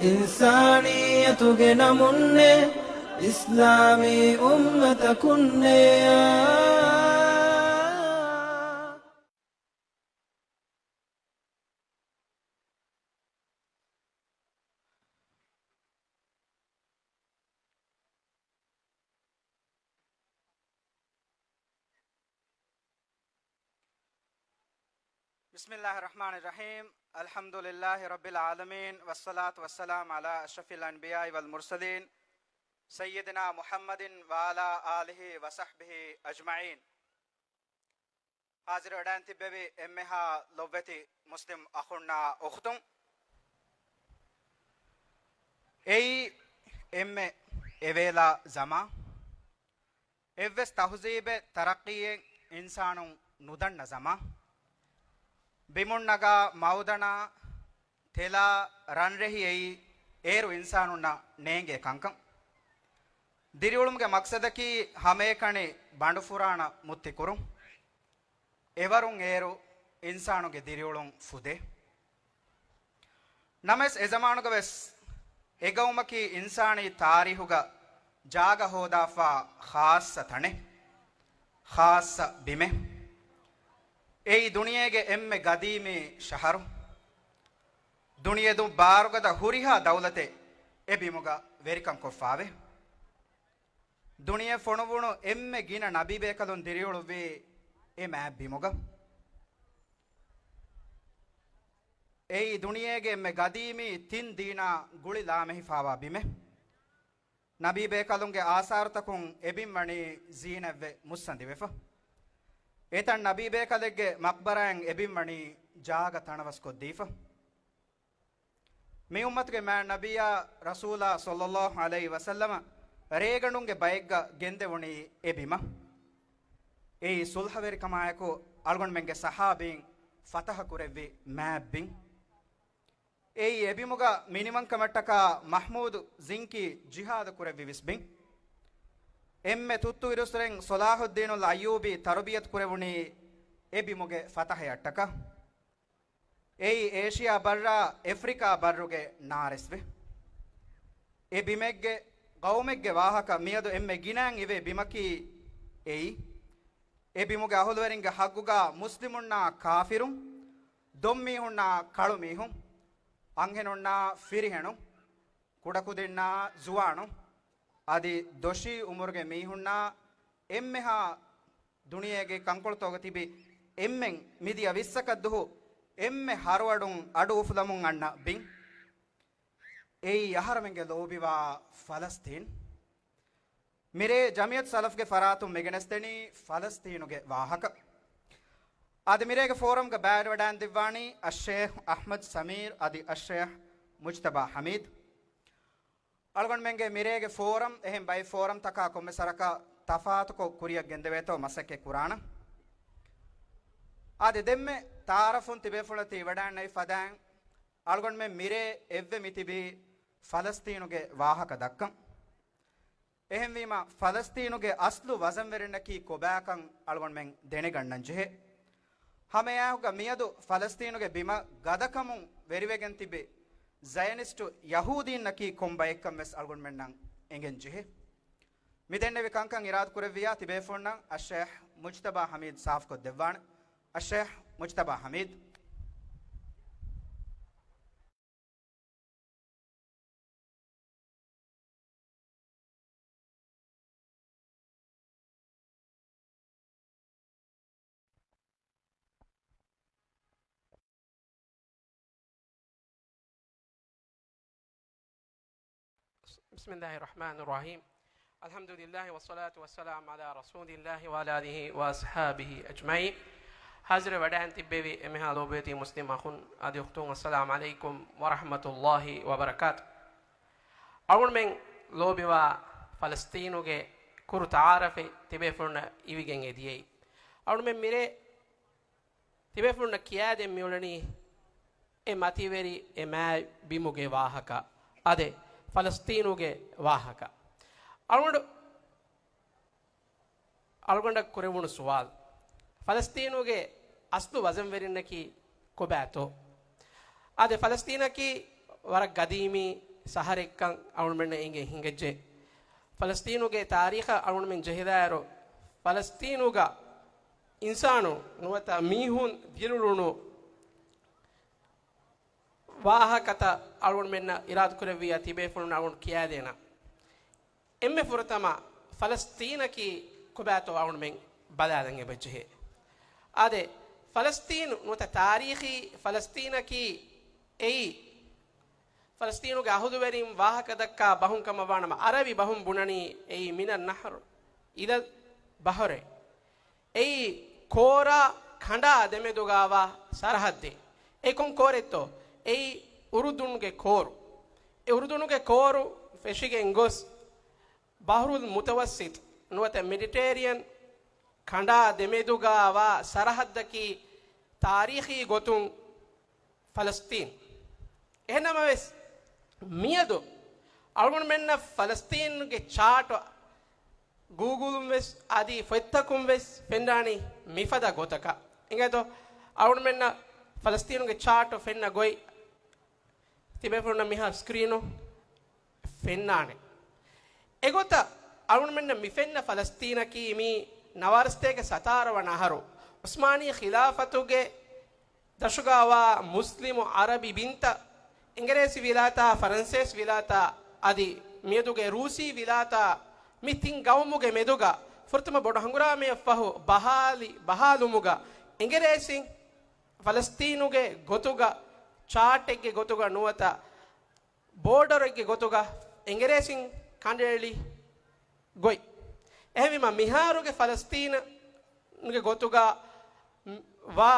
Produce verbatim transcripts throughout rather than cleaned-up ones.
އިންސާނިއްޔަތުގެ ނަމުންނޭ، އިސްލާމީ އުއްމަތަކުންނޭ. بسم الله الرحمن الرحيم. الحمد لله رب العالمين، والصلاة والسلام على أشرف الأنبياء والمرسلين، سيدنا محمد وعلى آله وصحبه أجمعين. ހާޒިރު ވެޑާން ތިއްބެވި އެންމެހާ ލޮބްވެތި މުސްލިމް އަޚުންނާ އުޚްތުން. އެއީ އެންމެ އެވޭލާ ޒަމާ. އެއްވެސް ތަހުޒީބެއް ތަރައްޤީއެއް އިންސާނުން ނުދަންނަ ޒަމާ. ބިމުން ނަގާ މައުދަނާ ތެލާ ރަންރެހި އެއީ އޭރު އިންސާނުންނަށް ނޭނގޭ ކަންކަން. ދިރިއުޅުމުގެ މަޤްޞަދަކީ ހަމައެކަނި ބަނޑުފުރާނަ މުއްތި ކުރުން. އެވަރުން އޭރު އިންސާނުގެ ދިރިއުޅުން ފުދޭ. ނަމަވެސް އެޒަމާނުގަ ވެސް އެގައުމަކީ އިންސާނީ ތާރީހުގަ ޖާގަ ހޯދާފާ ޚާއްޞަ ތަނެއް، ޚާއްޞަ ބިމެއް. އެއީ ދުނިޔޭގެ އެންމެ ގަދީމީ ޝަހަރު. ދުނިޔެދުން ބާރުގަދަ ހުރިހާ ދައުލަތެއް އެ ބިމުގަ ވެރިކަން ކޮށްފާވޭ. ދުނިޔެ ފޮނުވުނު އެންމެ ގިނަ ނަބީބޭކަލުން ދިރިއުޅުއްވީ އެ މާތް ބިމުގަ. އެއީ ދުނިޔޭގެ އެންމެ ގަދީމީ ތިން ދީނާ ގުޅި ލާމެހިފާވާ ބިމެއް. ނަބީބޭކަލުންގެ އާސާރުތަކުން އެބިން ވަނީ ޒީނަތްވެ މުއްސަނދިވެފަ. އެތަން ނަބީބޭކަލެއްގެ މަޤްބަރާއިން އެބިން ވަނީ ޖާގަ ތަނަވަސްކޮށްދީފަ. މި އުއްމަތުގެ މާތް ނަބިއްޔާ ރަސޫލާ ޞައްލައްލާހު ޢަލައިހި ވަސައްލަމަ ރޭގަނޑުންގެ ބައެއްގަ ގެންދެވުނީ އެ ބިމަށް. އެއީ ޞުލްޙަވެރިކަމާއެކު އަޅުގަނޑުމެންގެ ޞަޙާބީން ފަތަޙަ ކުރެއްވި މާތް ބިން. އެއީ އެބިމުގަ މިނިވަންކަމަށްޓަކާ މަޙްމޫދު ޒިންކީ ޖިހާދު ކުރެއްވި ވިސް ބިން. އެންމެ ތުއްތު އިރުއްސުރެން ޞަލާޙުއްދީނުލް އައްޔޫބީ ތަރުބިޔަތު ކުރެވުނީ އެ ބިމުގެ ފަތަޙަޔަށްޓަކާ. އެއީ އޭޝިޔާ ބައްރާ އެފްރިކާ ބައްރުގެ ނާރެސްވެ. އެ ބިމެއްގެ ޤައުމެއްގެ ވާހަކަ މިއަދު އެންމެ ގިނައިން އިވޭ ބިމަކީ އެއީ. އެ ބިމުގެ އަހުލުވެރިންގެ ޙައްޤުގަ މުސްލިމުންނާ ކާފިރުން، ދޮންމީހުންނާ ކަޅުމީހުން، އަންހެނުންނާ ފިރިހެނުން، ކުޑަކުދިންނާ ޒުވާނުން، އަދި ދޮށީ އުމުރުގެ މީހުންނާ އެންމެހާ ދުނިޔޭގެ ކަންކޮޅުތަކުގަ ތިބި އެންމެން މިދިޔަ ވިއްސަކަށްދުހު އެންމެ ހަރުއަޑުން އަޑު އުފުލަމުން އަންނަ ބިން. އެއީ އަހަރެމެންގެ ލޯބިވާ ފަލަސްތީން. މިރޭ ޖަމިއްޔަތު ސަލަފްގެ ފަރާތުން މިގެނެސްދެނީ ފަލަސްތީނުގެ ވާހަކަ. އަދި މިރޭގެ ފޯރަމްގަ ބައިވެރިވެޑާންދެއްވާނީ އައްޝޭޚް އަޙްމަދު ސަމީރު އަދި އައްޝޭޚް މުޖްތަބާ ޙަމީދު. އަޅުގަނޑުމެންގެ މިރޭގެ ފޯރަމް އެހެން ބައެއް ފޯރަމްތަކާ ކޮންމެ ސަރަކަށް ތަފާތުކޮށް ކުރިއަށް ގެންދެވޭތޯ މަސައްކަތް ކުރާނަން. އާދެ، ދެންމެ ތަޢާރަފުން ތިބޭފުޅުންނަށް ތި ވެޑާންނެވި ފަދައިން، އަޅުގަނޑުމެން މިރޭ އެއްވެ މިތިބީ ފަލަސްތީނުގެ ވާހަކަ ދައްކަން. އެހެންވީމަ، ފަލަސްތީނުގެ އަސްލު ވަޒަންވެރިންނަކީ ކޮބާކަން އަޅުގަނޑުމެން ދެނެގަންނަން ޖެހޭ. ހަމައެއާއެކުގަ މިއަދު ފަލަސްތީނުގެ ބިމަށް ގަދަކަމުން ވެރިވެގެން ތިބި ޒަޔަނިސްޓު ޔަހޫދީންނަކީ ކޮން ބައެއްކަން ވެސް އަޅުގަނޑުމެންނަށް އެނގެން ޖެހޭ. މި ދެންނެވި ކަންކަން އިރާދަކުރެއްވިޔާ ތިބޭފުޅުންނަށް އައްޝޭޚް މުޖްތަބާ ޙަމީދު ސާފުކޮށްދެއްވާނެ. އައްޝޭޚް މުޖްތަބާ ޙަމީދު. بسم الله الرحمن الرحيم. الحمد لله والصلاة والسلام على رسول الله وعلى آله وأصحابه أجمعين. ހާޒިރު ވެޑާން ތިއްބެވި އެންމެހާ ލޯބިވެތި މުސްލިމް އަޚުން އަދި އުޚްތުން، އައްސަލާމު ޢަލައިކުމް ވަރަޙްމަތުﷲ ވަބަރަކާތު. އަޅުގަނޑުމެން ލޯބިވާ ފަލަސްތީނުގެ ކުރު ތަޢާރަފެއް ތިބޭފުޅުންނަށް އިވިގެން އެދިޔައީ. އަޅުގަނޑުމެން މިރޭ ތިބޭފުޅުންނަށް ކިޔާދޭން މިއުޅެނީ އެ މަތިވެރި އެ މާތް ބިމުގެ ވާހަކަ، އާދެ، ފަލަސްތީނުގެ ވާހަކަ. އަޅުގަނޑު، އަޅުގަނޑަށް ކުރެވުނު ސުވާލު، ފަލަސްތީނުގެ އަސްލު ވަޒަންވެރިންނަކީ ކޮބާތޯ؟ އާދެ، ފަލަސްތީނަކީ ވަރަށް ގަދީމީ ސަހަރެއްކަން އަޅުގަނޑުމެންނަށް އެނގެން ހިނގައްޖެ. ފަލަސްތީނުގެ ތާރީޚަށް އަޅުގަނޑުމެން ޖެހިލާއިރު، ފަލަސްތީނުގަ އިންސާނުން ނުވަތަ މީހުން ދިރިއުޅުނު ވާހަކަތައް އަޅުގަނޑުމެންނަށް އިރާދަކުރެއްވިއްޔާ ތިބޭފުޅުން އަޅުގަނޑު ކިޔާދޭނަން. އެންމެ ފުރަތަމަ ފަލަސްތީނަކީ ކޮބާތޯ އަޅުގަނޑުމެން ބަލާލަން އެބަޖެހޭ. އާދެ، ފަލަސްތީނު ނުވަތަ ތާރީޚީ ފަލަސްތީނަކީ އެއީ ފަލަސްތީނުގެ އަހުލުވެރިން ވާހަކަދައްކާ ބަހުން ކަމަށްވާނަމަ، އަރަބި ބަހުން ބުނަނީ އެއީ މިނަ ނަހްރު އިލަލް ބަހުރޭ. އެއީ ކޯރާ ކަނޑާ ދެމެދުގާވާ ސަރަހައްދެއް. އެ ކޮން ކޯރެއްތޯ؟ އެއީ އުރުދުނުގެ ކޯރު. އެ އުރުދުނުގެ ކޯރު ފެށިގެން ގޮސް، ބަހްރުލް މުތަވައްސިތް ނުވަތަ މެޑިޓޭރިއަން ކަނޑާ ދެމެދުގާވާ ސަރަހައްދަކީ ތާރީޚީ ގޮތުން ފަލަސްތީން. އެހެންނަމަވެސް، މިއަދު އަޅުގަނޑުމެންނަށް ފަލަސްތީނުގެ ޗާޓު ގޫގުލުން ވެސް އަދި ފޮތްތަކުން ވެސް ފެންނާނީ މިފަދަ ގޮތަކަށް. އިނގޭތޯ، އަޅުގަނޑުމެންނަށް ފަލަސްތީނުގެ ޗާޓު ފެންނަ ގޮތް ތިބޭފުޅުންނަށް މިހާރު ސްކްރީނު ފެންނާނެ. އެގޮތަށް އަޅުގަނޑުމެންނަށް މި ފެންނަ ފަލަސްތީނަކީ މީ ނަވާރަސަތޭކަ ސަތާރަ ވަނަ އަހަރު ޢުސްމާނީ ޚިލާފަތުގެ ދަށުގާވާ މުސްލިމު ޢަރަބި ބިންތައް، އިނގިރޭސި ވިލާތާ، ފަރަންސޭސި ވިލާތާ އަދި މިއަދުގެ ރޫސީ ވިލާތާ، މި ތިން ގައުމުގެ މެދުގަ ފުރަތަމަ ބޮޑު ހަނގުރާމައަށްފަހު ބަހާލި، ބަހާލުމުގަ އިނގިރޭސިން ފަލަސްތީނުގެ ގޮތުގަ ޗާޓެއްގެ ގޮތުގަ ނުވަތަ ބޯޑަރެއްގެ ގޮތުގަ އިނގިރޭސިން ކަނޑައެޅި ގޮތް. އެހެންވީމަ، މިހާރުގެ ފަލަސްތީނުގެ ގޮތުގަ ވާ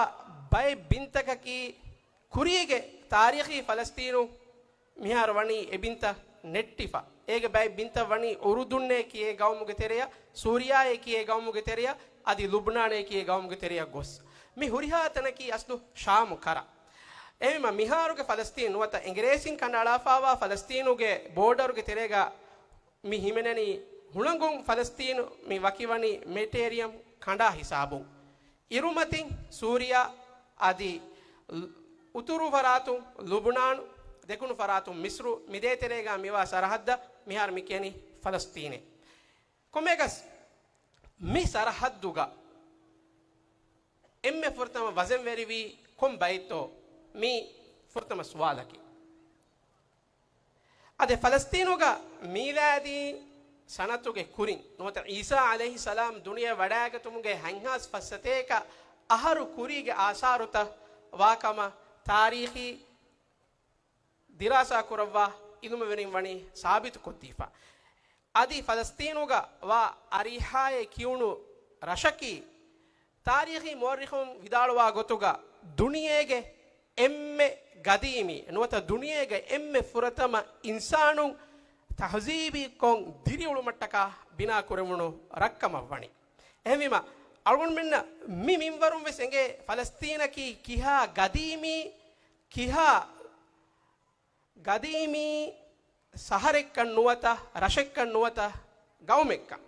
ބައެއް ބިންތަކަކީ ކުރީގެ ތާރީޚީ ފަލަސްތީނު މިހާރު ވަނީ އެ ބިންތައް ނެއްޓިފަ. އޭގެ ބައެއް ބިންތައް ވަނީ އުރުދުންނޭ ކިޔޭ ގައުމުގެ ތެރެޔަށް، ސޫރިޔާއޭ ކިޔޭ ގައުމުގެ ތެރެޔަށް، އަދި ލުބްނާނޭ ކިޔޭ ގައުމުގެ ތެރެޔަށް ގޮސް. މި ހުރިހާ ތަނަކީ އަސްލު ޝާމު ކަރަ. އެހެންވީމަ، މިހާރުގެ ފަލަސްތީން ނުވަތަ އިނގިރޭސިން ކަނޑައަޅާފާވާ ފަލަސްތީނުގެ ބޯޑަރުގެ ތެރޭގަ މި ހިމެނެނީ ހުޅަނގުން ފަލަސްތީނު މި ވަކިވަނީ މެޑިޓޭރިއަން ކަނޑާ ހިސާބުން. އިރުމަތިން ސޫރިޔާ އަދި ލް-، އުތުރު ފަރާތުން ލުބުނާނު، ދެކުނު ފަރާތުން މިސްރު، މި ދޭތެރޭގަ މިވާ ސަރަހައްދަށް މިހާރު މި ކިޔަނީ ފަލަސްތީނޭ. ކޮންމެއަކަސް މި ސަރަހައްދުގަ އެންމެ ފުރަތަމަ ވަޒަންވެރިވީ ކޮން ބައެއްތޯ؟ މީ ފުރަތަމަ ސުވާލަކީ. އަދި ފަލަސްތީނުގަ މީލާދީ ސަނަތުގެ ކުރިން ނުވަތަ ޢީސާ ޢަލައިހިއްސަލާމް ދުނިޔެ ވަޑައިގަތުމުގެ ހަތްހާސް ފަސްސަތޭކަ އަހަރު ކުރީގެ އާސާރުތައް ވާކަމަށް ތާރީޚީ ދިރާސާ ކުރައްވާ އިލްމުވެރިން ވަނީ ސާބިތުކޮށްދީފަ. އަދި ފަލަސްތީނުގަ ވާ އަރީޙާއޭ ކިޔުނު ރަށަކީ، ތާރީޚީ މުއައްރިޚުން ވިދާޅުވާ ގޮތުގަ، ދުނިޔޭގެ އެންމެ ގަދީމީ ނުވަތަ ދުނިޔޭގެ އެންމެ ފުރަތަމަ އިންސާނުން ތަހުޒީބީކޮށް ދިރިއުޅުމަށްޓަކާ ބިނާކުރެވުނު ރަށްކަމަށްވަނީ. އެހެންވީމަ، އަޅުގަނޑުމެންނަށް މި މިންވަރުން ވެސް އެނގޭ ފަލަސްތީނަކީ ކިހާ ގަދީމީ، ކިހާ ގަދީމީ ސަހަރެއްކަން ނުވަތަ، ރަށެއްކަން ނުވަތަ، ގައުމެއްކަން.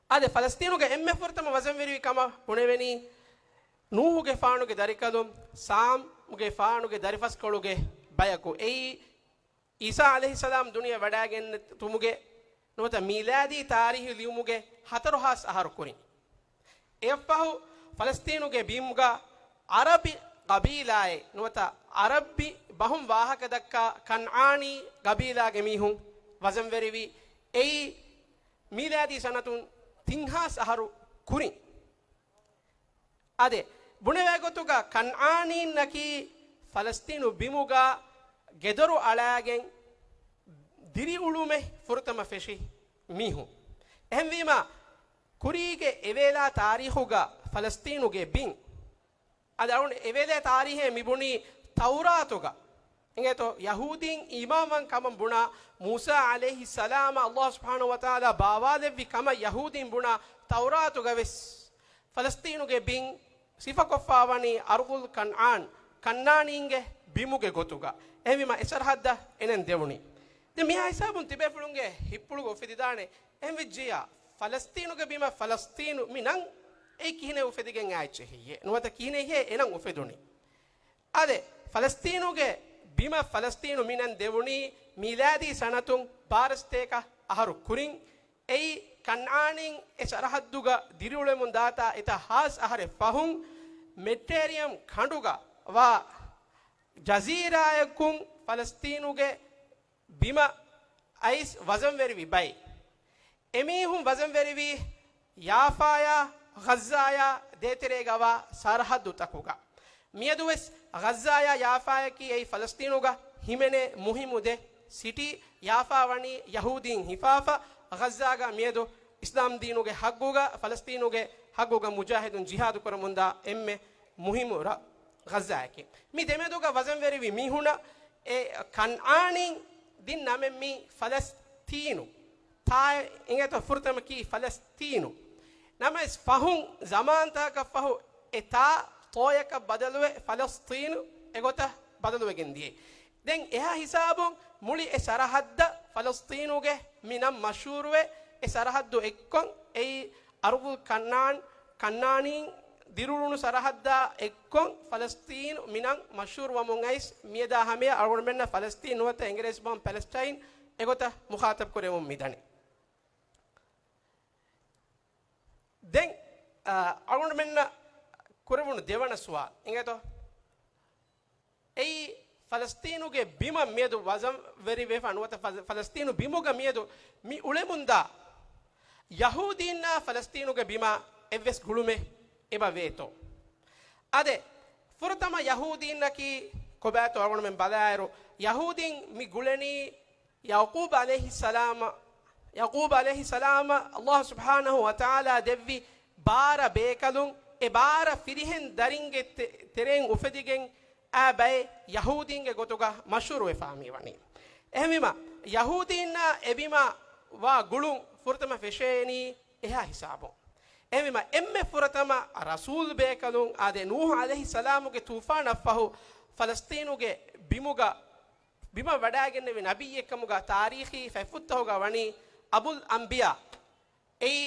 އާދެ، ފަލަސްތީނުގެ އެންމެ ފުރަތަމަ ވަޒަންވެރިވި ކަމަށް ބުނެވެނީ، ނޫޙުގެފާނުގެ ދަރިކަލުން ސާމުގެފާނުގެ ދަރިފަސްކޮޅުގެ ބަޔަކު. އެއީ، ޢީސާ ޢަލައިހިއްސަލާމް ދުނިޔެ ވަޑައިގެންނެތުމުގެ ނުވަތަ މީލާދީ ތާރީޚު ލިޔުމުގެ ހަތަރު ހާސް އަހަރު ކުރިން. އެއަށްފަހު، ފަލަސްތީނުގެ ބިމުގަ ޢަރަބި ޤަބީލާއެއް ނުވަތަ ޢަރަބި ބަހުން ވާހަކަދައްކާ ކަންޢާނީ ޤަބީލާގެ މީހުން ވަޒަންވެރިވި. އެއީ، މީލާދީ ސަނަތުން ތިން ހާސް އަހަރު ކުރިން. އާދެ، ބުނެވޭގޮތުގަ ކަންޢާނީންނަކީ ފަލަސްތީނު ބިމުގަ ގެދޮރު އަޅާގެން ދިރިއުޅުމެއް ފުރަތަމަ ފެށި މީހުން. އެހެންވީމަ، ކުރީގެ އެވޭލާ ތާރީޚުގަ ފަލަސްތީނުގެ ބިން، އަދި އަޅުގަނޑު އެވޭލޭ ތާރީޚެއް މިބުނީ ތައުރާތުގަ. އިނގޭތޯ، ޔަހޫދީން އީމާންވަން ކަމަށް ބުނާ މޫސާ ޢަލައިހިއްސަލާމަށް ﷲ ސުބްޙާނަހޫ ވަތަޢާލާ ބާވާލެއްވި ކަމަށް ޔަހޫދީން ބުނާ ތައުރާތުގަ ވެސް ފަލަސްތީނުގެ ބިން ސިފަކޮށްފާވަނީ އަރްޟުލް ކަންޢާން، ކަންޢާނީންގެ ބިމުގެ ގޮތުގަ. އެހެންވީމަ އެ ސަރަހައްދަށް އެނެން ދެވުނީ. ދެން މިހާ ހިސާބުން ތިބޭފުޅުންގެ ހިތްޕުޅުގަ އުފެދިދާނެ، އެހެންވެއްޖިއްޔާ، ފަލަސްތީނުގެ ބިމަށް ފަލަސްތީނު މި ނަން އެއީ ކިހިނެއް އުފެދިގެން އާއެއްޗެހިއްޔޭ؟ ނުވަތަ ކިހިނެއްހޭ އެ ނަން އުފެދުނީ؟ އާދެ، ފަލަސްތީނުގެ ބިމަށް ފަލަސްތީނު މިނަން ދެވުނީ މީލާދީ ސަނަތުން ބާރަ ސަތޭކަ އަހަރު ކުރިން. އެއީ ކަންޢާނީން އެ ސަރަހައްދުގަ ދިރިއުޅެމުން ދާތާ އެތައް ހާސް އަހަރެއް ފަހުން މެޑިޓޭރިއަން ކަނޑުގަ ވާ ޖަޒީރާއަކުން ފަލަސްތީނުގެ ބިމަށް އައިސް ވަޒަންވެރިވި ބައެއް. އެމީހުން ވަޒަންވެރިވީ ޔާފާޔާ ޣައްޒާޔާ ދޭތެރޭގަވާ ސަރަހައްދުތަކުގަ. މިއަދުވެސް ޣައްޒާޔާ ޔާފާޔަކީ އެއީ ފަލަސްތީނުގަ ހިމެނޭ މުހިއްމު ދެ ސިޓީ. ޔާފާ ވަނީ ޔަހޫދީން ހިފާފަ. ޣައްޒާގަ މިއަދު އިސްލާމް ދީނުގެ ހައްގުގަ، ފަލަސްތީނުގެ ހައްގުގަ މުޖާހިދުން ޖިހާދު ކުރަމުންދާ އެންމެ މުހިއްމު ރަށް ޣައްޒާއަކީ. މި ދެމެދުގަ ވަޒަންވެރިވި މީހުނަށް އެ ކަންޢާނީން ދިން ނަމެއް މީ ފަލަސްތީނު. ތާ އިނގޭތޯ ފުރަތަމަ ކީ ފަލަސްތީނު. ނަމަވެސް ފަހުން ޒަމާންތަކަކަށް ފަހު އެ ތާ ތޯޔަކަށް ބަދަލުވެ ފަލަސްތީނު އެގޮތަށް ބަދަލުވެގެން ދިޔައީ. ދެން އެހާ ހިސާބުން މުޅި އެ ސަރަހައްދަށް ފަލަސްތީނުގެ މި ނަން މަޝްހޫރުވެ، އެ ސަރަހައްދު އެއްކޮށް އެއީ އަރުޟުލް ކަންޢާން، ކަންޢާނީން ދިރިއުޅުނު ސަރަހައްދާ އެއްކޮށް ފަލަސްތީނު މި ނަން މަޝްހޫރު ވަމުން އައިސް، މިއަދާ ހަމަޔަށް އަޅުގަނޑުމެންނަށް ފަލަސްތީން ނުވަތަ އިނގިރޭސި ބަހުން ޕެލެސްޓައިން އެގޮތަށް މުޚާތަބް ކުރެވުން މިދަނީ. ދެން، އަ، އަޅުގަނޑުމެންނަށް ކުރެވުނު ދެވަނަ ސުވާލު އިނގޭތޯ؟ އެއީ ފަލަސްތީނުގެ ބިމަށް މިއަދު ވަޒަންވެރިވެފަ ނުވަތަ ފަލަ-، ފަލަސްތީނު ބިމުގަ މިއަދު މި އުޅެމުންދާ ޔަހޫދީންނާ ފަލަސްތީނުގެ ބިމާ އެއްވެސް ގުޅުމެއް އެބަ ވޭތޯ؟ އާދެ، ފުރަތަމަ ޔަހޫދީންނަކީ ކޮބާތޯ އަޅުގަނޑުމެން ބަލާއިރު، ޔަހޫދީން މި ގުޅެނީ ޔަޢުޤޫބް ޢަލައިހިއްސަލާމް، ޔަޢުޤޫބް ޢަލައިހިއްސަލާމަށް ﷲ ސުބްޙާނަހޫ ވަތަޢާލާ ދެއްވި ބާރަ ބޭކަލުން، އެ ބާރަ ފިރިހެން ދަރިންގެ ތެ-، ތެރެއިން އުފެދިގެން އާ ބައެއް ޔަހޫދީންގެ ގޮތުގަ މަޝްހޫރުވެފާ މިވަނީ. އެހެންވީމަ، ޔަހޫދީންނާ އެބިމަށް ވާ ގުޅުން ފުރަތަމަ ފެށޭނީ އެހާ ހިސާބުން. އެހެންވީމަ، އެންމެ ފުރަތަމަ ރަސޫލް ބޭކަލުން އާދެ، ނޫޙު ޢަލައިހިއްސަލާމުގެ ޠޫފާނަށްފަހު ފަލަސްތީނުގެ ބިމުގަ ބިމަށް ވަޑާގެންނެވި ނަބިއްޔެއްކަމުގަ ތާރީޚީ ފަތްފުށްތަކުގަ ވަނީ އަބުލް އަންބިޔާ. އެއީ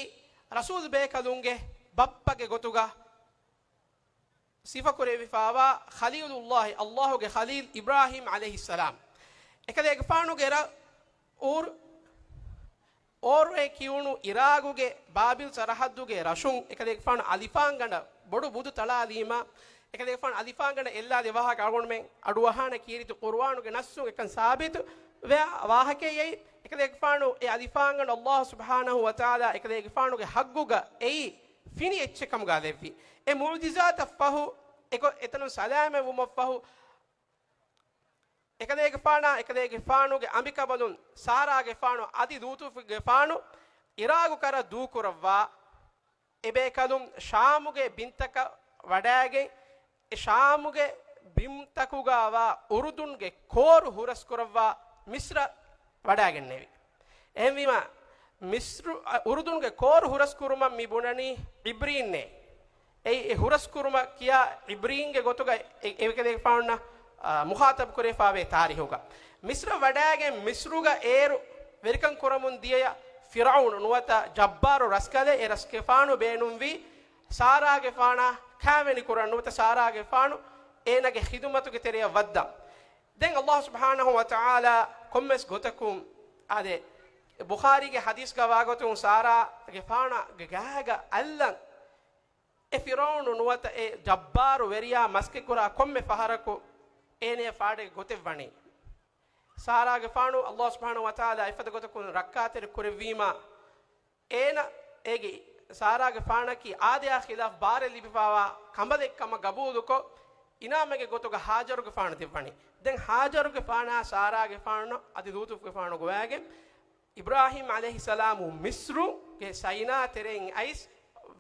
ރަސޫލް ބޭކަލުންގެ ބައްޕަގެ ގޮތުގަ ސިފަކުރެވިފާވާ ޚަލީލުﷲ، ﷲގެ ޚަލީލް އިބްރާހީމް ޢަލައިހިއްސަލާމް. އެކަލޭގެފާނުގެ ރަށް އޫރު، އޯރުއޭ ކިޔުނު އިރާގުގެ ބާބިލް ސަރަޙައްދުގެ ރަށުން އެކަލޭގެފާނު އަލިފާންގަނޑަށް ބޮޑު ބުދު ތަޅާލީމާ، އެކަލޭގެފާނު އަލިފާންގަނޑަށް އެއްލާލި ވާހަކަ އަޅުގަނޑުމެން އަޑުއަހާނެ ކީރިތި ޤުރުއާނުގެ ނައްސުން އެކަން ސާބިތު ވެ ވާހަކައެއް. އެކަލޭގެފާނު އެ އަލިފާންގަނޑު ﷲ ސުބްޙާނަހޫ ވަތަޢާލާ އެކަލޭގެފާނުގެ ޙައްޤުގަ އެއީ ފިނި އެއްޗެއް ކަމުގަ ލެއްވި. އެ މުޢުޖިޒާތަށް ފަހު، އެކޮ-، އެތަނުން ސަލާމަތްވުމަށް ފަހު، އެކަލޭގެފާނާ، އެކަލޭގެފާނުގެ އަނބިކަނބަލުން ސާރާގެފާނު އަދި ލޫޠުގެފާނު އިރާގު ކަރަށް ދޫކުރައްވާ، އެބޭކަލުން ޝާމުގެ ބިންތަކަށް ވަޑާގެން، އެ ޝާމުގެ ބިންތަކުގަވާ އުރުދުންގެ ކޯރު ހުރަސްކުރައްވާ މިޞްރަށް ވަޑާގެންނެވި. އެހެންވީމާ، މިޞްރު، އަ، އުރުދުންގެ ކޯރު ހުރަސްކުރުމަށް މި ބުނަނީ ޢިބްރީންނޭ. އެ، އެ ހުރަސްކުރުމަށް ކިޔާ ޢިބްރީންގެ ގޮތުގަ އެ، އެކަލޭގެފާނުންނަށް، އާ، މުޚާޠަބު ކުރެވިފާވޭ ތާރީހުގަ. މިޞްރަށް ވަޑާގެން މިޞްރުގަ އޭރު ވެރިކަން ކުރަމުން ދިޔަޔަށް ފިރްޢައުނު ނުވަތަ ޖައްބާރު ރަސްކަލެއް އެ ރަސްގެފާނު ބޭނުންވީ ސާރާގެފާނާ ކާވެނި ކުރަން ނުވަތަ ސާރާގެފާނު އޭނާގެ ޚިދުމަތުގެ ތެރެއަށް ވައްދަން. ދެން ﷲ ސުބްޙާނަހޫ ވަތަޢާލާ ކޮންމެސް ގޮތަކުން އާދެ، ބުޚާރީގެ ޙަދީޘްގަ ވާގޮތުން ސާރާގެފާނާގެ ގާގަ އައްލަން އެ ފިރްޢައުނު ނުވަތަ އެ ޖައްބާރު ވެރިޔާ މަސްކެއްކުރާ ކޮންމެ ފަހަރަކު އޭނަޔަށް ފާޑެއް ގޮތެއް ވަނީ. ސާރާގެފާނު ﷲ ސުބްޙާނަހޫ ވަތަޢާލާ އެފަދަ ގޮތަކުން ރައްކާތެރި ކުރެއްވީމާ، އޭނަ އޭގެ ސާރާގެފާނަކީ އާދަޔާ ޚިލާފް ބާރެއް ލިބިފާވާ ކަނބަލެއް ކަމަށް ގަބޫލުކޮށް، އިނާމެއްގެ ގޮތުގަ ހާޖަރުގެފާނު ދެއްވަނީ. ދެން ހާޖަރުގެފާނާ ސާރާގެފާނު އަދި ލޫޠުގެފާނު ގޮވާގެން، އިބްރާހީމް ޢަލައިހިއްސަލާމު މިޞްރުގެ ސައިނާ ތެރެއިން އައިސް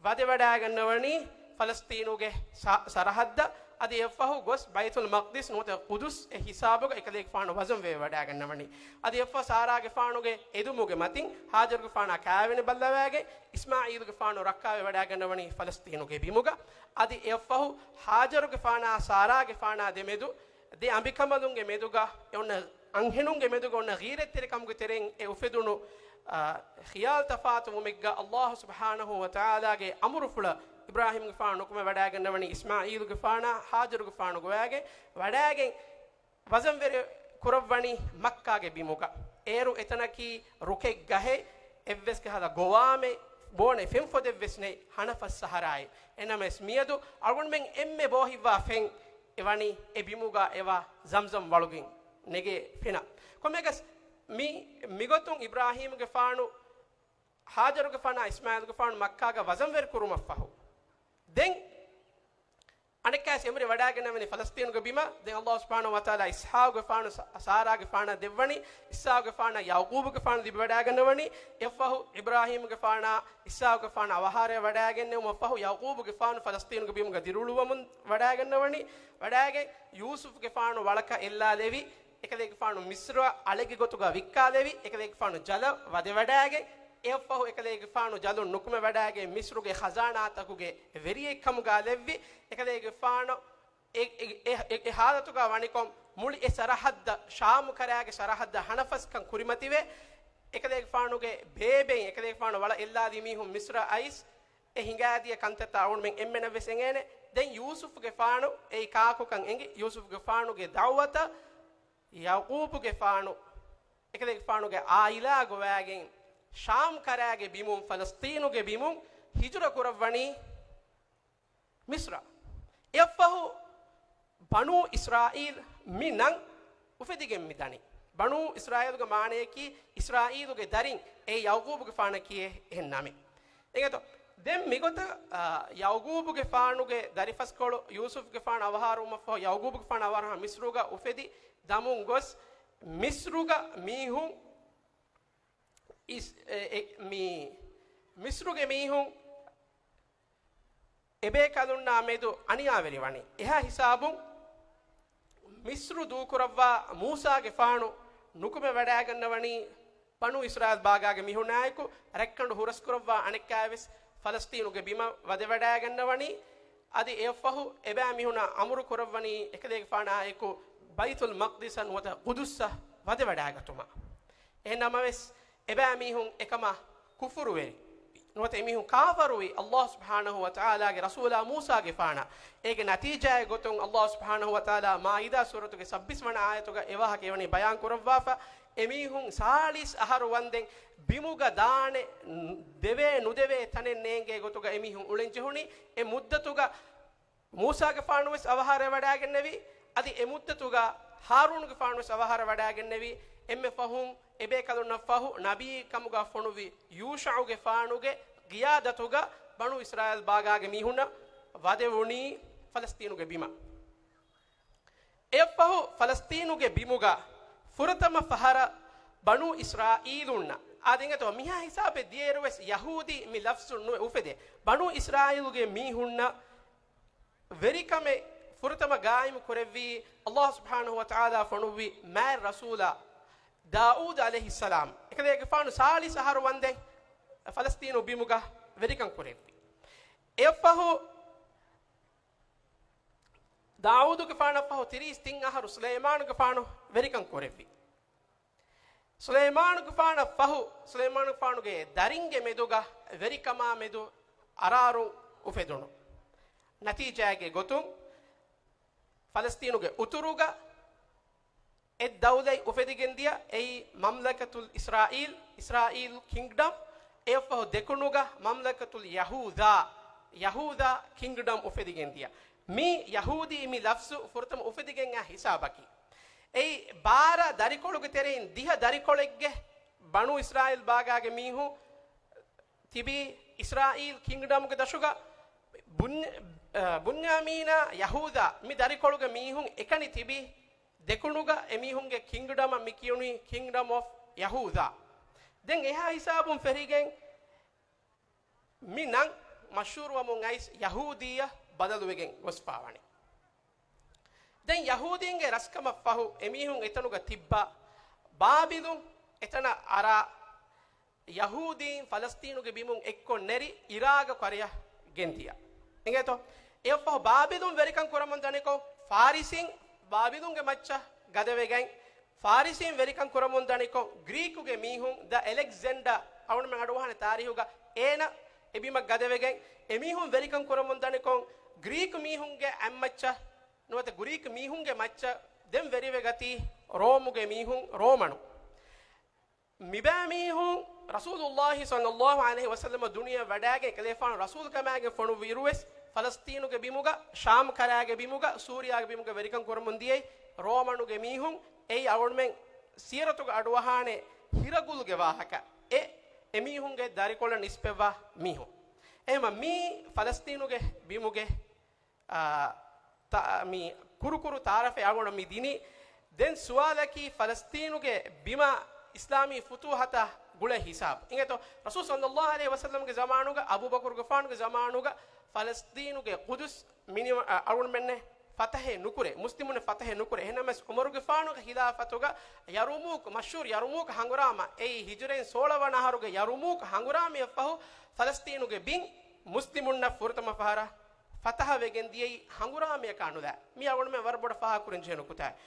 ވަދެވަޑާގަންނަވަނީ ފަލަސްތީނުގެ ސަ-، ސަރަހައްދަށް. އަދި އެއަށްފަހު ގޮސް ބައިތުލް މަޤްދިސް ނުވަތަ ޤުދުސް އެ ހިސާބުގަ އެކަލޭގެފާނު ވަޒަން ވެވަޑާގަންނަވަނީ. އަދި އެއަށްފަހު ސާރާގެފާނުގެ އެދުމުގެ މަތިން ހާޖަރުގެފާނާ ކާވެނި ބައްލަވާގެން އިސްމާޢީލުގެފާނު ރައްކާވެވަޑާގަންނަވަނީ ފަލަސްތީނުގެ ބިމުގަ. އަދި އެއަށްފަހު ހާޖަރުގެފާނާ ސާރާގެފާނާ ދެމެދު ދެ އަނބިކަނބަލުންގެ މެދުގަ އެ އޮންނަ އަންހެނުންގެ މެދުގަ އޮންނަ ޣީރަތްތެރިކަމުގެ ތެރެއިން އެ އުފެދުނު، އާ، ޚިޔާލު ތަފާތުވުމެއްގަ ﷲ ސުބްޙާނަހޫ ވަތަޢާލާގެ އަމުރުފުޅަށް އިބްރާހީމްގެފާނު ނުކުމެވަޑާގަންނަވަނީ އިސްމާޢީލުގެފާނާ ހާޖަރުގެފާނު ގޮވާގެން ވަޑާގެން ވަޒަންވެރި ކުރައްވަނީ މައްކާގެ ބިމުގަ. އޭރު އެތަނަކީ ރުކެއް ގަހެއް، އެއްވެސް ކަހަލަ ގޮވާމެއް ބޯނެ ފެންފޮދެއްވެސް ނެތް، ހަނަފަސް ސަހަރާއެއް. އެނަމަވެސް މިއަދު އަޅުގަނޑުމެން އެންމެ ބޯހިއްވާ ފެން އެ ވަނީ އެ ބިމުގަ އެވާ ޒަމްޒަމް ވަޅުގެން ނެގޭ ފެނަށް. ކޮންމެއަކަސް މި، މިގޮތުން އިބްރާހީމުގެފާނު، ހާޖަރުގެފާނާ އިސްމާއީލުގެފާނު މައްކާގަ ވަޒަންވެރި ކުރުމަށްފަހު، ދެން އަނެއްކާވެސް އެނބުރި ވަޑާގެންނަވަނީ ފަލަސްޠީނުގެ ބިމަށް. ދެން އައްލާހު ސުބްޙާނަހު ވަތަޢާލާ އިސްޙާޤުގެފާނު ސަ-، ސާރާގެފާނަށް ދެއްވަނީ، އިސްޙާޤުގެފާނަށް ޔަޢުޤޫބުގެފާނު ލިބިވަޑާގަންނަވަނީ. އެއަށްފަހު އިބްރާހީމުގެފާނާ އިސްޙާޤުގެފާނު އަވަހާރަވެވަޑާގެންނެވުމަށްފަހު ޔަޢުޤޫބުގެފާނު ފަލަސްޠީނުގެ ބިމުގަ ދިރިއުޅުވަމުން ވަޑާގަންނަވަނީ. ވަޑާގެން ޔޫސުފްގެފާނު ވަޅަކަށް އެއްލާލެވި، އެކަލޭގެފާނު މިޞްރަށް އަޅެއްގެ ގޮތުގަ ވިއްކާލެވި، އެކަލޭގެފާނު ޖަލަށް ވަދެވަޑާގެން، އެއަށްފަހު އެކަލޭގެފާނު ޖަލުން ނުކުމެވަޑާގެން މިޞްރުގެ ޚަޒާނާތަކުގެ ވެރިއެއްކަމުގަ ލެއްވި، އެކަލޭގެފާނު އެ، އެ، އެ، އެ، އެ ޙާލަތުގަ ވަނިކޮށް، މުޅި އެ ސަރަޙައްދަށް، ޝާމު ކަރާގެ ސަރަޙައްދަށް ހަނަފަސްކަން ކުރިމަތިވެ، އެކަލޭގެފާނުގެ ބޭބެއިން އެކަލޭގެފާނު ވަޅަށް އެއްލާލި މީހުން މިޞްރަށް އައިސް، އެ ހިނގާދިޔަ ކަންތައްތައް އަޅުގަނޑުމެން އެންމެނަށްވެސް އެނގޭނެ. ދެން ޔޫސުފްގެފާނު އެއީ ކާކުކަން އެނގި، ޔޫސުފްގެފާނުގެ ދަޢުވަތަށް ޔަޢުޤޫބުގެފާނު އެކަލޭގެފާނުގެ ޢާއިލާ ގޮވާގެން ޝާމް ކަރާގެ ބިމުން، ފަލަސްޠީނުގެ ބިމުން ހިޖުރަ ކުރައްވަނީ މިޞްރަށް. އެއަށްފަހު ބަނޫ އިސްރާއީލް މި ނަން އުފެދިގެން މި ދަނީ. ބަނޫ އިސްރާއީލުގެ މާނަޔަކީ އިސްރާއީލުގެ ދަރިން، އެ ޔަޢުޤޫބުގެފާނަކީ އެހެން ނަމެއް. އެނގޭތޯ؟ ދެން މިގޮތަށް، އާ، ޔަޢުޤޫބުގެފާނުގެ ދަރިފަސްކޮޅު ޔޫސުފްގެފާނު އަވަހާރަވުމަށްފަހު، ޔަޢުޤޫބުގެފާނު އަވަހާރަވުމަށް މިޞްރުގަ އުފެދި ދަމުން ގޮސް، މިޞްރުގަ މީހުން އިސް-، އެ، އެ، މި މިޞްރުގެ މީހުން އެބޭކަލުންނާ މެދު އަނިޔާވެރިވަނީ. އެހާ ހިސާބުން މިޞްރު ދޫކުރައްވާ މޫސާގެފާނު ނުކުމެވަޑައިގަންނަވަނީ ބަނޫ އިސްރާއީލް ބާގާގެ މީހުންނާއެކު، ރައްކަނޑު ހުރަސްކުރައްވާ އަނެއްކާވެސް ފަލަސްޠީނުގެ ބިމަށް ވަދެވަޑައިގަންނަވަނީ. އަދި އެއަށްފަހު އެބައިމީހުންނަށް އަމުރު ކުރައްވަނީ އެކަލޭގެފާނާއެކު ބައިތުލް މަޤްދިސަށް ނުވަތަ ޤުދުސްއަށް ވަދެވަޑައިގަތުމަށް. އެހެން ނަމަވެސް، އެބައިމީހުން އެކަމަށް ކުފުރުވެރި ނުވަތަ އެމީހުން ކާފަރުވި އައްލާހު ސުބްޙާނަހު ވަތަޢާލާގެ ރަސޫލާ މޫސާގެފާނަށް. އޭގެ ނަތީޖާއެއް ގޮތުން އައްލާހު ސުބްޙާނަހު ވަތަޢާލާ މާއިދާ ސޫރަތުގެ ސައްބީސް ވަނަ އާޔަތުގަ އެވާހަކަ އެވަނީ ބަޔާން ކުރައްވާފަ. އެމީހުން ސާޅީސް އަހަރު ވަންދެން ބިމުގަ ދާނެ ދެވޭ ނުދެވޭ ތަނެއް ނޭނގޭ ގޮތުގަ އެމީހުން އުޅެން ޖެހުނީ. އެ މުއްދަތުގަ މޫސާގެފާނުވެސް އަވަހާރަވެވަޑައިގެންނެވި، އަދި އެ މުއްދަތުގަ ހާރޫނުގެފާނުވެސް އަވަހާރަވެވަޑައިގެންނެވި. އެންމެ ފަހުން އެބޭކަލުންނަށް ފަހު ނަބީކަމުގަ ފޮނުވި ޔޫޝަޢުގެފާނުގެ ގިޔާދަތުގަ ބަނޫ އިސްރާއީލް ބާގާގެ މީހުންނަށް ވަދެވުނީ ފަލަސްޠީނުގެ ބިމަށް. އެއަށްފަހު ފަލަސްޠީނުގެ ބިމުގަ ފުރަތަމަ ފަހަރަށް ބަނޫ އިސްރާއީލުންނަށް، އާދެން އެތޯ މިހާ ހިސާބެއް ދިޔައިރުވެސް ޔަހޫދީ މި ލަފްޒު ނުއެ އުފެދޭ. ބަނޫ އިސްރާއީލުގެ މީހުންނަށް ވެރިކަމެއް ފުރަތަމަ ގާއިމު ކުރެއްވީ، އައްލާހު ސުބްޙާނަހު ވަތަޢާލާ ފޮނުއްވި މާތް ރަސޫލާ ދާއޫދު ޢަލައިހިއްސަލާމް. އެކަލޭގެފާނު ސާޅީސް އަހަރު ވަންދެން ފަލަސްޠީނު ބިމުގަ ވެރިކަން ކުރެއްވި. އެއަށްފަހު ދާއޫދުގެފާނަށްފަހު ތިރީސް ތިން އަހަރު ސުލައިމާނުގެފާނު ވެރިކަން ކުރެއްވި. ސުލައިމާނުގެފާނަށް ފަހު، ސުލައިމާނުގެފާނުގެ ދަރިންގެ މެދުގަ ވެރިކަމާ މެދު އަރާރު އުފެދުނު. ނަތީޖާގެ ގޮތުން، ފަލަސްޠީނުގެ އުތުރުގަ އެއް ދައުލަތް އުފެދިގެންދިޔަ، އެއީ މަމްލަކަތުލް އިސްރާއީލް، އިސްރާއީލް ކިންގްޑަމް. އެއަށްފަހު ދެކުނުގަ މަމްލަކަތުލް ޔަހޫދާ، ޔަހޫދާ ކިންގްޑަމް އުފެދިގެންދިޔަ. މި ޔަހޫދީ މި ލަފްޒު ފުރަތަމަ އުފެދިގެން އައި ހިސާބަކީ. އެއީ ބާރަ ދަރިކޮޅުގެ ތެރެއިން ދިހަ ދަރިކޮޅެއްގެ ބަނޫ އިސްރާއީލް ބާގާގެ މީހުން ތިބީ އިސްރާއީލް ކިންގްޑަމްގެ ދަށުގަ. ބުން-، އަ، ބުންޔާމީނާ ޔަހޫދާ މި ދަރިކޮޅުގެ މީހުން އެކަނި ތިބީ ދެކުނުގަ. އެމީހުންގެ ކިންގްޑަމަށް މި ކިޔުނީ ކިންގްޑަމް އޮފް ޔަހޫދާ. ދެން އެހާ ހިސާބުން ފެށިގެން މި ނަން މަޝްހޫރުވަމުން އައިސް ޔަހޫދީއަށް ބަދަލުވެގެން ގޮސްފާވަނީ. ދެން ޔަހޫދީންގެ ރަސްކަމަށްފަހު އެމީހުން އެތަނުގަ ތިއްބާ ބާބިލުން އެތަނަށް އަރާ ޔަހޫދީން ފަލަސްޠީނުގެ ބިމުން އެއްކޮށް ނެރި އިރާގަކު އަރިޔަށް ގެންދިޔަ. އިނގޭތޯ؟ އެއަށްފަހު ބާބިލުން ވެރިކަން ކުރަމުން ދަނިކޮށް، ފާރިސީން ބާބިލުންގެ މައްޗަށް ގަދަވެގެން، ފާރިސީން ވެރިކަން ކުރަމުން ދަނިކޮށް، ގްރީކުގެ މީހުން ދަ އެލެގްޒެންޑާ އަޅުގަނޑުމެން އަޑުއަހާނެ ތާރީހުގަ އޭނަ އެބިމަށް ގަދަވެގެން، އެމީހުން ވެރިކަން ކުރަމުން ދަނިކޮށް، ގްރީކު މީހުންގެ އަތްމައްޗަށް ނުވަތަ ގްރީކު މީހުންގެ މައްޗަށް ދެން ވެރިވެގަތީ ރޯމުގެ މީހުން، ރޯމަނު. މިބައިމީހުން ރަސޫލުﷲ ޞައްލަﷲ ޢަލައިހި ވަސައްލަމަ ދުނިޔެ ވަޑައިގެން ކަލޭފާނު ރަސޫލު ކަމާގެން ފޮނުއްވިއިރުވެސް، ފަލަސްތީނުގެ ބިމުގަ، ޝާމް ކަރާގެ ބިމުގަ، ސޫރިޔާގެ ބިމުގަ ވެރިކަން ކުރަމުން ދިޔައީ ރޯމަނުގެ މީހުން. އެއީ އަޅުމެން ސީރަތުގަ އަޑުއަހާނެ ހިރަގުލުގެ ވާހަކަ. އެ، އެމީހުންގެ ދަރިކޮޅަށް ނިސްބަތްވާ މީހުން. އެހެމަ މީ ފަލަސްތީނުގެ ބިމުގެ އާ، ތަ-، މި ކުރުކުރު ތާރަފެ އަޅުގަނޑު މި ދިނީ. ދެން ސުވާލަކީ، ފަލަސްތީނުގެ ބިމަށް އިސްލާމީ ފުތޫހަތާ ގުޅޭ ހިސާބު. އިނގޭތޯ، ރަސޫލު ޞައްލަﷲ ޢަލައިހި ވަސައްލަމްގެ ޒަމާނުގަ، އަބޫބަކުރުގެފާނުގެ ޒަމާނުގަ ފަލަސްތީނުގެ ޤުދުސް މިނިވަ-، އަ-، އަޅުގަނޑުމެންނެއް ފަތަޙެއް ނުކުރޭ، މުސްލިމުންނެއް ފަތަޙެއް ނުކުރޭ. އެހެންނަމަވެސް، ޢުމަރުގެފާނުގެ ޚިލާފަތުގަ ޔަރުމޫކް، މަޝްހޫރު ޔަރުމޫކް ހަނގުރާމަ، އެއީ ހިޖުރައިން ސޯޅަ ވަނަ އަހަރުގެ ޔަރުމޫކް ހަނގުރާމައަށްފަހު، ފަލަސްތީނުގެ ބިން މުސްލިމުންނަށް ފުރަތަމަ ފަހަރަށް ފަތަޙަ ވެގެން ދިޔައީ ހަނގުރާމަޔަކާ ނުލާ. މީ އަޅުގަނޑުމެން ވަރަށް ބޮޑަށް ފާހަގަކުރަން ޖެހޭ ނުކުތާއެއް.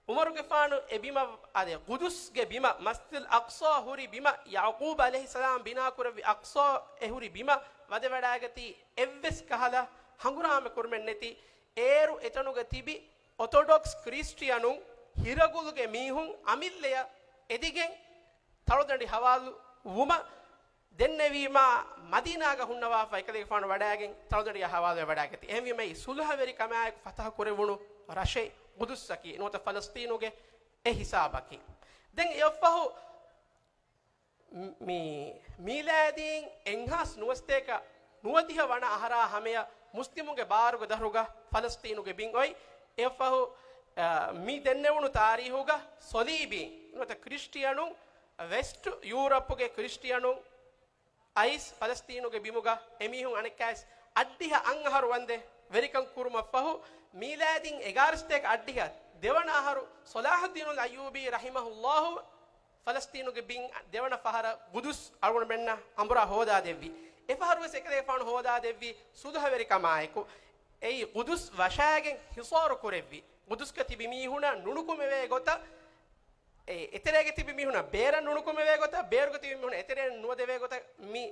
ޢުމަރުގެފާނު އެ ބިމަށް، އާދެ، ޤުދުސްގެ ބިމަށް، މަސްޖިދުލް އަޤްޞާ ހުރި ބިމަށް، ޔަޢުޤޫބް ޢަލައިހިއްސަލާމް ބިނާކުރެއްވި އަޤްޞާ އެ ހުރި ބިމަށް ވަދެވަޑައިގަތީ އެއްވެސް ކަހަލަ ހަނގުރާމަ ކުރުމެއް ނެތި. އޭރު އެތަނުގަ ތިބި އޮތޮޑޮކްސް ކްރިސްޓިއަނުން ހިރަގުލުގެ މީހުން އަމިއްލަޔަށް އެދިގެން ތަޅުދަނޑި ހަވާލު ވުމަށް ދެންނެވީމާ، މަދީނާގަ ހުންނަވާފަ އެކަލޭގެފާނު ވަޑައިގެން ތަޅުދަނޑިއަށް ހަވާލުވެ ވަޑައިގަތީ. އެހެންވީމަ، އެއީ ޞުލްޙަވެރިކަމާއެކު ފަތަޙަ ކުރެވުނު ރަށެއް ޤުދުސްއަކީ، ނުވަތަ ފަލަސްޠީނުގެ އެ ހިސާބަކީ. ދެން އެއަށްފަހު މި މީލާދީން އެއްހާސް ނުވަސަތޭކަ ނުވަދިހަ ވަނަ އަހަރާ ހަމަޔަށް މުސްލިމުންގެ ބާރުގެ ދަށުގަ ފަލަސްޠީނުގެ ބިން އޮތް. އެއަށްފަހު، އަ، މި ދެންނެވުނު ތާރީހުގަ ޞަލީބީން ނުވަތަ ކްރިސްޓިއަނުން ވެސްޓް ޔޫރަޕުގެ ކްރިސްޓިއަނުން އައިސް ފަލަސްޠީނުގެ ބިމުގަ އެމީހުން އަނެއްކާވެސް އަށްޑިހަ އަށް އަހަރު ވަންދެން ވެރިކަން ކުރުމަށްފަހު، މީލާދީން އެގާރަ ސަތޭކަ އަށްޑިހަ ދެވަނަ އަހަރު ޞަލާޙުއްދީނުލް އައްޔޫބީ ރަޙިމަހުﷲ ފަލަސްޠީނުގެ ބިން ދެވަނަ ފަހަރަށް ޤުދުސް އަޅުގަނޑުމެންނަށް އަނބުރާ ހޯދާދެއްވި. އެފަހަރުވެސް އެކަލޭގެފާނު ހޯދާދެއްވީ ޞުލްޙަވެރިކަމާއެކު. އެއީ ޤުދުސް ވަށާގެން ހިޞާރު ކުރެއްވި. ޤުދުސްގަ ތިބި މީހުނަށް ނުނުކުމެވޭ ގޮތަށް، އެ، އެތެރޭގަ ތިބި މީހުނަށް ބޭރަށް ނުނުކުމެވޭ ގޮތަށް، ބޭރުގަ ތިބި މީހުނަށް އެތެރޭން ނުވަދެވޭ ގޮތަށް މި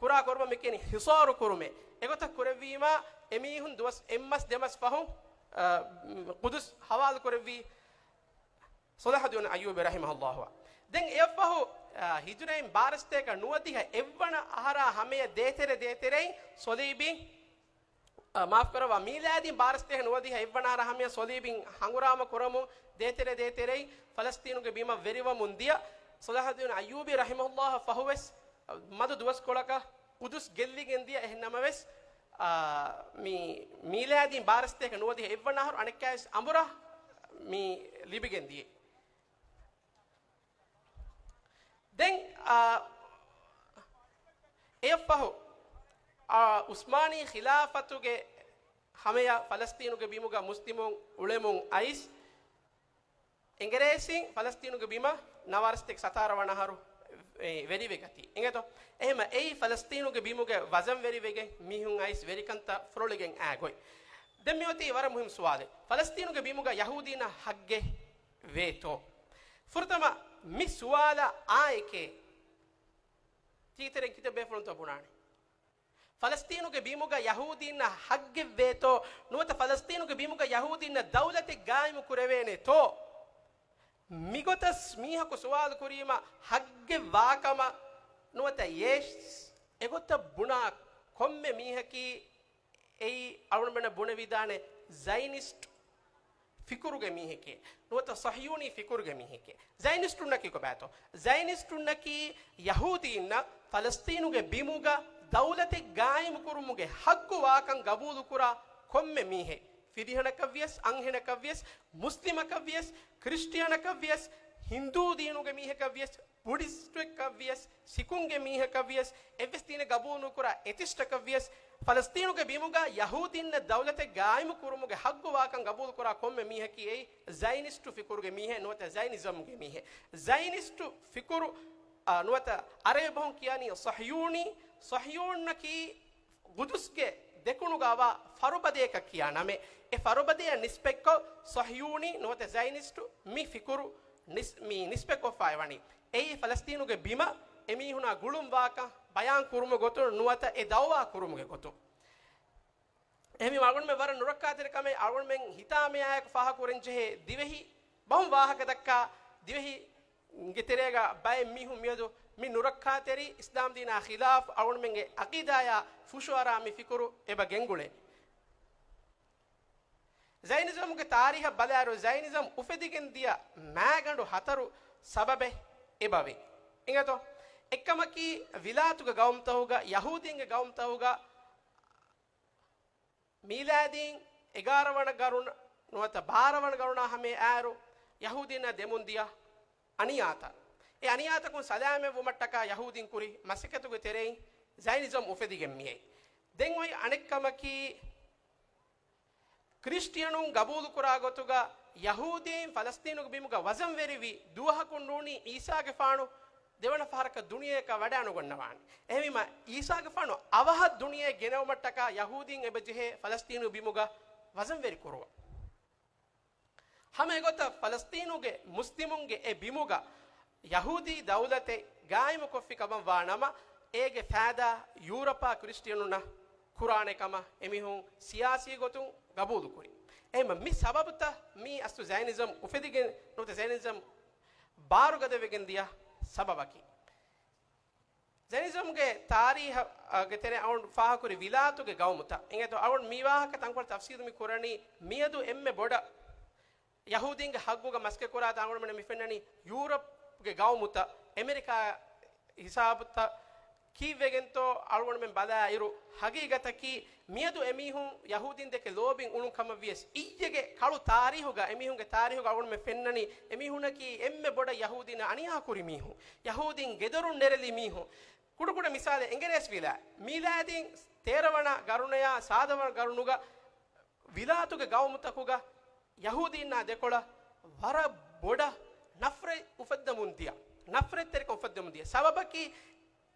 ކުރާ ކުރުމަށް މި ކިޔަނީ ހިޞާރު ކުރުމޭ. އެގޮތަށް ކުރެއްވީމާ، އެމީހުން ދުވަސް އެއްމަސް ދެމަސް ފަހުން، އަ، ޤުދުސް ހަވާލު ކުރެއްވީ ޞަލާޙުއްދީނުލް އައްޔޫބީ ރަޙިމަހުﷲ. ދެން އެއަށްފަހު، އަ، ހިޖުރައިން ބާރަ ސަތޭކަ ނުވަދިހަ އެއްވަނަ އަހަރާ ހަމަޔަށް ދޭތެރެ ދޭތެރެއިން ޞަލީބީން އަ، މާފުކުރައްވާ، މީލާދީން ބާރަ ސަތޭކަ ނުވަދިހަ އެއްވަނަ އަހަރާ ހަމަޔަށް ޞަލީބީން ހަނގުރާމަ ކުރަމުން ދޭތެރެ ދޭތެރެއިން ފަލަސްޠީނުގެ ބިމަށް ވެރިވަމުން ދިޔަ ޞަލާޙުއްދީނުލް އައްޔޫބީ ރަޙިމަހުﷲ ފަހުވެސް، އަ، މަދު ދުވަސްކޮޅަކަށް ޤުދުސް ގެއްލިގެން ދިޔަ. އެހެން ނަމަވެސް، އާ، މި މީލާދީން ބާރަ ސަތޭކަ ނުވަދިހަ އެއްވަނަ އަހަރު އަނެއްކާވެސް އަނބުރާ މި ލިބިގެން ދިޔަ. ދެން، އާ، އެއަށްފަހު، އާ، ޢުސްމާނީ ޚިލާފަތުގެ ހަމަޔަށް ފަލަސްޠީނުގެ ބިމުގަ މުސްލިމުން އުޅެމުން އައިސް، އެނގިރޭސިން ފަލަސްޠީނުގެ ބިމަށް ނަވާރަ ސަތޭކަ ސަތާރަ ވަނަ އަހަރު، އެ، ވެރިވެގަތީ. އިނގޭތޯ؟ އެހެމަ އެއީ ފަލަސްޠީނުގެ ބިމުގެ ވަޒަންވެރިވެގެން މީހުން އައިސް ވެރިކަންތައް ފުރޮޅިގެން އާ ގޮތް. ދެން މިއޮތީ ވަރަށް މުހިންމު ސުވާލެއް. ފަލަސްޠީނުގެ ބިމުގަ ޔަހޫދީންނަށް ޙައްޤެއް ވޭތޯ؟ ފުރަތަމަ މި ސުވާލަށް އާއެކޭ ތީތެރެން ކިތައް ބޭފުޅުންތޯ ބުނާނެ؟ ފަލަސްޠީނުގެ ބިމުގަ ޔަހޫދީންނަށް ޙައްޤެއް ވޭތޯ؟ ނުވަތަ ފަލަސްޠީނުގެ ބިމުގަ ޔަހޫދީންނަށް ދައުލަތެއް ގާއިމު ކުރެވޭނެތޯ؟ މިގޮތަސް މީހަކު ސުވާލު ކުރީމަ ޙައްޤެއް ވާކަމަށް ނުވަތަ އޭސް އެގޮތަށް ބުނާ ކޮންމެ މީހަކީ އެއީ އަޅުގަނޑުމެންނަށް ބުނެވިދާނެ ޒައިނިސްޓް ފިކުރުގެ މީހެކޭ، ނުވަތަ ޞަހްޔޫނީ ފިކުރުގެ މީހެކޭ. ޒައިނިސްޓުންނަކީ ކޮބާތޯ؟ ޒައިނިސްޓުންނަކީ ޔަހޫދީންނަށް ފަލަސްޠީނުގެ ބިމުގަ ދައުލަތެއް ގާއިމުކުރުމުގެ ޙައްޤު ވާކަން ގަބޫލުކުރާ ކޮންމެ މީހެއް، ފިރިހެނަކަށްވިޔަސް، އަންހެނަކަށްވިޔަސް، މުސްލިމަކަށްވިޔަސް، ކްރިސްޓިއަނަކަށްވިޔަސް، ހިންދޫ ދީނުގެ މީހަކަށްވިޔަސް، ބުޑިސްޓުއެއްކަށްވިޔަސް، ސިކުންގެ މީހަކަށްވިޔަސް، އެއްވެސް ދީނެއް ގަބޫލުނުކުރާ އެތިސްޓަކަށްވިޔަސް، ފަލަސްޠީނުގެ ބިމުގަ ޔަހޫދީންނަށް ދައުލަތެއް ގާއިމުކުރުމުގެ ޙައްޤު ވާކަން ގަބޫލުކުރާ ކޮންމެ މީހަކީ އެއީ ޒައިނިސްޓު ފިކުރުގެ މީހެއް ނުވަތަ ޒައިނިޒަމްގެ މީހެއް. ޒައިނިސްޓު ފިކުރު، އާ، ނުވަތަ އަރަބި ބަހުން ކިޔާނީ ޞަހްޔޫނީ. ޞަހްޔޫނަކީ ޤުދުސްގެ ދެކުނުގަ އަވާ ފަރުބަދަޔަކަށް ކިޔާ ނަމެއް. އެ ފަރުބަދަޔަށް ނިސްބަތްކޮށް، ޞަހްޔޫނީ ނުވަތަ ޒައިނިސްޓު މި ފިކުރު ނިސް-، މި ނިސްބަތްކޮށްފައި ވަނީ. އެއީ ފަލަސްޠީނުގެ ބިމަށް އެމީހުނާ ގުޅުން ވާކަން ބަޔާން ކުރުމުގެ ގޮތުން ނުވަތަ އެ ދައުވާ ކުރުމުގެ ގޮތުން. އެހެންވީމަ އަޅުގަނޑުމެން ވަރަށް ނުރައްކާތެރިކަމެއް އަޅުގަނޑުމެން ހިތާމަޔާއެކު ފާހަގަކުރަންޖެހޭ ދިވެހި ބަހުން ވާހަކަ ދައްކާ ދިވެހި ގެ ތެރޭގަ ބައެއް މީހުން މިއަދު މި ނުރައްކާތެރި އިސްލާމް ދީނާ ޚިލާފް އަޅުގަނޑުމެންގެ އަޤީދާޔާ ފުށުއަރާ މި ފިކުރު އެބަ ގެންގުޅޭ. ޒައިނިޒަމްގެ ތާރީހަށް ބަލާއިރު، ޒައިނިޒަމް އުފެދިގެން ދިޔަ މާގަނޑު ހަތަރު ސަބަބެއް އެބަވޭ. އިނގޭތޯ؟ އެއްކަމަކީ، ވިލާތުގެ ގައުމުތަކުގަ، ޔަހޫދީންގެ ގައުމުތަކުގަ، މީލާދީން އެގާރަ ވަނަ ގަރުނަ ނުވަތަ ބާރަ ވަނަ ގަރުނާ ހަމަޔަށް އާއިރު، ޔަހޫދީންނާ ދެމުން ދިޔަ އަނިޔާތައް. އެ އަނިޔާތަކުން ސަލާމަތްވުމަށްޓަކާ ޔަހޫދީން ކުރި މަސައްކަތުގެ ތެރެއިން ޒައިނިޒަމް އުފެދިގެން މިއައީ. ދެން އޮތް އަނެއްކަމަކީ، ކްރިސްޓިއަނުން ގަބޫލުކުރާ ގޮތުގަ ޔަހޫދީން ފަލަސްތީނުގެ ބިމުގަ ވަޒަންވެރިވި ދުވަހަކުން ނޫނީ އީސާގެފާނު ދެވަނަ ފަހަރަކަށް ދުނިޔެއަކަށް ވަޑައިނުގަންނަވާނެ. އެހެންވީމަ، އީސާގެފާނު އަވަހަށް ދުނިޔެއަށް ގެނައުމަށްޓަކާ ޔަހޫދީން އެބަޖެހޭ ފަލަސްތީނު ބިމުގަ ވަޒަންވެރި ކުރުވަން. ހަމަ އެގޮތަށް ފަލަސްތީނުގެ މުސްލިމުންގެ އެ ބިމުގަ ޔަހޫދީ ދައުލަތެއް ގާއިމުކޮށްފި ކަމަށް ވާ ނަމަ، އޭގެ ފައިދާ ޔޫރަޕާ ކްރިސްޓިއަނުންނަށް ކުރާނެ ކަމަށް އެމީހުން ސިޔާސީ ގޮތުން ގަބޫލުކުރި. އެހެންމަ މި ސަބަބުތައް މީ އަސްލު ޒައިނިޒަމް އުފެދިގެން ނުވަތަ ޒައިނިޒަމް ބާރުގަދަވެގެން ދިޔަ ސަބަބަކީ. ޒައިނިޒަމްގެ ތާރީހަށް، އަ، ގެ ތެރެ އަޅުން ފާހަކުރި ވިލާތުގެ ގައުމުތައް. އިނގޭތޯ އަޅުން މި ވާހަކަ ތަންކޮޅެއް ތަފްސީލު މި ކުރަނީ މިއަދު އެންމެ ބޮޑަށް ޔަހޫދީންގެ ހައްގުގަ މަސައްކަތް ކުރާތާ އަޅުގަނޑުމެން މި ފެންނަނީ ޔޫރަޕްގެ ގައުމުތައް، އެމެރިކާ ހިސާބުތައް ކީއްވެގެންތޯ އަޅުގަނޑުމެން ބަލާއިރު، ހަގީގަތަކީ މިއަދު އެމީހުން ޔަހޫދީން ދެކެ ލޯބިން އުޅުން ކަމަށް ވިޔަސް، އިއްޔެގެ ކަޅު ތާރީހުގަ އެމީހުންގެ ތާރީހުގަ އަޅުގަނޑުމެން ފެންނަނީ އެމީހުންނަކީ އެންމެ ބޮޑަށް ޔަހޫދީންނަށް އަނިޔާ ކުރި މީހުން، ޔަހޫދީން ގެދޮރުން ނެރެލި މީހުން. ކުޑަކުޑަ މިސާލެއް، އެނގެރޭސި ވިލާ، މީލާދީން ތޭރަ ވަނަ ގަރުނަޔާ ސާދަ ވަނަ ގަރުނުގަ ވިލާތުގެ ގައުމުތަކުގަ ޔަހޫދީންނާ ދެކޮޅަށް ވަރަށް ބޮޑަށް ނަފްރަތް އުފައްދަމުން ދިޔަ، ނަފްރަތްތެރިކަން އުފައްދަމުން ދިޔަ. ސަބަބަކީ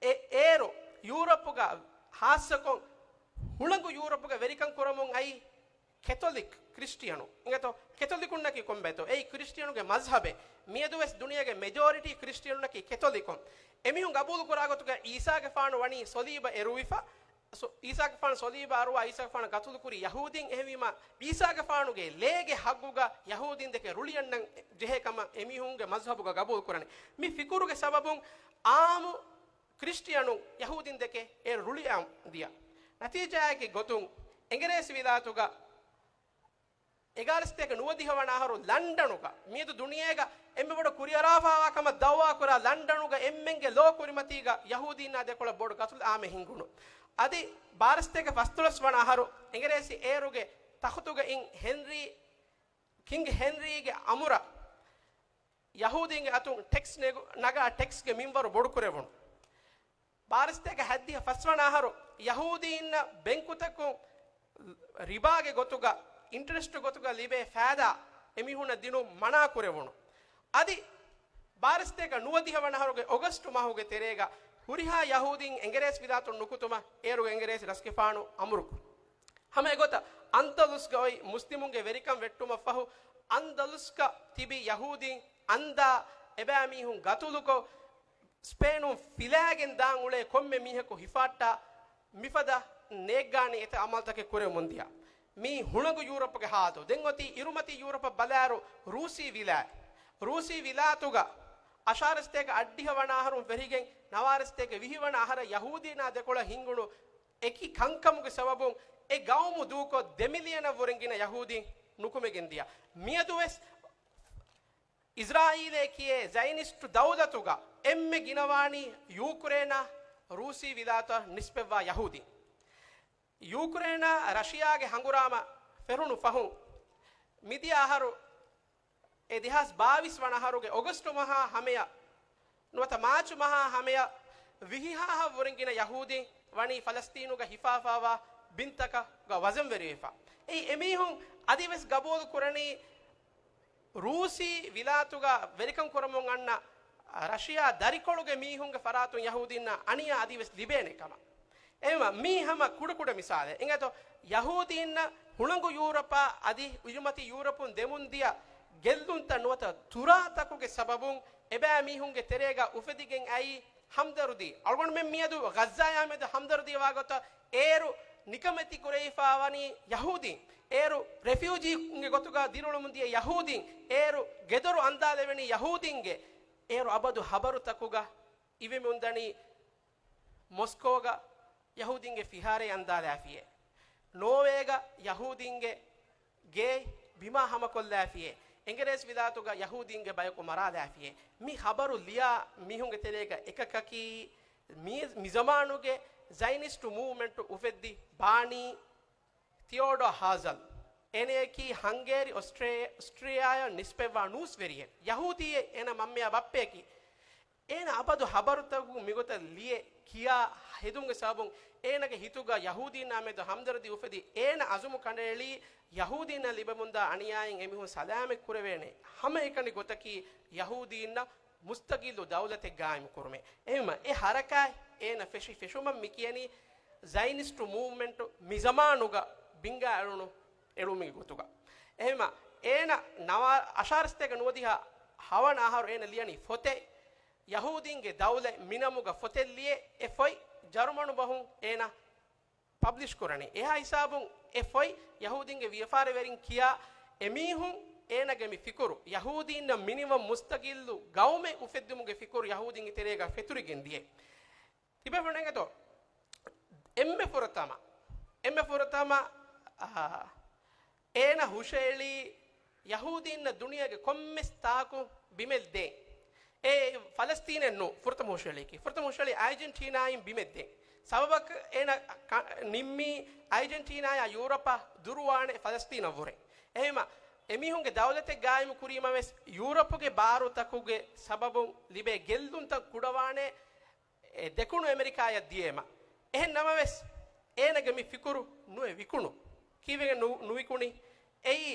އެ އޭރު ޔޫރަޕުގަ، ހާއްސަކޮށް ހުޅަނގު ޔޫރަޕުގަ ވެރިކަން ކުރަމުން އައީ ކެތޮލިކް ކްރިސްޓިއަނު. އިނގޭތޯ، ކެތޮލިކުންނަކީ ކޮންބައެއްތޯ؟ އެއީ ކްރިސްޓިއަނުގެ މަޒްހަބެއް. މިއަދުވެސް ދުނިޔޭގެ މެޖޯރިޓީ ކްރިސްޓިއަނުންނަކީ ކެތޮލިކުން. އެމީހުން ގަބޫލު ކުރާ ގޮތުގަ އީސާގެފާނު ވަނީ ޞަލީބަށް އެރުވިފަ. ސޮ-، އީސާގެފާނު ޞަލީބަށް އަރުވާ އީސާގެފާނު ގަތުލުކުރީ ޔަހޫދީން. އެހެންވީމަ، އީސާގެފާނުގެ ލޭގެ ހައްގުގަ ޔަހޫދީން ދެކެ ރުޅިއަންނަން ޖެހޭ ކަމަށް އެމީހުންގެ މަޒްހަބުގަ ގަބޫލު ކުރަނީ. މި ފިކުރުގެ ސަބަބުން އާއްމު ކްރިސްޓިއަނުން ޔަހޫދީން ދެކެ އޭރު ރުޅިއަން ދިޔަ. ނަތީޖާއެއްގެ ގޮތުން އެނގިރޭސި ވިލާތުގަ އެގާރަ ސަތޭކަ ނުވަދިހަ ވަނަ އަހަރު ލަންޑަނުގަ، މިއަދު ދުނިޔޭގަ އެންމެ ބޮޑަށް ކުރިއަރާފައިވާ ކަމަށް ދައުވާ ކުރާ ލަންޑަނުގަ އެންމެންގެ ލޯ ކުރިމަތީގަ ޔަހޫދީންނާ ދެކޮޅަށް ބޮޑު ގަތުލު އާމެ ހިނގުނު. އަދި ބާރަ ސަތޭކަ ފަސްދޮޅަސް ވަނަ އަހަރު އެނގިރޭސި އޭރުގެ ތަޚުތުގައި ހެންރީ، ކިންގް ހެންރީގެ އަމުރަށް ޔަހޫދީންގެ އަތުން ޓެކްސް ނެގު-، ނަގާ ޓެކްސްގެ މިންވަރު ބޮޑުކުރެވުނު. ބާރަ ސަތޭކަ ހަތްދިހަ ފަސްވަނަ އަހަރު ޔަހޫދީންނަށް ބެންކުތަކުން ރިބާގެ ގޮތުގަ، އިންޓަރެސްޓް ގޮތުގަ ލިބޭ ފައިދާ އެމީހުންނަށް ދިނުން މަނާ ކުރެވުނު. އަދި ބާރަ ސަތޭކަ ނުވަދިހަ ވަނަ އަހަރުގެ އޮގަސްޓް މަހުގެ ތެރޭގަ ހުރިހާ ޔަހޫދީން އެނގިރޭސި ވިލާތުން ނުކުތުމަށް އޭރުގެ އެނގިރޭސި ރަސްގެފާނު އަމުރު ކުރި. ހަމަ އެގޮތަށް އަންދަލުސްގަ އޮތް މުސްލިމުންގެ ވެރިކަން ވެއްޓުމަށްފަހު، އަންދަލުސްގަ ތިބި ޔަހޫދީން އަންދާ އެބައިމީހުން ގަތުލުކޮށް، ސްޕޭނުން ފިލާގެން ދާން އުޅޭ ކޮންމެ މީހަކު ހިފާއްޓާ، މިފަދަ ނޭއްގާނީ އެތައް އަމަލުތަކެއް ކުރެވެމުން ދިޔަ. މީ ހުޅަނގު ޔޫރަޕުގެ ހާލު. ދެން އޮތީ އިރުމަތީ ޔޫރަޕަށް ބަލާއިރު، ރޫސީ ވިލާތު. ރޫސީ ވިލާތުގަ އަށާރަ ސަތޭކަ އަށްޑިހަ ވަނަ އަހަރުން ފެށިގެން ނަވާރަ ސަތޭކަ ވިހި ވަނަ އަހަރަށް ޔަހޫދީންނާ ދެކޮޅަށް ހިނގުނު އެކި ކަންކަމުގެ ސަބަބުން އެ ގައުމު ދޫކޮށް، ދެ މިލިއަނަށް ވުރެން ގިނަ ޔަހޫދީން ނުކުމެގެން ދިޔަ. މިއަދުވެސް އިޒްރާއީލޭ ކިޔޭ ޒައިނިސްޓު ދައުލަތުގަ އެންމެ ގިނަވާނީ ޔޫކްރޭނާ ރޫސީ ވިލާތަށް ނިސްބަތްވާ ޔަހޫދީން. ޔޫކްރޭނާ ރަޝިޔާގެ ހަނގުރާމަ ފެށުނު ފަހުން، މިދިޔަ އަހަރު، އެ ދެހާސް ބާވީސް ވަނަ އަހަރުގެ އޮގަސްޓު މަހާ ހަމަޔަށް ނުވަތަ މާޗު މަހާ ހަމަޔަށް ވިހި ހާހަށް ވުރެން ގިނަ ޔަހޫދީން ވަނީ ފަލަސްތީނުގަ ހިފާފާވާ ބިންތަކަށް ވަޒަންވެރިވެފަ. އެއީ އެމީހުން އަދިވެސް ގަބޫލު ކުރަނީ ރޫސީ ވިލާތުގަ ވެރިކަން ކުރަމުން އަންނަ ރަޝިޔާ ދަރިކޮޅުގެ މީހުންގެ ފަރާތުން ޔަހޫދީންނަށް އަނިޔާ އަދިވެސް ލިބޭނެ ކަމަށް. އެހެންވީމަ، މީ ހަމަ ކުޑަކުޑަ މިސާލެއް. އިނގޭތޯ، ޔަހޫދީންނަށް ހުޅަނގު ޔޫރަޕާ އަދި އިރުމަތީ ޔޫރަޕުން ދެމުން ދިޔަ ގެއްލުންތައް ނުވަތަ ތުރާތަކުގެ ސަބަބުން އެބައިމީހުންގެ ތެރޭގަ އުފެދިގެން އައީ ހަމްދަރުދީ. އަޅުގަނޑުމެން މިއަދު ޣައްޒާޔާ މެދު ހަމްދަރުދީ ވާގޮތަށް އޭރު ނިކަމެތި ކުރެވިފަ ވަނީ ޔަހޫދީން. އޭރު ރެފިއުޖީންގެ ގޮތުގަ ދިރިއުޅެމުން ދިޔަ ޔަހޫދީން، އޭރު ގެދޮރު އަންދާލެވެނީ ޔަހޫދީންގެ، އޭރު އަބަދު ހަބަރުތަކުގަ އިވެމުންދަނީ މޮސްކޯގަ ޔަހޫދީންގެ ފިހާރައެއް އަންދާލާފިޔޭ، ނޯވޭގަ ޔަހޫދީންގެ ގެ ބިމާ ހަމަކޮށްލާފިޔޭ، އެނގިރޭސި ވިލާތުގަ ޔަހޫދީންގެ ބަޔަކު މަރާލާފިޔޭ. މި ހަބަރު ލިޔާ މީހުންގެ ތެރޭގަ އެކަކަކީ މި، މި ޒަމާނުގެ ޒައިނިސްޓު މޫވްމެންޓު އުފެއްދި ބާނީ ތިއޯޑޯ ހާޒަލް. އޭނަޔަކީ ހަންގޭރި އޮސްޓްރޭ-، އޮސްޓްރިއާއަށް ނިސްބަތްވާ ނޫސްވެރިއެއް. ޔަހޫދީއެއް، އޭނަ މަންމަޔާ ބައްޕަޔަކީ. އޭނަ އަބަދު ހަބަރުތަކުން މިގޮތަށް ލިޔެ ކިޔާ ހެދުމުގެ ސަބަބުން އޭނަގެ ހިތުގަ ޔަހޫދީންނާ މެދު ހަމްދަރްދީ އުފެދި، އޭނަ އަޒުމު ކަނޑައެޅީ ޔަހޫދީންނަށް ލިބެމުންދާ އަނިޔާއިން އެމީހުން ސަލާމަތް ކުރެވޭނެ. ހަމައެކަނި ގޮތަކީ ޔަހޫދީންނަށް މުސްތަގިއްލު ދައުލަތެއް ގާއިމު ކުރުމޭ. އެހެންވީމަ، އެ ހަރަކާތް އޭނަ ފެށި ފެށުމަށް މި ކިޔަނީ ޒައިނިސްޓު މޫވްމެންޓު މި ޒަމާނުގަ ބިންގާ އެޅުނު، އެޅުމުގެ ގޮތުގަ. އެހެންވީމަ، އޭނަ ނަވާ-، އަށާރަސްތޭކަ ނުވަދިހަ ހަވަނަ އަހަރު އޭނަ ލިޔަނީ ފޮތެއް، ޔަހޫދީންގެ ދައުލަތް މި ނަމުގަ ފޮތެއް ލިޔެ، އެ ފޮތް ޖަރުމަނު ބަހުން އޭނަ ޕަބްލިޝް ކުރަނީ. އެހާ ހިސާބުން އެ ފޮތް ޔަހޫދީންގެ ވިޔަފާރިވެރިން ކިޔާ އެމީހުން އޭނަގެ މި ފިކުރު، ޔަހޫދީންނަށް މިނިވަން މުސްތަގިއްލު ގައުމެއް އުފެއްދުމުގެ ފިކުރު ޔަހޫދީންގެ ތެރޭގަ ފެތުރިގެން ދިޔަ. ތިބޭފުޅުން އެނގޭތޯ؟ އެންމެ ފުރަތަމަ، އެންމެ ފުރަތަމަ، އާ، އޭނަ ހުށައެޅީ ޔަހޫދީންނަށް ދުނިޔޭގެ ކޮންމެސް ތާކު ބިމެއް ދޭ. އެ ފަލަސްތީނެއް ނޫ، ފުރަތަމަ ހުށައެޅީކީ. ފުރަތަމަ ހުށައެޅީ އައިޖެންޓީނާއިން ބިމެއް ދޭ. ސަބަބަކަށް އޭނަ ކަ-، ނިންމީ އައިޖެންޓީނާއާ ޔޫރަޕަށް ދުރުވާނެ ފަލަސްތީނަށްވުރެ. އެހެންވީމަ، އެމީހުންގެ ދައުލަތެއް ގާއިމު ކުރީމަވެސް ޔޫރަޕުގެ ބާރުތަކުގެ ސަބަބުން ލިބޭ ގެއްލުންތައް ކުޑަވާނެ އެ ދެކުނު އެމެރިކާޔަށް ދިޔައިމަ. އެހެން ނަމަވެސް، އޭނަގެ މި ފިކުރު ނުއެ ވިކުނު. ކީއްވެގެން ނު-، ނުވިކުނީ؟ އެއީ،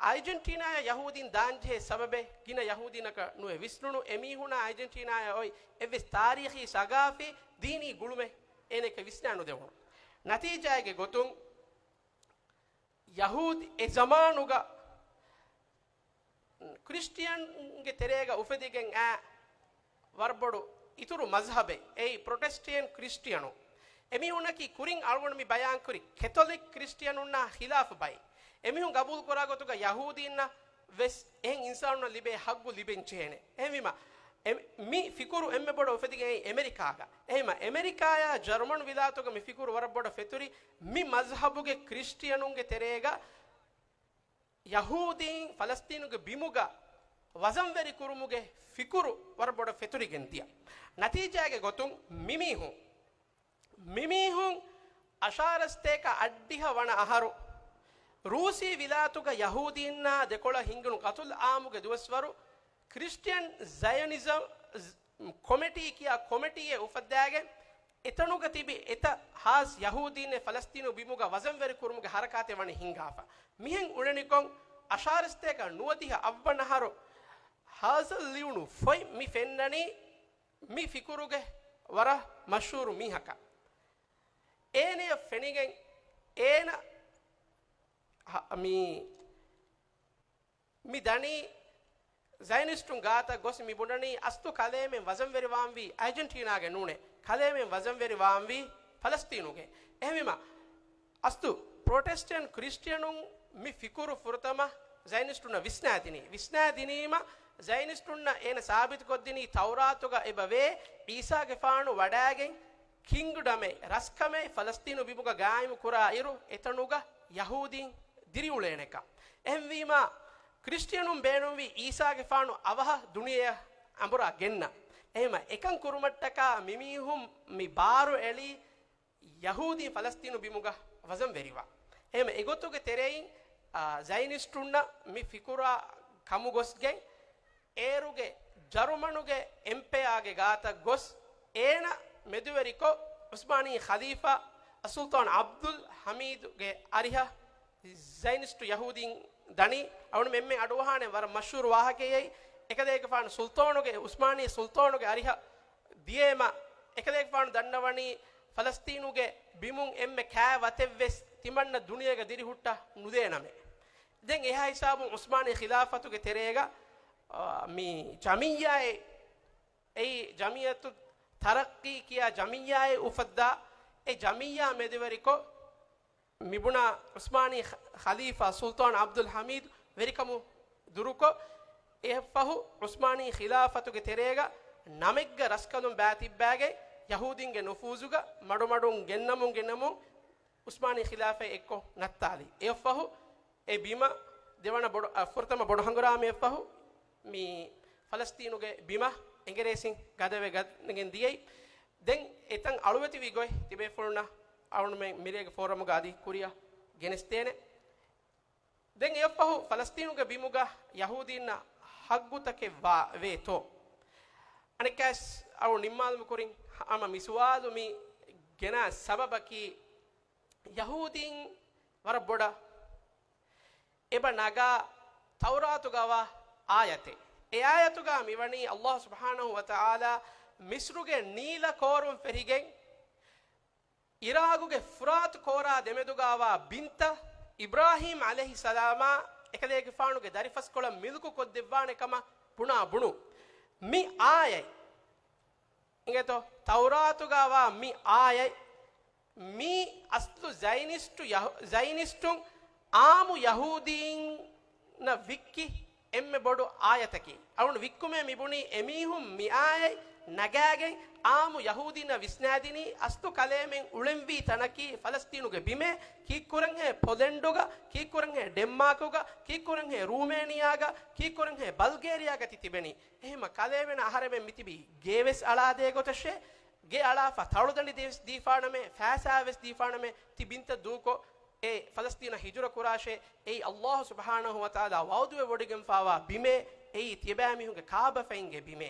އައިޖެންޓީނާޔަށް ޔަހޫދީން ދާންޖެހޭ ސަބަބެއް ގިނަ ޔަހޫދީންނަކަށް ނުއެ ވިސްނުނު. އެމީހުނާ އައިޖެންޓީނާޔަށް އޮތް އެއްވެސް ތާރީޚީ، ސަގާފީ، ދީނީ ގުޅުމެއް އޭނައަކަށް ވިސްނާ ނުދެވުނު. ނަތީޖާއެއްގެ ގޮތުން، ޔަހޫދީ އެ ޒަމާނުގަ ކްރިސްޓިއަންގެ ތެރޭގަ އުފެދިގެން އާ ވަރަށް ބޮޑު އިތުރު މަޒްހަބެއް، އެއީ ޕްރޮޓެސްޓެންޓް ކްރިސްޓިއަނުން. އެމީހުންނަކީ ކުރިން އަޅުގަނޑު މި ބަޔާންކުރި ކެތޮލިކް ކްރިސްޓިއަނުންނާ ޚިލާފު ބައެއް. އެމީހުން ގަބޫލު ކުރާ ގޮތުގަ ޔަހޫދީންނަށް ވެސް އެހެން އިންސާނުންނަށް ލިބޭ ހައްގު ލިބެން ޖެހޭނެ. އެހެންވީމަ، އެ-، މި ފިކުރު އެންމެ ބޮޑަށް އުފެދިގެން އެއީ އެމެރިކާގަ. އެހެންވީމަ، އެމެރިކާޔާ ޖަރުމަން ވިލާތުގަ މި ފިކުރު ވަރަށް ބޮޑަށް ފެތުރި، މި މަޒްހަބުގެ ކްރިސްޓިއަނުންގެ ތެރޭގަ ޔަހޫދީން ފަލަސްތީނުގެ ބިމުގަ ވަޒަންވެރި ކުރުމުގެ ފިކުރު ވަރަށް ބޮޑަށް ފެތުރިގެން ދިޔަ. ނަތީޖާގެ ގޮތުން މިމީހުން، މިމީހުން އަށާރަސްތޭކަ އަށްޑިހަ ވަނަ އަހަރު ރޫސީ ވިލާތުގަ ޔަހޫދީންނާ ދެކޮޅަށް ހިންގުނު ޤަތުލް އާމުގެ ދުވަސްވަރު ކްރިސްޓިއަން ޒަޔަނިޒަމް ކޮމިޓީ ކިޔާ ކޮމިޓީއެއް އުފައްދާގެން، އެތަނުގަ ތިބި އެތައް ހާސް ޔަހޫދީންނެއް ފަލަސްތީނު ބިމުގަ ވަޒަންވެރި ކުރުމުގެ ހަރަކާތެއް ވަނީ ހިންގާފަ. މިހެން އުޅެނިކޮށް، އަށާރަސްތޭކަ ނުވަދިހަ އަށްވަނަ އަހަރު ހާޒަލް ލިޔުނު ފޮތް މި ފެންނަނީ މި ފިކުރުގެ ވަރަށް މަޝްހޫރު މީހަކަށް. އޭނަޔަށް ފެނިގެން އޭނަ ހަ-، މި މި ދަނީ ޒަޔަނިސްޓުން ގާތަށް ގޮސް މި ބުނަނީ އަސްލު ކަލޭމެން ވަޒަންވެރިވާންވީ އަޖެންޓީނާގެ ނޫނޭ. ކަލޭމެން ވަޒަންވެރިވާންވީ ފަލަސްތީނުގެ. އެހެންވީމަ، އަސްލު ޕްރޮޓެސްޓެންޓް ކްރިސްޓިއަނުން މި ފިކުރު ފުރަތަމަ ޒަޔަނިސްޓުންނަށް ވިސްނާދިނީ. ވިސްނާދިނީމަ، ޒަޔަނިސްޓުންނަށް އޭނަ ސާބިތުކޮށްދިނީ ތައުރާތުގަ އެބަ ވޭ ޢީސާގެފާނު ވަޑާގެން ކިންގްޑަމެއް، ރަސްކަމެއް ފަލަސްތީނު ބިމުގަ ގާއިމު ކުރާ އިރު، އެތަނުގަ ޔަހޫދީން ދިރިއުޅޭނެކަން. އެހެންވީމާ، ކްރިސްޓިއަނުން ބޭނުންވީ ޢީސާގެފާނު އަވަހަށް ދުނިޔެއަށް އަނބުރާ ގެންނަ. އެހެންވީމަ، އެކަން ކުރުމަށްޓަކާ މިމީހުން މި ބާރު އެޅީ ޔަހޫދީން ފަލަސްތީނު ބިމުގަ ވަޒަންވެރިވާ. އެހެންވީމަ، އެގޮތުގެ ތެރެއިން، އާ، ޒަޔަނިސްޓުންނަށް މި ފިކުރާ ކަމުގޮސްގެން، އޭރުގެ ޖަރުމަނުގެ އެމްޕަޔާގެ ގާތަށް ގޮސް، އޭނަ މެދުވެރިކޮށް، ޢުސްމާނީ ޚަލީފާ އައްސުލްޠާން ޢަބްދުލް ޙަމީދުގެ އަރިހަށް ޒަޔަނިސްޓު ޔަހޫދީން ދަނީ. އަޅުގަނޑު އެންމެ އަޑުއަހާނެ ވަރަށް މަޝްހޫރު ވާހަކައެއް. އެކަލޭގެފާނު ސުލްޠާނުގެ، ޢުސްމާނީ ސުލްޠާނުގެ އަރިހަށް ދިޔައިމަ، އެކަލޭގެފާނު ދަންނަވަނީ ފަލަސްތީނުގެ ބިމުން އެންމެ ކާ ވަތެއްވެސް ތިމަންނަ ދުނިޔޭގަ ދިރިހުއްޓަ ނުދޭނަމޭ. ދެން އެހާ ހިސާބުން ޢުސްމާނީ ޚިލާފަތުގެ ތެރޭގަ، އާ، މި ޖަމިއްޔާއެއް، އެއީ ޖަމިއްޔަތު ތަރައްޤީ ކިޔާ ޖަމިއްޔާއެއް އުފައްދާ، އެ ޖަމިއްޔާ މެދުވެރިކޮށް، މިބުނާ ޢުސްމާނީ ޚަ-، ޚަލީފާ ސުލްޠާން ޢަބްދުލް ޙަމީދު ވެރިކަމުން ދުރުކޮށް، އެއަށްފަހު ޢުސްމާނީ ޚިލާފަތުގެ ތެރޭގަ ނަމެއްގަ ރަސްކަލުން ބާތިއްބާގެން ޔަހޫދީންގެ ނުފޫޒުގަ މަޑުމަޑުން ގެންނަމުން ގެންނަމުން ޢުސްމާނީ ޚިލާފަތް އެއްކޮށް ނައްތާލި. އެއަށްފަހު އެ ބިމަށް ދެވަނަ ބޮޑު، އަ، ފުރަތަމަ ބޮޑު ހަނގުރާމައަށްފަހު މި ފަލަސްތީނުގެ ބިމަށް އެނގެރޭސިން ގަދަވެ ގަދަނެގެން ދިޔައީ. ދެން އެތަން އަޅުވެތިވި ގޮތް ތިބޭފުޅުންނަށް އަޅުގަނޑުމެން މިރޭގެ ފޯރަމުގަ އަދި ކުރިއަށް ގެނެސްދޭނެ. ދެން އެއަށްފަހު ފަލަސްތީނުގެ ބިމުގަ ޔަހޫދީންނަށް ހައްގުތަކެއް ވާ ވޭތޯ؟ އަނެއްކާވެސް އަޅު ނިންމާލުމުގެ ކުރިން ހަމަ މި ސުވާލު މި ގެނާ ސަބަބަކީ، ޔަހޫދީން ވަރަށް ބޮޑަށް އެބަ ނަގާ ތައުރާތުގަވާ އާޔަތެއް. އެ އާޔަތުގަ މިވަނީ ﷲ ސުބްޙާނަހޫ ވަތަޢާލާ މިޞްރުގެ ނީލަ ކޯރުން ފެށިގެން، އިރާގުގެ ފުރާތު ކޯރާ ދެމެދުގަވާ ބިންތައް އިބްރާހީމް ޢަލައިހިއްސަލާމާ އެކަލޭގެފާނުގެ ދަރިފަސްކޮޅަށް މިލްކު ކޮށްދެއްވާނެ ކަމަށް ބުނާ ބުނު. މި އާޔަތް އިނގޭތޯ، ތައުރާތުގަވާ މި އާޔަތް މީ އަސްލު ޒައިނިސްޓު ޔަހު-، ޒައިނިސްޓުން އާއްމު ޔަހޫދީންނަށް ވިއްކި އެންމެ ބޮޑު އާޔަތަކީ. އަޅުން ވިއްކުމޭ މިބުނީ އެމީހުން މި އާޔަތް ނަގާގެން އާއްމު ޔަހޫދީންނަށް ވިސްނާދިނީ އަސްލު ކަލޭމެން އުޅެންވީ ތަނަކީ ފަލަސްތީނުގެ ބިމޭ، ކީއްކުރަންހޭ ޕޮލެންޑުގަ، ކީއްކުރަންހޭ ޑެންމާކުގަ، ކީއްކުރަންހޭ ރޫމޭނިއާގަ، ކީއްކުރަންހޭ ބަލްގޭރިއާގަ ތި ތިބެނީ. އެހެމަ ކަލޭމެން އަހަރެމެން މިތިބީ ގޭވެސް އަޅާދޭ ގޮތަށޭ، ގެ އަޅާފަ ތަޅުދަނޑި ދޭ-، ދީފާނަމޭ، ފައިސާވެސް ދީފާނަމޭ، ތި ބިންތައް ދޫކޮށް، އެ ފަލަސްތީނަށް ހިޖުރަ ކުރާށޭ، އެއީ ﷲ ސުބްޙާނަހޫ ވަތަޢާލާ ވަޢުދުވެ ވޮޑިގެންފާވާ ބިމޭ، އެއީ ތިޔަބައިމީހުންގެ ކާބަފައިންގެ ބިމޭ.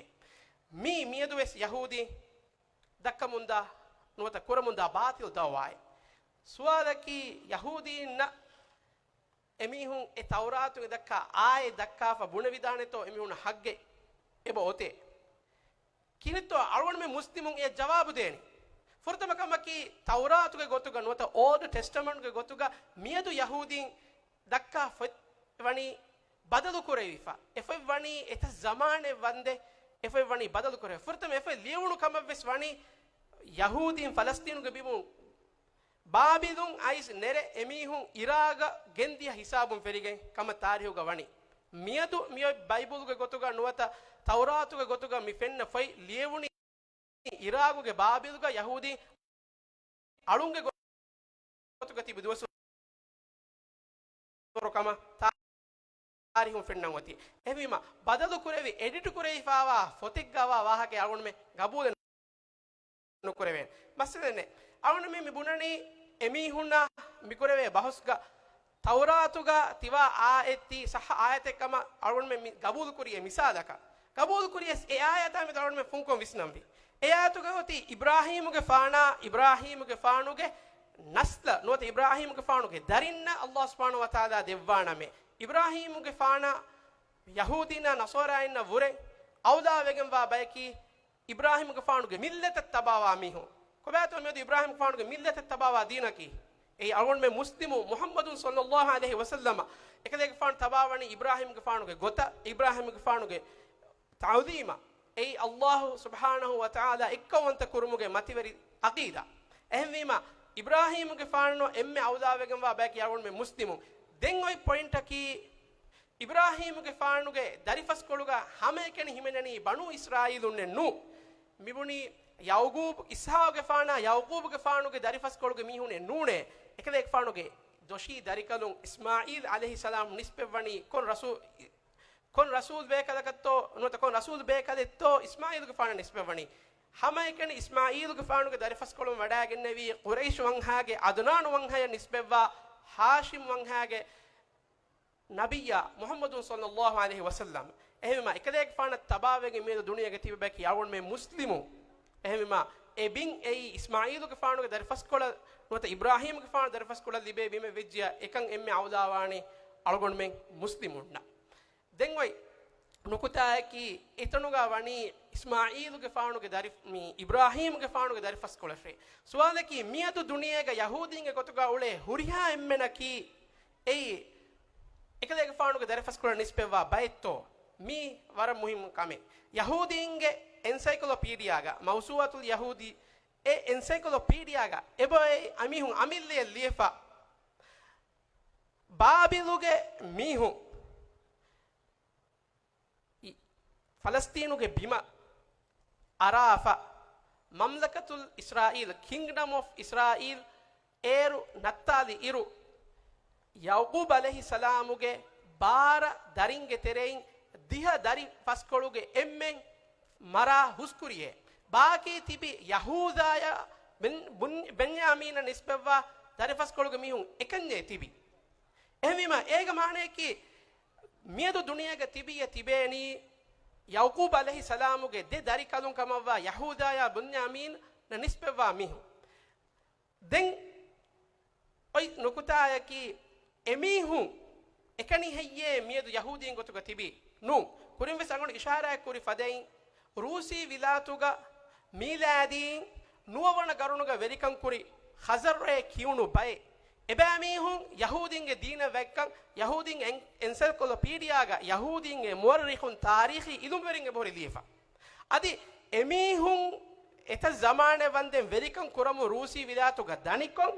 މީ މިއަދުވެސް ޔަހޫދީން ދައްކަމުންދާ ނުވަތަ ކުރަމުންދާ ބާޠިލް ދަޢުވާއެއް. ސުވާލަކީ، ޔަހޫދީންނަށް އެމީހުން އެ ތައުރާތުގެ ދައްކާ އާޔަތް ދައްކާފަ ބުނެވިދާނެތޯ އެމީހުންނަށް ހައްގެއް އެބަ އޮތޭ؟ ކިހިނެއްތޯ އަޅުގަނޑުމެން މުސްލިމުން އެ ޖަވާބު ދޭނީ؟ ފުރަތަމަ ކަމަކީ، ތައުރާތުގެ ގޮތުގަ ނުވަތަ އޯލްޑް ޓެސްޓަމަންޓްގެ ގޮތުގަ މިއަދު ޔަހޫދީން ދައްކާ ފޮތް ވަނީ ބަދަލުކުރެވިފަ. އެ ފޮތް ވަނީ އެތައް ޒަމާނެއް ވަންދެ އެ ފޮތް ވަނީ ބަދަލުކުރެވި. ފުރަތަމަ އެ ފޮތް ލިޔެވުނު ކަމަށްވެސް ވަނީ ޔަހޫދީން ފަލަސްތީނުގެ ބިމުން ބާބިލުން އައިސް ނެރެ އެމީހުން އިރާގަށް ގެންދިޔަ ހިސާބުން ފެށިގެން ކަމަށް ތާރީހުގަ ވަނީ. މިއަދު މިއޮތް ބައިބުލުގެ ގޮތުގަ ނުވަތަ ތައުރާތުގެ ގޮތުގަ މި ފެންނަ ފޮތް ލިޔެވުނީ އިރާގުގެ ބާބިލުގަ ޔަހޫދީ އަޅުންގެ ގޮތުގަ ތިބި ދުވަސްވަރު ކަމަށް ތާރީހުން ފެންނަން އޮތީ. އެހެންވީމަ، ބަދަލު ކުރެވި، އެޑިޓް ކުރެވިފާވާ ފޮތެއްގަވާ ވާހަކަ އަޅުގަނޑުމެން ގަބޫލެއް ނުކުރެވޭނެ. މައްސަލައެއް ނެތް. އަޅުގަނޑުމެން މި ބުނަނީ އެމީހުންނާ މިކުރެވޭ ބަހުސްގަ ތައުރާތުގަ ތިބާ އާޔަތް ތީ ޞައްޙަ އާޔަތެއް ކަމަށް އަޅުގަނޑުމެން މި ގަބޫލުކުރި އެ މިސާލަކަށް. ގަބޫލުކުރިޔަސް އެ އާޔަތާ މެދު އަޅުގަނޑުމެން ފުންކޮށް ވިސްނަންވީ. އެ އާޔަތުގަ އޮތީ އިބްރާހީމުގެފާނާ، އިބްރާހީމުގެފާނުގެ ނަސްލަށް ނުވަތަ އިބްރާހީމުގެފާނުގެ ދަރިންނަށް ﷲ ސުބްޙާނަހޫ ވަތަޢާލާ ދެއްވާނަމޭ. އިބްރާހީމުގެފާނަށް ޔަހޫދީންނާ ނަޞާރާއިންނަށް ވުރެ އައުލާވެގެންވާ ބަޔަކީ އިބްރާހީމުގެފާނުގެ މިއްލަތަށް ތަބާވާ މީހުން. ކޮބާތޯ މިއަދު އިބްރާހީމުގެފާނުގެ މިއްލަތަށް ތަބާވާ ދީނަކީ؟ އެއީ އަޅުގަނޑުމެން މުސްލިމު މުޙައްމަދު ޞައްލައްލާހު ޢަލައިހި ވަސައްލަމަ އެކަލޭގެފާނު ތަބާވަނީ އިބްރާހީމުގެފާނުގެ ގޮތަށް، އިބްރާހީމުގެފާނުގެ ތަޢުލީމަށް. އެއީ ﷲ ސުބްޙާނަހޫ ވަތަޢާލާ އެއްކައުވަންތަ ކުރުމުގެ މަތިވެރި ޢަޤީދާ. އެހެންވީމަ، އިބްރާހީމުގެފާނު އެންމެ އައުލާވެގެންވާ ބަޔަކީ އަޅުގަނޑުމެން މުސްލިމުން. ދެން އޮތް ޕޮއިންޓަކީ، އިބްރާހީމުގެފާނުގެ ދަރިފަސްކޮޅުގަ ހަމައެކަނި ހިމެނެނީ ބަނޫ އިސްރާއީލުންނެއް ނޫ. މިބުނީ ޔަޢުޤޫބު، އިސްޙާޤުގެފާނާ ޔަޢުޤޫބުގެފާނުގެ ދަރިފަސްކޮޅުގެ މީހުނެއް ނޫނޭ. އެކަލޭގެފާނުގެ ދޮށީ ދަރިކަލުން އިސްމާޢީލް ޢަލައިހިއްސަލާމް ނިސްބަތްވަނީ ކޮން ރަސޫ-، ކޮން ރަސޫލް ބޭކަލަކަށްތޯ ނުވަތަ ކޮން ރަސޫލް ބޭކަލެއްތޯ އިސްމާޢީލުގެފާނަށް ނިސްބަތްވަނީ؟ ހަމައެކަނި އިސްމާޢީލުގެފާނުގެ ދަރިފަސްކޮޅުން ވަޑައިގެންނެވީ ޤުރައިޝް ވަންހާގެ ޢަދުނާނު ވަންހަޔަށް ނިސްބަތްވާ ހާޝިމް ވަންހާގެ ނަބިއްޔާ މުޙައްމަދު ޞައްލައްލާހު ޢަލައިހި ވަސައްލަމް. އެހެންވީމާ، އެކަލޭގެފާނަށް ތަބާވެގެން މިއަދު ދުނިޔޭގަ ތިބި ބަޔަކީ އަޅުގަނޑުމެން މުސްލިމުން. އެހެންވީމާ، އެ ބިން އެއީ އިސްމާޢީލުގެފާނުގެ ދަރިފަސްކޮޅަށް ނުވަތަ އިބްރާހީމުގެފާނު ދަރިފަސްކޮޅަށް ލިބޭ ބިމެއް ވެއްޖިޔާ، އެކަން އެންމެ އައުލާވާނީ އަޅުގަނޑުމެން މުސްލިމުންނަށް. ދެން އޮތް ނުކުތާއަކީ، އެތަނުގަ ވަނީ އިސްމާޢީލުގެފާނުގެ ދަރި-، މި އިބްރާހީމުގެފާނުގެ ދަރިފަސްކޮޅަށޭ. ސުވާލަކީ، މިއަދު ދުނިޔޭގަ ޔަހޫދީންގެ ގޮތުގަ އުޅޭ ހުރިހާ އެންމެނަކީ އެއީ އެކަލޭގެފާނުގެ ދަރިފަސްކޮޅަށް ނިސްބަތްވާ ބައެއްތޯ؟ މީ ވަރަށް މުހިއްމު ކަމެއް. ޔަހޫދީންގެ އެންސައިކްލޯޕީޑިއާގަ، މައުސޫޢަތުލް ޔަހޫދީ، އެ އެންސައިކްލޯޕީޑިއާގަ އެބައޮތް އަމީހުން އަމިއްލަޔަށް ލިޔެފަ، ބާބިލުގެ މީހުން އި-، ފަލަސްތީނުގެ ބިމަށް އަރާފަ، މަމްލަކަތުލް އިސްރާއީލް، ކިންގްޑަމް އޮފް އިސްރާއީލް، އޭރު ނައްތާލި އިރު، ޔަޢުޤޫބް ޢަލައިހިއްސަލާމުގެ ބާރަ ދަރިންގެ ތެރެއިން ދިހަ ދަރި ފަސްކޮޅުގެ އެންމެން މަރާ ހުސްކުރިއޭ. ބާކީ ތިބި ޔަހޫދާޔާ ބެން-، ބުން-، ބެންޔާމީނަށް ނިސްބަތްވާ ދަރި ފަސްކޮޅުގެ މީހުން އެކަންޏޭ ތިބި. އެހެންވީމަ، އޭގެ މާނަޔަކީ، މިއަދު ދުނިޔޭގަ ތިބިއްޔާ ތިބޭނީ، ޔަޢުޤޫބް ޢަލައިހިއްސަލާމުގެ ދެ ދަރިކަލުން ކަމަށްވާ ޔަހޫދާޔާ ބުންޔާމީނަށް ނިސްބަތްވާ މީހުން. ދެން އޮތް ނުކުތާޔަކީ، އެމީހުން އެކަނި ހެއްޔޭ މިއަދު ޔަހޫދީން ގޮތުގަ ތިބީ؟ ނޫން. ކުރިންވެސް އަޅުގަނޑު އިޝާރާތް ކުރި ފަދައިން، ރޫސީ ވިލާތުގަ މީލާދީން ނުވަވަނަ ގަރުނުގަ ވެރިކަން ކުރި ޚަޒަރުއޭ ކިޔުނު ބައެއް. އެބައިމީހުން ޔަހޫދީންގެ ދީނަށް ވަތްކަން، ޔަހޫދީންގެ އެން-، އެންސައިކްލޮޕީޑިއާގަ ޔަހޫދީންގެ މުއައްރިޚުން ތާރީޚީ އިލްމުވެރިން އެބަހުރި ލިޔެފަ. އަދި އެމީހުން އެތައް ޒަމާނެއް ވަންދެން ވެރިކަން ކުރަމުން ރޫސީ ވިލާތުގަ ދަނިކޮށް،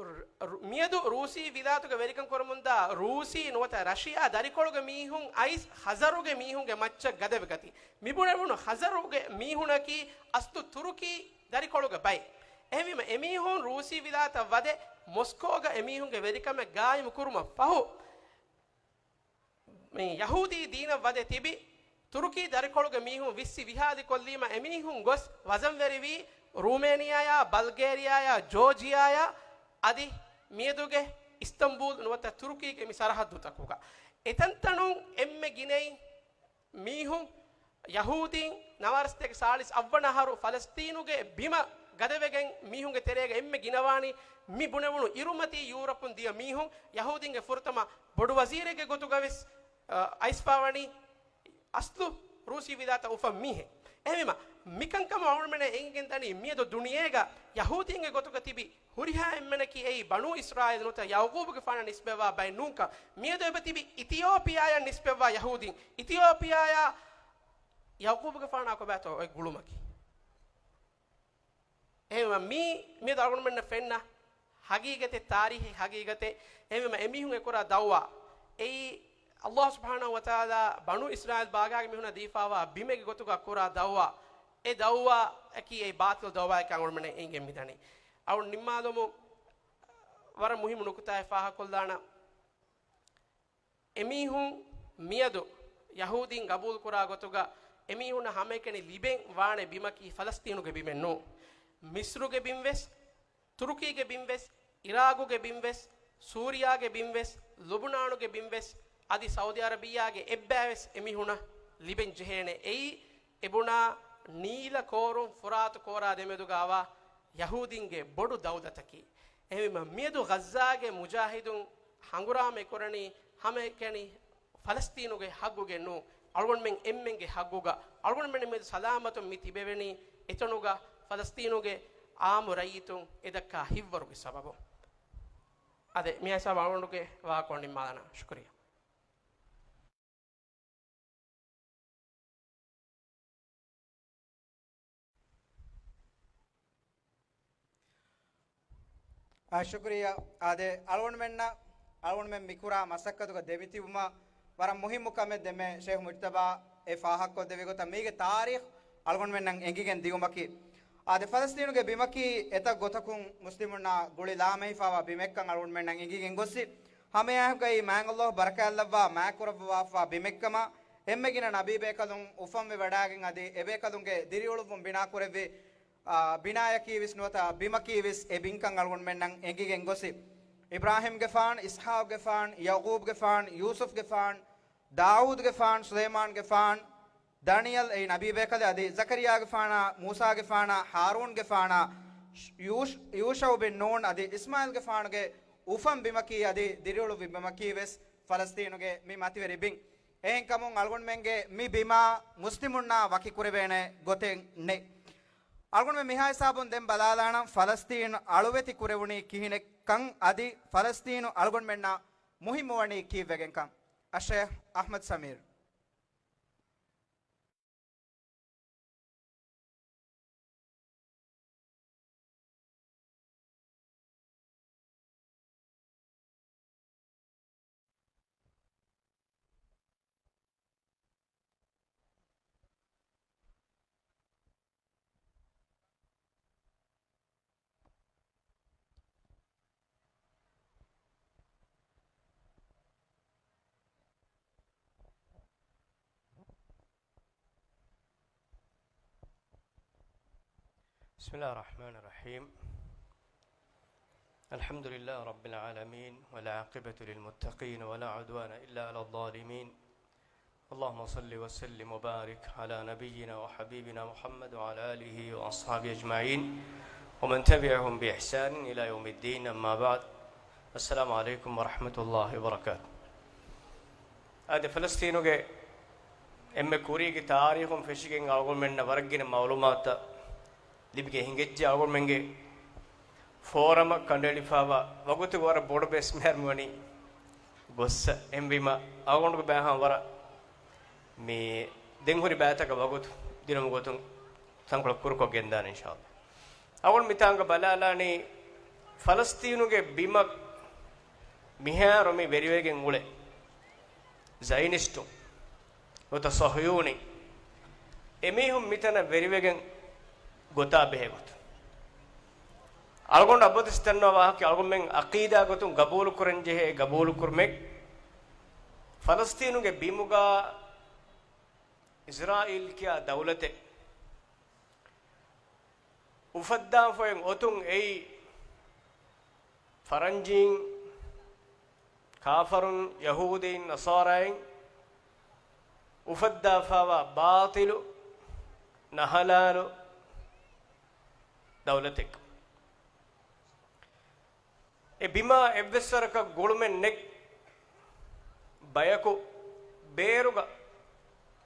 ރު-، ރު-، މިއަދު ރޫސީ ވިލާތުގެ ވެރިކަން ކުރަމުންދާ ރޫސީ ނުވަތަ ރަޝިޔާ ދަރިކޮޅުގެ މީހުން އައިސް ޚަޒަރުގެ މީހުންގެ މައްޗަށް ގަދަވެގަތީ. މިބުނެވުނު ޚަޒަރުގެ މީހުނަކީ އަސްލު ތުރުކީ ދަރިކޮޅުގެ ބައެއް. އެހެންވީމަ، އެމީހުން ރޫސީ ވިލާތަށް ވަދެ، މޮސްކޯގަ އެމީހުންގެ ވެރިކަމެއް ގާއިމު ކުރުމަށް ފަހު، މި ޔަހޫދީ ދީނަށް ވަދެ ތިބި ތުރުކީ ދަރިކޮޅުގެ މީހުން ވިއްސި ވިހާލި ކޮށްލީމަ، އެމީހުން ގޮސް ވަޒަންވެރިވީ ރޫމޭނިއާޔާ، ބަލްގޭރިއާޔާ، ޖޯޖިއާޔާ، އަދި މިއަދުގެ އިސްތަންބޫލް ނުވަތަ ތުރުކީގެ މި ސަރަހައްދުތަކުގަ. އެތަންތަނުން އެންމެ ގިނައިން މީހުން، ޔަހޫދީން، ނަވާރަސަތޭކަ ސާޅީސް އަށްވަނަ އަހަރު ފަލަސްތީނުގެ ބިމަށް ގަދަވެގެން މީހުންގެ ތެރޭގަ އެންމެ ގިނަވާނީ މި ބުނެވުނު އިރުމަތީ ޔޫރަޕުން ދިޔަ މީހުން. ޔަހޫދީންގެ ފުރަތަމަ ބޮޑު ވަޒީރެއްގެ ގޮތުގަވެސް، އަ، އައިސްފާވަނީ އަސްލު ރޫސީ ވިލާތަށް އުފަން މީހެއް. އެހެންވީމަ، މިކަންކަމަށް އަޅުގަނޑުމެން އެނގިގެން ދަނީ މިއަދު ދުނިޔޭގަ ޔަހޫދީންގެ ގޮތުގަ ތިބި ހުރިހާ އެންމެނަކީ އެއީ ބަނޫ އިސްރާއީލް ނުވަތަ ޔަޢުޤޫބުގެފާނަށް ނިސްބަތްވާ ބައެއް ނޫންކަން. މިއަދު އެބަ ތިބި އިތިއޯޕިއާއަށް ނިސްބަތްވާ ޔަހޫދީން. އިތިއޯޕިއާއާ ޔަޢުޤޫބުގެފާނާ ކޮބާތޯ އޮތް ގުޅުމަކީ؟ އެހެންވީމަ، މީ މިއަދު އަޅުގަނޑުމެންނަށް ފެންނަ ހަގީގަތެއް، ތާރީހީ ހަގީގަތެއް. އެހެންވީމަ، އެމީހުން އެކުރާ ދަޢުވާ، އެއީ ﷲ ސުބްޙާނަހޫ ވަތަޢާލާ ބަނޫ އިސްރާއީލް ބާގާގެ މީހުންނަށް ދީފާވާ ބިމެއްގެ ގޮތުގަ ކުރާ ދަޢުވާ، އެ ދަޢުވާއަކީ އެއީ ބާޠިލު ދަޢުވާއެކޭ އަޅުގަނޑުމެން އެނގިގެން މިދަނީ. އަޅުގަނޑު ނިންމާލުމުން ވަރަށް މުހިއްމު ނުކުތާއެއް ފާހަގަކޮށްލާނަން. އެމީހުން މިއަދު ޔަހޫދީން ގަބޫލުކުރާ ގޮތުގަ އެމީހުންނަށް ހަމައެކަނި ލިބެން ވާނެ ބިމަކީ ފަލަސްތީނުގެ ބިމެއް ނޫން. މިޞްރުގެ ބިންވެސް، ތުރުކީގެ ބިންވެސް، އިރާގުގެ ބިންވެސް، ސޫރިޔާގެ ބިންވެސް، ލުބުނާނުގެ ބިންވެސް، އަދި ސައުދީ އަރަބިއްޔާގެ އެއްބައިވެސް އެމީހުނަށް ލިބެން ޖެހޭނެ. އެއީ އެބުނާ ނީލަ ކޯރުން ފުރާތު ކޯރާ ދެމެދުގައިވާ ޔަހޫދީންގެ ބޮޑު ދައުލަތަކީ. އެހެންވީމަ، މިއަދު ޣައްޒާގެ މުޖާހިދުން ހަނގުރާމަ ކުރަނީ ހަމައެކަނި ފަލަސްތީނުގެ ހައްގުގެ ނޫން، އަޅުގަނޑުމެން އެންމެންގެ ހައްގުގަ. އަޅުގަނޑުމެން މިއަދު ސަލާމަތުން މި ތިބެވެނީ އެތަނުގަ ފަލަސްތީނުގެ އާއްމު ރައްޔިތުން އެދައްކާ ހިތްވަރުގެ ސަބަބުން. އާދެ، މި ހިސާބަށް އަޅުގަނޑުގެ ވާހަކަ ނިންމާލާނަން. ޝުކުރިއްޔާ. އާ، ޝުކުރިއްޔާ. އާދެ، އަޅުގަނޑުމެންނަށް، އަޅުގަނޑުމެން މިކުރާ މަސައްކަތުގަ ދެމިތިބުމަށް ވަރަށް މުހިއްމު ކަމެއް ދެމެ ޝޭޚް މުޖްތަބާ އެ ފާހަގަކޮށްދެއްވި ގޮތަށް މީގެ ތާރީޚް އަޅުގަނޑުމެންނަށް އެނގިގެން ދިއުމަކީ. އާދެ، ފަލަސްތީނުގެ ބިމަކީ އެތައް ގޮތަކުން މުސްލިމުންނާ ގުޅި ލާމެހިފާވާ ބިމެއްކަން އަޅުގަނޑުމެންނަށް އެނގިގެން ގޮސްސި. ހަމައެއާއެކުގައި މާތް ﷲ ބަރަކާތްލައްވާ މާތްކުރައްވާފާ ބިމެއްކަމަށް އެންމެ ގިނަ ނަބީ ބޭކަލުން އުފަންވެ ވަޑައިގެން އަދި އެބޭކަލުންގެ ދިރިއުޅުއްވުން ބިނާކުރެއްވި، އާ، ބިނާޔަކީވެސް ނުވަތަ ބިމަކީވެސް އެ ބިންކަން އަޅުގަނޑުމެންނަށް އެނގިގެން ގޮސްސި. އިބްރާހީމްގެފާން، އިސްޙާޤުގެފާން، ޔަޢުޤޫބްގެފާން، ޔޫސުފްގެފާން، ދާއޫދުގެފާން، ސުލައިމާންގެފާން، ދާނިޔަލް އެއީ ނަބީ ބޭކަލެއް އަދި ޒަކަރިޔާގެފާނާ، މޫސާގެފާނާ، ހާރޫންގެފާނާ، ޔޫޝް-، ޔޫޝައު ބިން ނޫން އަދި އިސްމާޢީލްގެފާނުގެ އުފަން ބިމަކީ އަދި ދިރިއުޅުއްވި ބިމަކީވެސް ފަލަސްތީނުގެ މި މަތިވެރި ބިން. އެހެންކަމުން އަޅުގަނޑުމެންގެ މި ބިމާ މުސްލިމުންނާ ވަކިކުރެވޭނެ ގޮތެއް ނެތް. އަޅުގަނޑުމެން މިހާ ހިސާބުން ދެން ބަލާލާނަން ފަލަސްތީން އަޅުވެތި ކުރެވުނީ ކިހިނެއްކަން އަދި ފަލަސްތީނު އަޅުގަނޑުމެންނަށް މުހިއްމުވަނީ ކީއްވެގެންކަން. އައްޝޭޚް އަޙްމަދު ސަމީރު. بسم الله الرحمن الرحيم. الحمد لله رب العالمين، والعاقبة للمتقين، ولا عدوان إلا على الظالمين. اللهم صل وسلم وبارك على نبينا وحبيبنا محمد وعلى آله وأصحابه أجمعين، ومن تبعهم بإحسان إلى يوم الدين، أما بعد. السلام عليكم ورحمة الله وبركاته. އާދެ، ފަލަސްތީނުގެ އެންމެ ކުރީގެ ތާރީޚުން ފެށިގެން އަޅުގަނޑުމެންނަށް ވަރަށް ގިނަ މައުލޫމާތުތައް ލިބިގެން ހިނގައްޖެ. އަޅުގަނޑުމެންގެ ފޯރަމަށް ކަނޑައެޅިފައިވާ ވަގުތުގެ ވަރަށް ބޮޑު ބޭސް މިހާރު މިވަނީ ގޮއްސަ. އެހެންވީމަ އަޅުގަނޑުގެ ބައިހާ ވަރަށް މި ދެން ހުރި ބައިތަކަށް ވަގުތު ދިނުމުގެ ގޮތުން ތަންކޮޅެއް ކުރުކޮށް ގެންދާނެ އިންޝާﷲ. އަޅުގަނޑު މިތާނގަ ބަލާލާނީ ފަލަސްތީނުގެ ބިމަށް މިހާރު މި ވެރިވެގެން އުޅޭ ޒައިނިސްޓު ނުވަތަ ޞަހްޔޫނީ އެމީހުން މިތަނަށް ވެރިވެގެން ގޮތާ ބެހޭ ގޮތުން. އަޅުގަނޑު އަބަދުވެސް ދަންނަވާ ވާހަކަ، އަޅުގަނޑުމެން އަޤީދާ ގޮތުން ގަބޫލު ކުރަން ޖެހޭ ގަބޫލު ކުރުމެއް، ފަލަސްތީނުގެ ބިމުގަ އިސްރާއީލް ކިޔާ ދައުލަތެއް އުފައްދާފައި އޮތުން އެއީ ފަރަންޖީން، ކާފަރުން، ޔަހޫދީން، ނަޞާރާއިން އުފައްދާފައިވާ ބާޠިލު، ނަހަލާލު ދައުލަތެއް. އެ ބިމާ އެއްވެސް ވަރަކަށް ގުޅުމެއް ނެތް ބަޔަކު ބޭރުގަ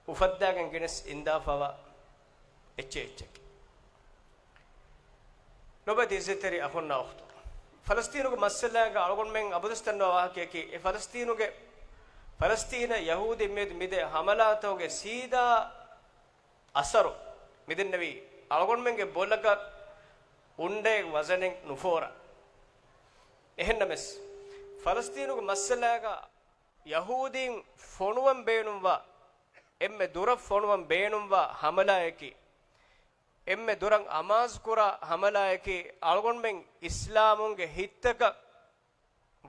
އުފައްދާގެން ގެނެސް އިންދާފައިވާ އެއްޗެއް އެއްޗެއް. ލޮބުވެތި އިއްޒަތްތެރި އަޚުންނާ އުޚްތުން، ފަލަސްތީނުގެ މައްސަލާގަ އަޅުގަނޑުމެން އަބަދުވެސް ދަންނަވާ ވާހަކައަކީ، އެ ފަލަސްތީނުގެ، ފަލަސްތީނަށް ޔަހޫދީން މިއަދު މިދޭ ހަމަލާތަކުގެ ސީދާ އަސަރު މިދެންނެވީ އަޅުގަނޑުމެންގެ ބޮލަކަށް އުނޑޭ ވަޒަނެއް ނުފޯރާ. އެހެންނަމަވެސް، ފަލަސްތީނުގެ މައްސަލާގަ ޔަހޫދީން ފޮނުވަން ބޭނުންވާ، އެންމެ ދުރަށް ފޮނުވަން ބޭނުންވާ ހަމަލާއަކީ، އެންމެ ދުރަށް އަމާޒުކުރާ ހަމަލާއަކީ، އަޅުގަނޑުމެން އިސްލާމުންގެ ހިތްތަކަށް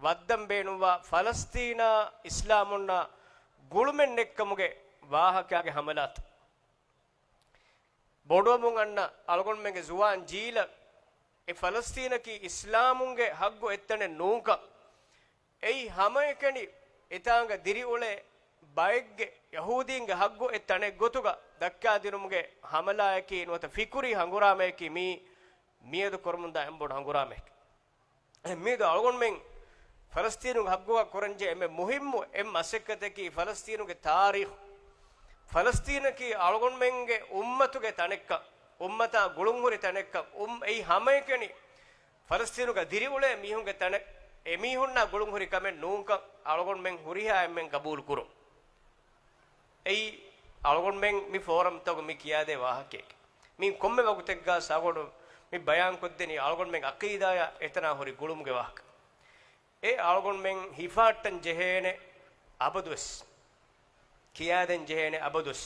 ވައްދަން ބޭނުންވާ ފަލަސްތީނާ އިސްލާމުންނާ ގުޅުމެއް ނެތްކަމުގެ ވާހަކައިގެ ހަމަލާތައް. ބޮޑުވަމުން އަންނަ އަޅުގަނޑުމެންގެ ޒުވާން ޖީލަށް އެ ފަލަސްތީނަކީ އިސްލާމުންގެ ހައްގު އޮތް ތަނެއް ނޫންކަން، އެއީ ހަމައެކަނި އެތާނގަ ދިރިއުޅޭ ބައެއްގެ ޔަހޫދީންގެ ހައްގު އޮތް ތަނެއް ގޮތުގަ ދައްކާދިނުމުގެ ހަމަލާއަކީ ނުވަތަ ފިކުރީ ހަނގުރާމައަކީ މީ މިއަދު ކުރަމުންދާ އެންމެ ބޮޑު ހަނގުރާމައެކޭ. މިއަދު އަޅުގަނޑުމެން ފަލަސްތީނުގެ ހައްގުގަ ކުރަންޖެހޭ އެންމެ މުހިއްމު އެއް މަސައްކަތަކީ ފަލަސްތީނުގެ ތާރީޚު. ފަލަސްތީނަކީ އަޅުގަނޑުމެންގެ އުއްމަތުގެ ތަނެއްކަން، އުއްމަތާ ގުޅުންހުރި ތަނެއްކަން، އު-، އެއީ ހަމައެކަނި ފަލަސްތީނުގަ ދިރިއުޅޭ މީހުންގެ ތަނެއް، އެމީހުންނާ ގުޅުންހުރި ކަމެއް ނޫންކަން އަޅުގަނޑުމެން ހުރިހާ އެންމެން ގަބޫލު ކުރުން. އެއީ އަޅުގަނޑުމެން މި ފޯރަމްތަކުގަ މި ކިޔާދޭ ވާހަކައެކޭ. މި ކޮންމެ ވަގުތެއްގަ ސާގޮޑު މި ބަޔާންކޮށްދެނީ އަޅުގަނޑުމެން އަޤީދާޔާ އެތަނާ ހުރި ގުޅުމުގެ ވާހަކަ. އެ އަޅުގަނޑުމެން ހިފާއްޓަން ޖެހޭނެ އަބަދުވެސް. ކިޔާދޭން ޖެހޭނެ އަބަދުވެސް.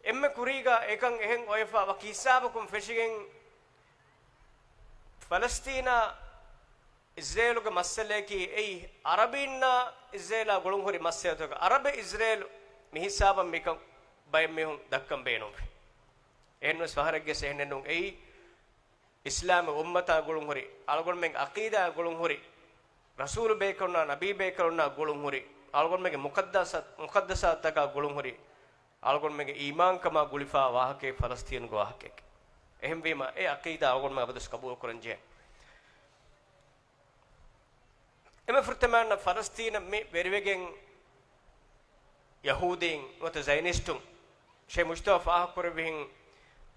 އެންމެ ކުރީގަ އެކަން އެހެން އޮވެފަ ވަކި ހިސާބަކުން ފެށިގެން، ފަލަސްތީނާ އިޒްރޭލުގެ މައްސަލައަކީ އެއީ އަރަބީންނާ އިޒްރޭލާ ގުޅުންހުރި މައްސަލަތަކަށް. އަރަބެއް އިޒްރޭލު މި ހިސާބަށް މިކަން ބައެއް މީހުން ދައްކަން ބޭނުންވޭ. އެހެންވެސް ފަހަރެއްގެ ސެހެނެއް ނޫން. އެއީ އިސްލާމީ އުއްމަތާ ގުޅުންހުރި، އަޅުގަނޑުމެން އަޤީދާ ގުޅުންހުރި، ރަސޫލު ބޭކަލުންނާ ނަބީ ބޭކަލުންނާ ގުޅުންހުރި، އަޅުގަނޑުމެންގެ މުޤައްދަސަ-، މުޤައްދަސާތަކާ ގުޅުންހުރި، އަޅުގަނޑުމެންގެ އީމާންކަމާ ގުޅިފާ ވާހަކައެއް ފަލަސްތީނުގެ ވާހަކައެކޭ. އެހެންވީމަ، އެ އަޤީދާ އަޅުގަނޑުމެން އަބަދުވެސް ޤަބޫލު ކުރަންޖެހޭ. އެންމެ ފުރަތަމަ އަންނަ ފަލަސްތީނަށް މި ވެރިވެގެން ޔަހޫދީން ނުވަތަ ޒައިނިސްޓުން ޝޭޚް މުޖްތަބާ ފާހަގަކުރެއްވިހެން،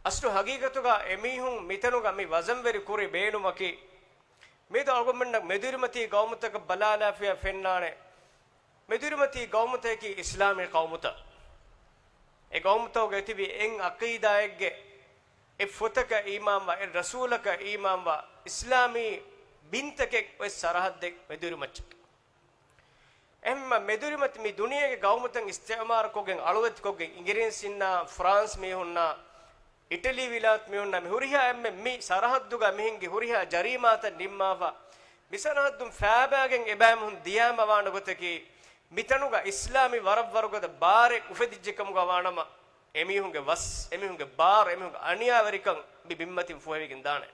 އަސްލު ހަގީގަތުގަ އެމީހުން މިތަނުގަ މި ވަޒަންވެރި ކުރި ބޭނުމަކީ، މިއަދު އަޅުގަނޑުމެންނަށް މެދުއިރުމަތީ ގައުމުތަކަށް ބަލާލާފިޔާ ފެންނާނެ. މެދުއިރުމަތީ ގައުމުތަކަކީ އިސްލާމީ ގައުމުތައް. އެ ގައުމުތަކުގަ އެތިބި އެއް އަޤީދާއެއްގެ، އެއް ފޮތަކަށް އީމާންވާ، އެއް ރަސޫލަކަށް އީމާންވާ، އިސްލާމީ ބިންތަކެއް އޮތް ސަރަހައްދެއް މެދުއިރުމައްޗަކީ. އެހެންމަ މެދުއިރުމަތި މި ދުނިޔޭގެ ގައުމުތައް އިސްތިޢުމާރުކޮށްގެން، އަޅުވެތިކޮށްގެން، އިނގިރޭސިންނާ، ފްރާންސް މީހުންނާ، އިޓަލީ ވިލާތު މީހުންނާ، މި ހުރިހާ އެންމެ މި ސަރަހައްދުގަ މިހިންގި ހުރިހާ ޖަރީމާތައް ނިންމާފަ، މި ސަރަހައްދުން ފައިބާގެން އެބައިމީހުން ދިޔާމަ ވާނެ ގޮތަކީ، މިތަނުގަ އިސްލާމީ ވަރަށް ވަރުގަދަ ބާރެއް އުފެދިއްޖެކަމުގަ ވާނަމަ، އެމީހުންގެ ވަސް، އެމީހުންގެ ބާރު، އެމީހުންގެ އަނިޔާވެރިކަން މި ބިންމަތިން ފުހެވިގެން ދާނެ.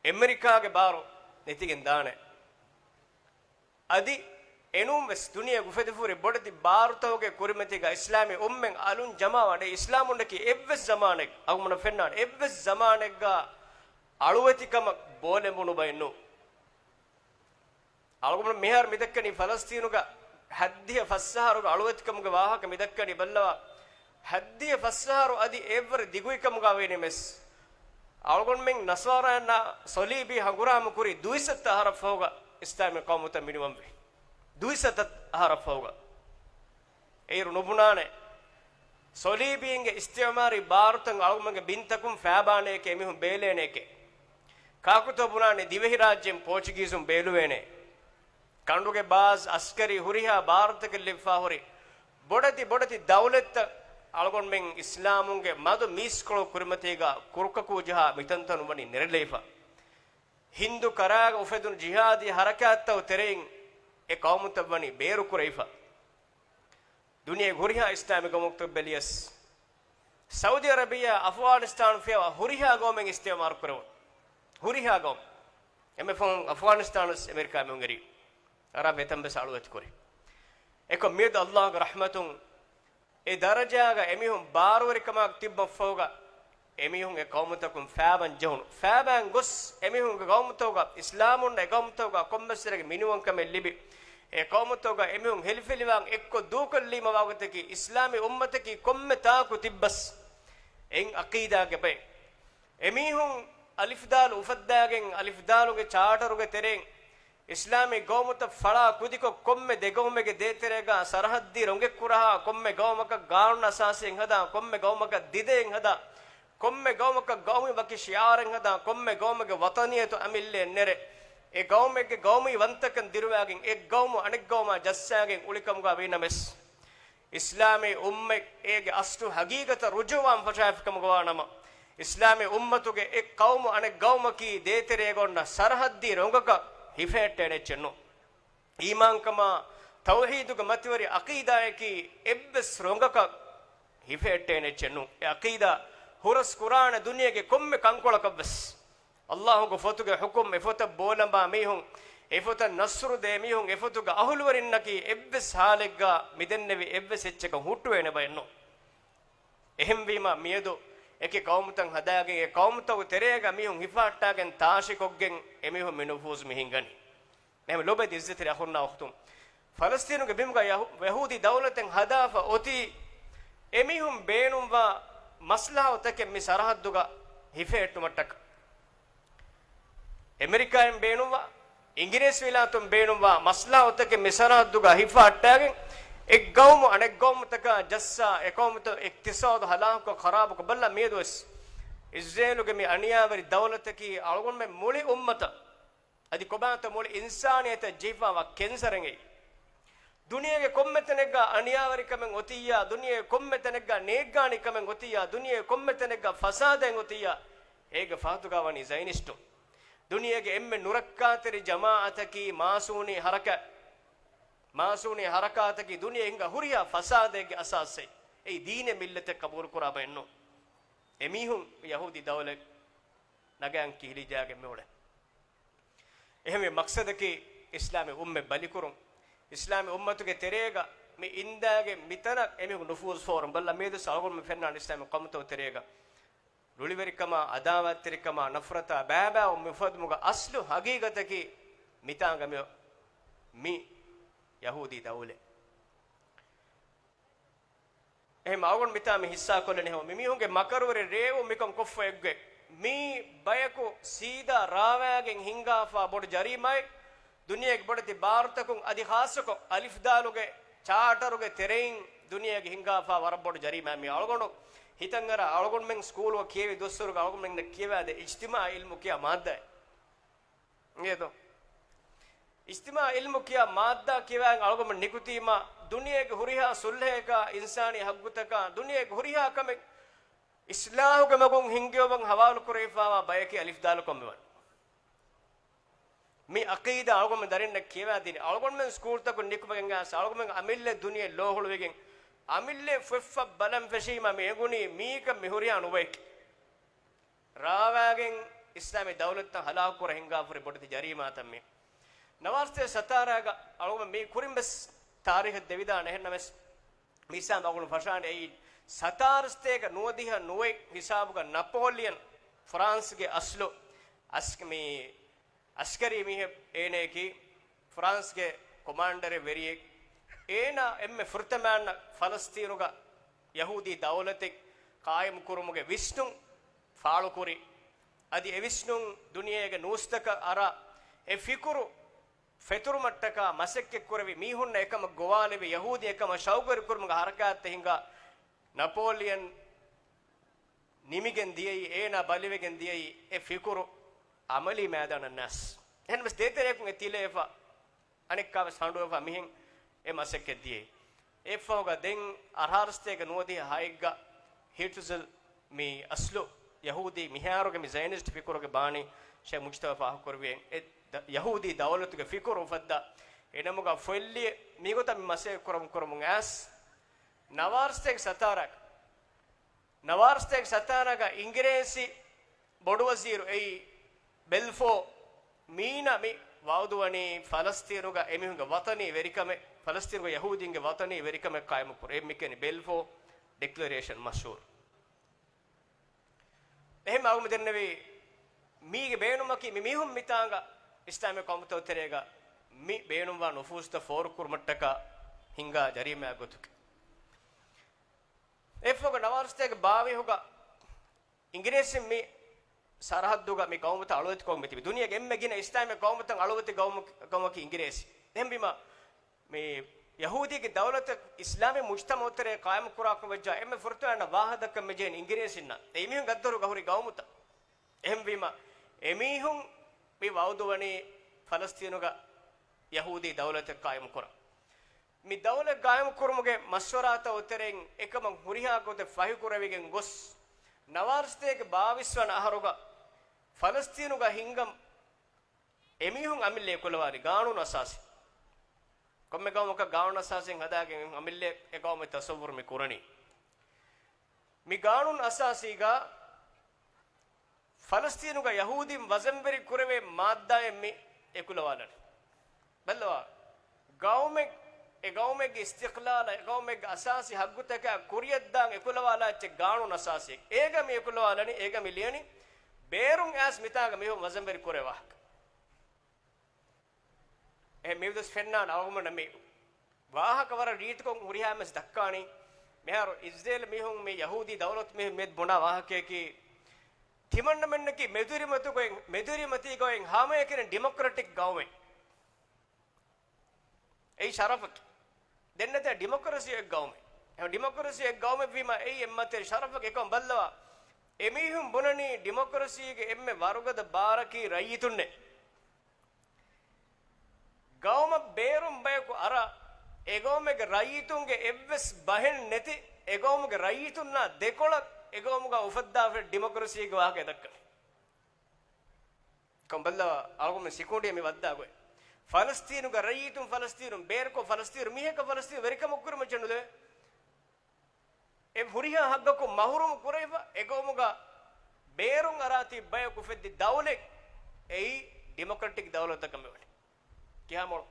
އެމެރިކާގެ ބާރު ނެތިގެން ދާނެ. އަދި އެނޫން ވެސް ދުނިޔޭގަ އުފެދިފަހުރި ބޮޑެތި ބާރުތަކުގެ ކުރިމަތީގަ އިސްލާމީ އުއްމަތް އަލުން ޖަމާވާނެ. އިސްލާމުންނަކީ އެއްވެސް ޒަމާނެއް، އަޅުގަނޑުމެންނަށް ފެންނާނެ، އެއްވެސް ޒަމާނެއްގަ އަޅުވެތިކަމަށް ބޯލެނބުނު ބައެއް ނޫން. އަޅުގަނޑު މިހާރު މިދައްކަނީ ފަލަސްތީނުގަ ހައްދިހަ ފަސް އަހަރުގެ އަޅުވެތިކަމުގެ ވާހަކަ މިދައްކަނީ ބައްލަވާ. ހައްދިހަ ފަސް އަހަރު އަދި އެއްވަރު ދިގުވިކަމުގަ ވީނަމަވެސް، އަޅުގަނޑުމެން ނަޞާރާއަންނާ ޞަލީބީ ހަނގުރާމަ ކުރީ ދުއިސައްތަ އަހަރަށްފަހުގަ އިސްލާމީ ޤައުމުތައް މިނިވަންވީ. ދުއިސައްތަ އަހަރަށްފަހުގަ. އޭރު ނުބުނާނެ. ޞަލީބީންގެ އިސްތިޢުމާރީ ބާރުތައް އަޅުގަނޑުމެންގެ ބިންތަކުން ފައިބާނެއެކޭ އެމީހުން ބޭލޭނެއެކޭ. ކާކުތޯ ބުނާނެ ދިވެހިރާއްޖެއިން ޕޯޗުގީޒުން ބޭލުވޭނެ. ކަނޑުގެ ބާސް، އަސްކަރީ ހުރިހާ ބާރުތަކެއް ލިބިފާ ހުރި ބޮޑެތި ބޮޑެތި ދައުލަތްތައް އަޅުގަނޑުމެން އިސްލާމުންގެ މަދު މީސްކޮޅު ކުރިމަތީގަ ކުރުކަކޫ ޖަހާ މިތަންތަނުން ވަނީ ނެރެލައިފަ. ހިންދު ކަރާގަ އުފެދުނު ޖިހާދީ ހަރަކާތްތައް ތެރެއިން އެ ޤައުމުތައް ވަނީ ބޭރުކުރެވިފަ. ދުނިޔޭގެ ހުރިހާ އިސްލާމީ ގައުމުތަކަށް ބެލިޔަސް، ސައުދީ އަރަބިއްޔާ އަފްޣާނިސްތާނު ފިޔަވާ ހުރިހާ ގައުމެއް އިސްތިޢުމާރު ކުރެވުނު. ހުރިހާ ގައުމެއް. އެންމެ ފަހުން އަފްޣާނިސްތާނު ވެސް އެމެރިކާ މީހުން އެރީ. އަރާ އެތަން ވެސް އަޅުވެތި ކުރި. އެކަމް މިއަދު އައްލާހުގެ ރަޙްމަތުން އެ ދަރަޖާގަ އެމީހުން ބާރުވެރިކަމާ ތިއްބަފަހުގަ އެމީހުން އެ ޤައުމުތަކުން ފައިބަން ޖެހުނު. ފައިބަން ގޮސް އެމީހުންގެ ޤައުމުތަކުގަ އިސްލާމުންނަށް އެ ޤައުމުތަކުގަ ކޮންމެސްވަރެއްގެ މިނިވަންކަމެއް ލިބި، އެ ޤައުމުތަކުގަ އެމީހުން ހިލިފިލިވާން އެއްކޮށް ދޫކޮށްލީމަ ވާގޮތަކީ އިސްލާމީ އުއްމަތަކީ ކޮންމެ ތާކު ތިއްބަސް އެއިން ޢަޤީދާގެ ބައެއް. އެމީހުން އަލިފްދާލު އުފައްދާގެން އަލިފްދާލުގެ ޗާޓަރުގެ ތެރެއިން އިސްލާމީ ގައުމުތައް ފަޅާ ކުދިކޮށް، ކޮންމެ ދެ ގައުމެއްގެ ދޭތެރޭގަ ސަރަހައްދީ ރޮނގެއް ކުރަހާ، ކޮންމެ ގައުމަކަށް ގާނޫނު އަސާސީއެއް ހަދާ، ކޮންމެ ގައުމަކަށް ދިދައެއް ހަދާ، ކޮންމެ ގައުމަކަށް ގައުމީ ވަކި ޝިޢާރެއް ހަދާ، ކޮންމެ ގައުމެއްގެ ވަޠަނިއްޔަތު އަމިއްލައެއް ނެރެ، އެ ގައުމެއްގެ ގައުމީ ވަންތަކަން ދިރުވާގެން އެއް ގައުމު އަނެއް ގައުމާ ޖައްސާގެން އުޅިކަމުގަ ވީނަމަވެސް، އިސްލާމީ އުއްމަތް އޭގެ އަސްލު ހަގީގަތަށް ރުޖޫޢަވާން ފަށާފިކަމުގަވާ ނަމަ، އިސްލާމީ އުއްމަތުގެ އެއް ޤައުމު އަނެއް ޤައުމަކީ ދޭތެރޭގަ އޮންނަ ސަރަހައްދީ ރޮނގަކަށް ހިފެހެއްޓޭނެ އެއްޗެއް ނޫން. އީމާންކަމާ ތައުޙީދުގެ މަތިވެރި ޢަޤީދާއަކީ އެއްވެސް ރޮނގަކަށް ހިފެހެއްޓޭނެ އެއްޗެއް ނޫން. އެ ޢަޤީދާ ހުރަސް ކުރާނެ ދުނިޔޭގެ ކޮންމެ ކަންކޮޅަކަށްވެސް. އައްލާހުގެ ފޮތުގެ ޙުކުމް، އެފޮތަށް ބޯލަނބާ މީހުން، އެފޮތަށް ނަޞްރު ދޭ މީހުން، އެފޮތުގެ އަހުލުވެރިންނަކީ އެއްވެސް ޙާލެއްގަ މިދެންނެވި އެއްވެސް އެއްޗަކަށް ހުއްޓުވޭނެ ބައެއް ނޫން. އެހެންވީމަ، މިއަދު އެކި ޤައުމުތައް ހަދާގެން، އެ ޤައުމުތަކުގެ ތެރޭގަ މީހުން ހިފަހައްޓާގެން ތާށިކޮށްގެން އެމީހުން މި ނުފޫޒު މި ހިންގަނީ. އެހެން ލޯބިވެތި ޢިއްޒަތްތެރި އަޚުންނާ އުޚްތުން، ފަލަސްޠީނުގެ ބިމުގަ ޔަހޫ-، ޔަހޫދީ ދައުލަތެއް ހަދާފަ އޮތީ، އެމީހުން ބޭނުންވާ މަސްލަހަތަކެއް މި ސަރަހައްދުގަ ހިފެހެއްޓުމަށްޓަކަ. އެމެރިކާއިން ބޭނުންވާ، އިނގިރޭސި ވިލާތުން ބޭނުންވާ މަސްލަހަތަކެއް މި ސަރަހައްދުގަ ހިފަހައްޓާގެން، އެއްގައުމު އަނެއްގައުމުތަކާ ޖައްސާ، އެގައުމުތައް އިޤްތިޞާދު ހަލާކުކޮށް ޚަރާބުކޮށް ބައްލަ. މިއަދުވެސް އިސްރޭލުގެ މި އަނިޔާވެރި ދައުލަތަކީ އަޅުގަނޑުމެން މުޅި އުއްމަތަށް އަދި ކޮބާތަ މުޅި އިންސާނިއްޔަތަށް ޖެހިފާވާ ކެންސަރެއް އެއީ. ދުނިޔޭގެ ކޮންމެ ތަނެއްގަ އަނިޔާވެރިކަމެއް އޮތިއްޔާ، ދުނިޔޭގެ ކޮންމެ ތަނެއްގަ ނޭއްގާނިކަމެއް އޮތިއްޔާ، ދުނިޔޭގެ ކޮންމެ ތަނެއްގަ ފަސާދައެއް އޮތިއްޔާ، އޭގެ ފަހަތުގަ ވަނީ ޒައިނިސްޓުން. ދުނިޔޭގެ އެންމެ ނުރައްކާތެރި ޖަމާޢަތަކީ މާސޫނީ ޙަރަކާތް. މާސޫނީ ޙަރަކާތަކީ ދުނިޔެ ހިނގާ ހުރިހާ ފަސާދައެއްގެ އަސާސްއެއް. އެއީ ދީނެއް މިއްލަތެއް ޤަބޫލުކުރާ ބައެއް ނޫން. އެމީހުން ޔަހޫދީ ދައުލަތް ނަގާން ކިހިލި ޖާގައެއް މިއުޅެނީ. އެހެންވެ، މަޤްޞަދަކީ އިސްލާމީ އުއްމަތް ބަލިކުރުން. އިސްލާމީ އުއްމަތުގެ ތެރޭގަ މި އިންދާގެން މިތަނަށް އެމީހުން ނުފޫޒު ފޯރުން. ބައްލަ މިއަދު އަޅުގަނޑުމެން ފެންނާނެ އިސްލާމީ ޤައުމުތަކުގެ ތެރޭގަ ރުޅިވެރިކަމާ، އަދާވާތްތެރިކަމާ، ނަފްރަތާ ބައިބައިވުން މި އުފައްދުމުގެ އަސްލު ހަގީގަތަކީ މިތާނގަ މި، މި ޔަހޫދީ ދައުލަތް. އެހެން އަޅުގަނޑު މިތާ މި ހިއްސާކޮށްލަނީ ހަމަ މި މީހުންގެ މަކަރުވެރި ރޭވުން މިކަން ކޮށްފަ އެއްގޮތް. މީ ބަޔަކު ސީދާ ރާވާގެން ހިންގާފާ ބޮޑު ޖަރީމާއެއް. ދުނިޔޭގެ ބޮޑެތި ބާރުތަކުން އަދި ޚާއްޞަކޮށް އަލިފްދާލުގެ ޗާޓަރުގެ ތެރެއިން ދުނިޔޭގެ ހިންގާފާ ވަރަށް ބޮޑު ޖަރީމާއެއް. މީ އަޅުގަނޑު ހިތަށް އަރާ، އަޅުގަނޑުމެން ސްކޫލުގަ ކިޔެވި ދުވަސްވަރުގަ އަޅުގަނޑުމެންނަށް ކިޔަވާދޭ އިޖްތިމާޢީ ޢިލްމު ކިޔާ މާއްދާއެއް. އިނގޭތޯ؟ އިޖްތިމާޢީ ޢިލްމު ކިޔާ މާއްދާ ކިޔަވާގެން އަޅުގަނޑު ނިކުތީމަ، ދުނިޔޭގެ ހުރިހާ ޞުލްޙައަކާ، އިންސާނީ ޙައްޤުތަކާ، ދުނިޔޭގެ ހުރިހާ ކަމެއް އިޞްލާޙުގެ މަގުން ހިންގެވުމަށް ހަވާލުކުރެވިފާވާ ބަޔަކީ އަލިފްދާލު ކޮންމެވަން. މި ޢަޤީދާ އަޅުގަނޑުމެން ދަރިންނަށް ކިޔަވާދިނީ. އަޅުގަނޑުމެން ސްކޫލްތަކުން ނިކުމެގެން އައިސް އަޅުގަނޑުމެން އަމިއްލަ ދުނިޔެ ލޯހުޅުވިގެން އަމިއްލައަށް ފޮތްފަށް ބަލަން ފެށީމަ މި އެނގުނީ މީކަން މި ހުރިހާ ނުބައެކޭ. ރާވާގެން އިސްލާމީ ދައުލަތްތައް ހަލާކު ކުރަން ހިންގާފަ ހުރި ބޮޑެތި ޖަރީމާތައް މީ. ނަވާރަސަތޭކަ ސަތާރަގަ އަޅުގަނޑު މީ ކުރިން ވެސް ތާރީޚެއް ދެވިދާނެ. އެހެންނަމަވެސް މި ހިސާބު އަޅުގަނޑު ފަށާނެ އެއީ ސަތާރަސަތޭކަ ނުވަދިހަ ނުވައެއް ހިސާބުގަ ނަޕޯލިއަން ފްރާންސްގެ އަސްލު އަސް-، މި އަސްކަރީ މީހެއް އޭނަޔަކީ ފްރާންސްގެ ކޮމާންޑަރެއް ވެރިއެއް. އޭނާ އެންމެ ފުރަތަމަ ފަލަސްތީނުގަ ޔަހޫދީ ދައުލަތެއް ޤާއިމު ކުރުމުގެ ވިސްނުން ފާޅުކުރި. އަދި އެ ވިސްނުން ދުނިޔޭގެ ނޫސްތަކަށް އަރާ، އެ ފިކުރު ފެތުރުމަށްޓަކާ މަސައްކަތްކުރެވި މީހުންނަށް އެކަމަށް ގޮވާލެވި، ޔަހޫދީ އެކަމަށް ޝައުގުވެރިކުރުމުގެ ހަރަކާތްތައް ހިންގާ ނަޕޯލިއަން ނިމިގެން ދިޔައީ، އޭނާ ބަލިވެގެން ދިޔައީ އެ ފިކުރު އަމަލީ މައިދާނަށް ނާސް. އެހެންވެސް ދޭތެރެއަކުން އެ ތިލައިފަ އަނެއްކާވެސް ހަނޑުވެފަ މިހެން އެ މަސައްކަތް ދިޔައީ. އެއަށްފަހުގަ ދެން އަށާރަސަތޭކަ ނުވަދިހަ ހައެއްގަ ހިޓްޒަލް މި އަސްލު ޔަހޫދީ މިހާރުގެ މި ޒަޔަނިސްޓް ފިކުރުގެ ބާނީ ޝޭޚް މުޖްތަބާ ފާހަގަކުރެއްވިއެއް އެ ދަ-، ޔަހޫދީ ދައުލަތުގެ ފިކުރު އުފައްދާ. އެ ނަމުގަ ފޮތްލިޔެ މިގޮތަށް މި މަސައްކަތް ކުރަމުން ކުރަމުން އައިސް ނަވާރަސަތޭކަ ސަތާރަ ނަވާރަސަތޭކަ ސަތާރަގަ އިނގިރޭސި ބޮޑުވަޒީރު އެއީ ބެލްފޯ މީނަ މި ވައުދުވަނީ ފަލަސްތީނުގަ އެމީހުންގެ ވަޠަނީ ވެރިކަމެއް، ފަލަސްތީނުގެ ޔަހޫދީންގެ ވަޠަނީ ވެރިކަމެއް ޤާއިމުކުރޭ. އެ މިކަނި ބެލްފޯ ޑިކްލަރޭޝަން މަޝްހޫރު. އެހެން އަޅުގަނޑު ދެންނެވީ މީގެ ބޭނުމަކީ މި މީހުން މިތާނގަ އިސްލާމީ ޤައުމުތައް ތެރޭގަ މި ބޭނުންވާ ނުފޫޒުތައް ފޯރުކުރުމަށްޓަކާ ހިންގާ ޖަރީމާ ގޮތުގެ. އެއަށްފަހުގަ ނަވާރަސަތޭކަ ބާވީހުގަ އިނގިރޭސިން މި ސަރަހައްދުގަ މި ޤައުމުތައް އަޅުވެތި ޤައުމެއް ތިބި. ދުނިޔޭގެ އެންމެ ގިނަ އިސްލާމީ ޤައުމުތައް އަޅުވެތި ޤައުމު-، ޤައުމަކީ އިނގިރޭސި. އެހެންވީމަ، މި ޔަހޫދީގެ ދައުލަތަށް އިސްލާމީ މުޖްތަމަޢުތެރޭ ޤާއިމުކުރާކަށް ވެއްޖާ އެންމެ ފުރަތަމަ ވާހަކަ ދައްކަން މިޖެހެނީ އިނގިރޭސިންނަށް. އެ މީހުން ގައްދަރުގަ ހުރި ޤައުމުތައް. އެހެންވީމަ، އެމީހުން މި ވައުދުވަނީ ފަލަސްތީނުގަ ޔަހޫދީ ދައުލަތެއް ޤާއިމުކުރަން. މި ދައުލަތް ޤާއިމުކުރުމުގެ މަޝްވަރާތައް އޮތެރެއިން އެކަމަށް ހުރިހާ ގޮތެއް ފަހިކުރެވިގެން ގޮސް، ނަވާރަސަތޭކަ ބާވީސް ވަނަ އަހަރުގަ ފަލަސްތީނުގަ ހިންގަން އެމީހުން އަމިއްލަ އެކުލަވާލި ޤާނޫނު އަސާސީ. ކޮންމެ ޤައުމަކަށް ޤާނޫނު އަސާސީން ހަދާގެން އެމީހުން އަމިއްލަ އެ ޤައުމެއް ތަޞައްވުރު މި ކުރަނީ. މި ޤާނޫނު އަސާސީގަ ފަލަސްތީނުގަ ޔަހޫދީން ވަޒަންވެރި ކުރެވޭ މާއްދާއެއް މި އެކުލަވާލަނީ. ބައްލަވާ، ޤައުމެއް، އެ ޤައުމެއްގެ އިސްތިޤްލާލަށް، އެ ޤައުމެއްގެ އަސާސީ ޙައްޤުތަކާ ކުރިއަށްދާން އެކުލަވާލާ އެއްޗެއް ޤާނޫނު އަސާސީ. އޭގަ މި އެކުލަވާލަނީ، އޭގަ މި ލިޔަނީ، ބޭރުން އައިސް މިތާނގަ މީހުން ވަޒަންވެރި ކުރޭ ވާހަކަ. އެ މިއުދަސް ފެންނާނެ އަޅުގަނޑަށް މި ވާހަކަ ވަރަށް ރީތިކޮށް ހުރިހާމެސް ދައްކާނީ. މިހާރު އިސްރޭލް މީހުން މި ޔަހޫދީ ދައުލަތު މީހުން މި ބުނާ ވާހަކަޔަކީ، ތިމަންނަމެންނަކީ މެދުރިމަތިގޮތް، މެދުރިމަތީގޮތް ހަމައެކަނި ޑިމޮކްރެޓިކް ޤައުމެއް. އެއީ ޝަރަފަކީ. ދެންނެތޭ ޑިމޮކްރަސީ އެއް ޤައުމެއް. އެހެން ޑިމޮކްރަސީ އެއް ޤައުމެއް ވީމަ އެއީ އެއްމަތި ޝަރަފަކީ. އެކަމް ބައްލަވާ، އެމީހުން ބުނަނީ ޑިމޮކްރަސީގެ އެންމެ ވަރުގަދަ ބާރަކީ ރައްޔިތުންނޭ. ޤައުމަށް ބޭރުން ބަޔަކު އަރާ، އެ ޤައުމެއްގެ ރައްޔިތުންގެ އެއްވެސް ބަހެއް ނެތި، އެ ޤައުމުގެ ރައްޔިތުންނާ ދެކޮޅަށް އެ ޤައުމުގަ އުފައްދާފަ ޑިމޮކްރަސީގެ ވާހަކަ ދައްކަނީ. ކޮންބައްލަވާ އަޅުގަނޑު ސިކުނޑިއެއް މި ވައްދާ ގޮތް. ފަލަސްތީނުގެ ރައްޔިތުން ފަލަސްތީނުން ބޭރުކޮށް، ފަލަސްތީނު މީހަކަށް ފަލަސްތީނު ވެރިކަމެއް ކުރުމަށް ނުލެވޭ. އެ ހުރިހާ ޙައްޤަކުން މަޙްރޫމު ކުރެވިފަ، އެ ޤައުމުގަ ބޭރުން އަރާތީ ބަޔަކު އުފެއްދި ދައުލަތް އެއީ ޑިމޮކްރެޓިކް ދައުލަތަކަށް މިވަނީ. ކިހާ މޮޅު؟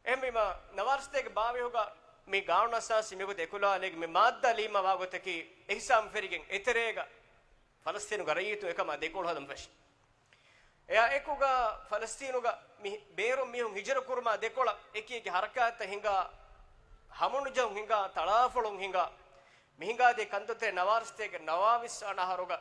އެހެންވީމަ، ނަވާރަސަތޭކަ ބާވީހުގަ މި ޤާނޫނު އަސާސީ މިގޮތަށް އެކުލަވާލީގެ މި މާއްދާ ލިޔުމަށް ވާގޮތަކީ، އެހިސާބުން ފެށިގެން އެތެރޭގަ ފަލަސްތީނުގެ ރައްޔިތުން އެކަމާ ދެކޮޅު ހަދަން ފެށި. އެއާ އެކުގަ ފަލަސްތީނުގަ މި ބޭރުން މީހުން ހިޖުރަ ކުރުމާ ދެކޮޅަށް އެކި އެކި ހަރަކާތްތައް ހިނގާ، ހަމަނުޖަހުން ހިނގާ، ތަޅާފޮޅުން ހިނގާ، މި ހިނގާދިޔަ ކަންތައްތެރޭ ނަވާރަސަތޭކަ ނަވާވީސް ވަނަ އަހަރުގަ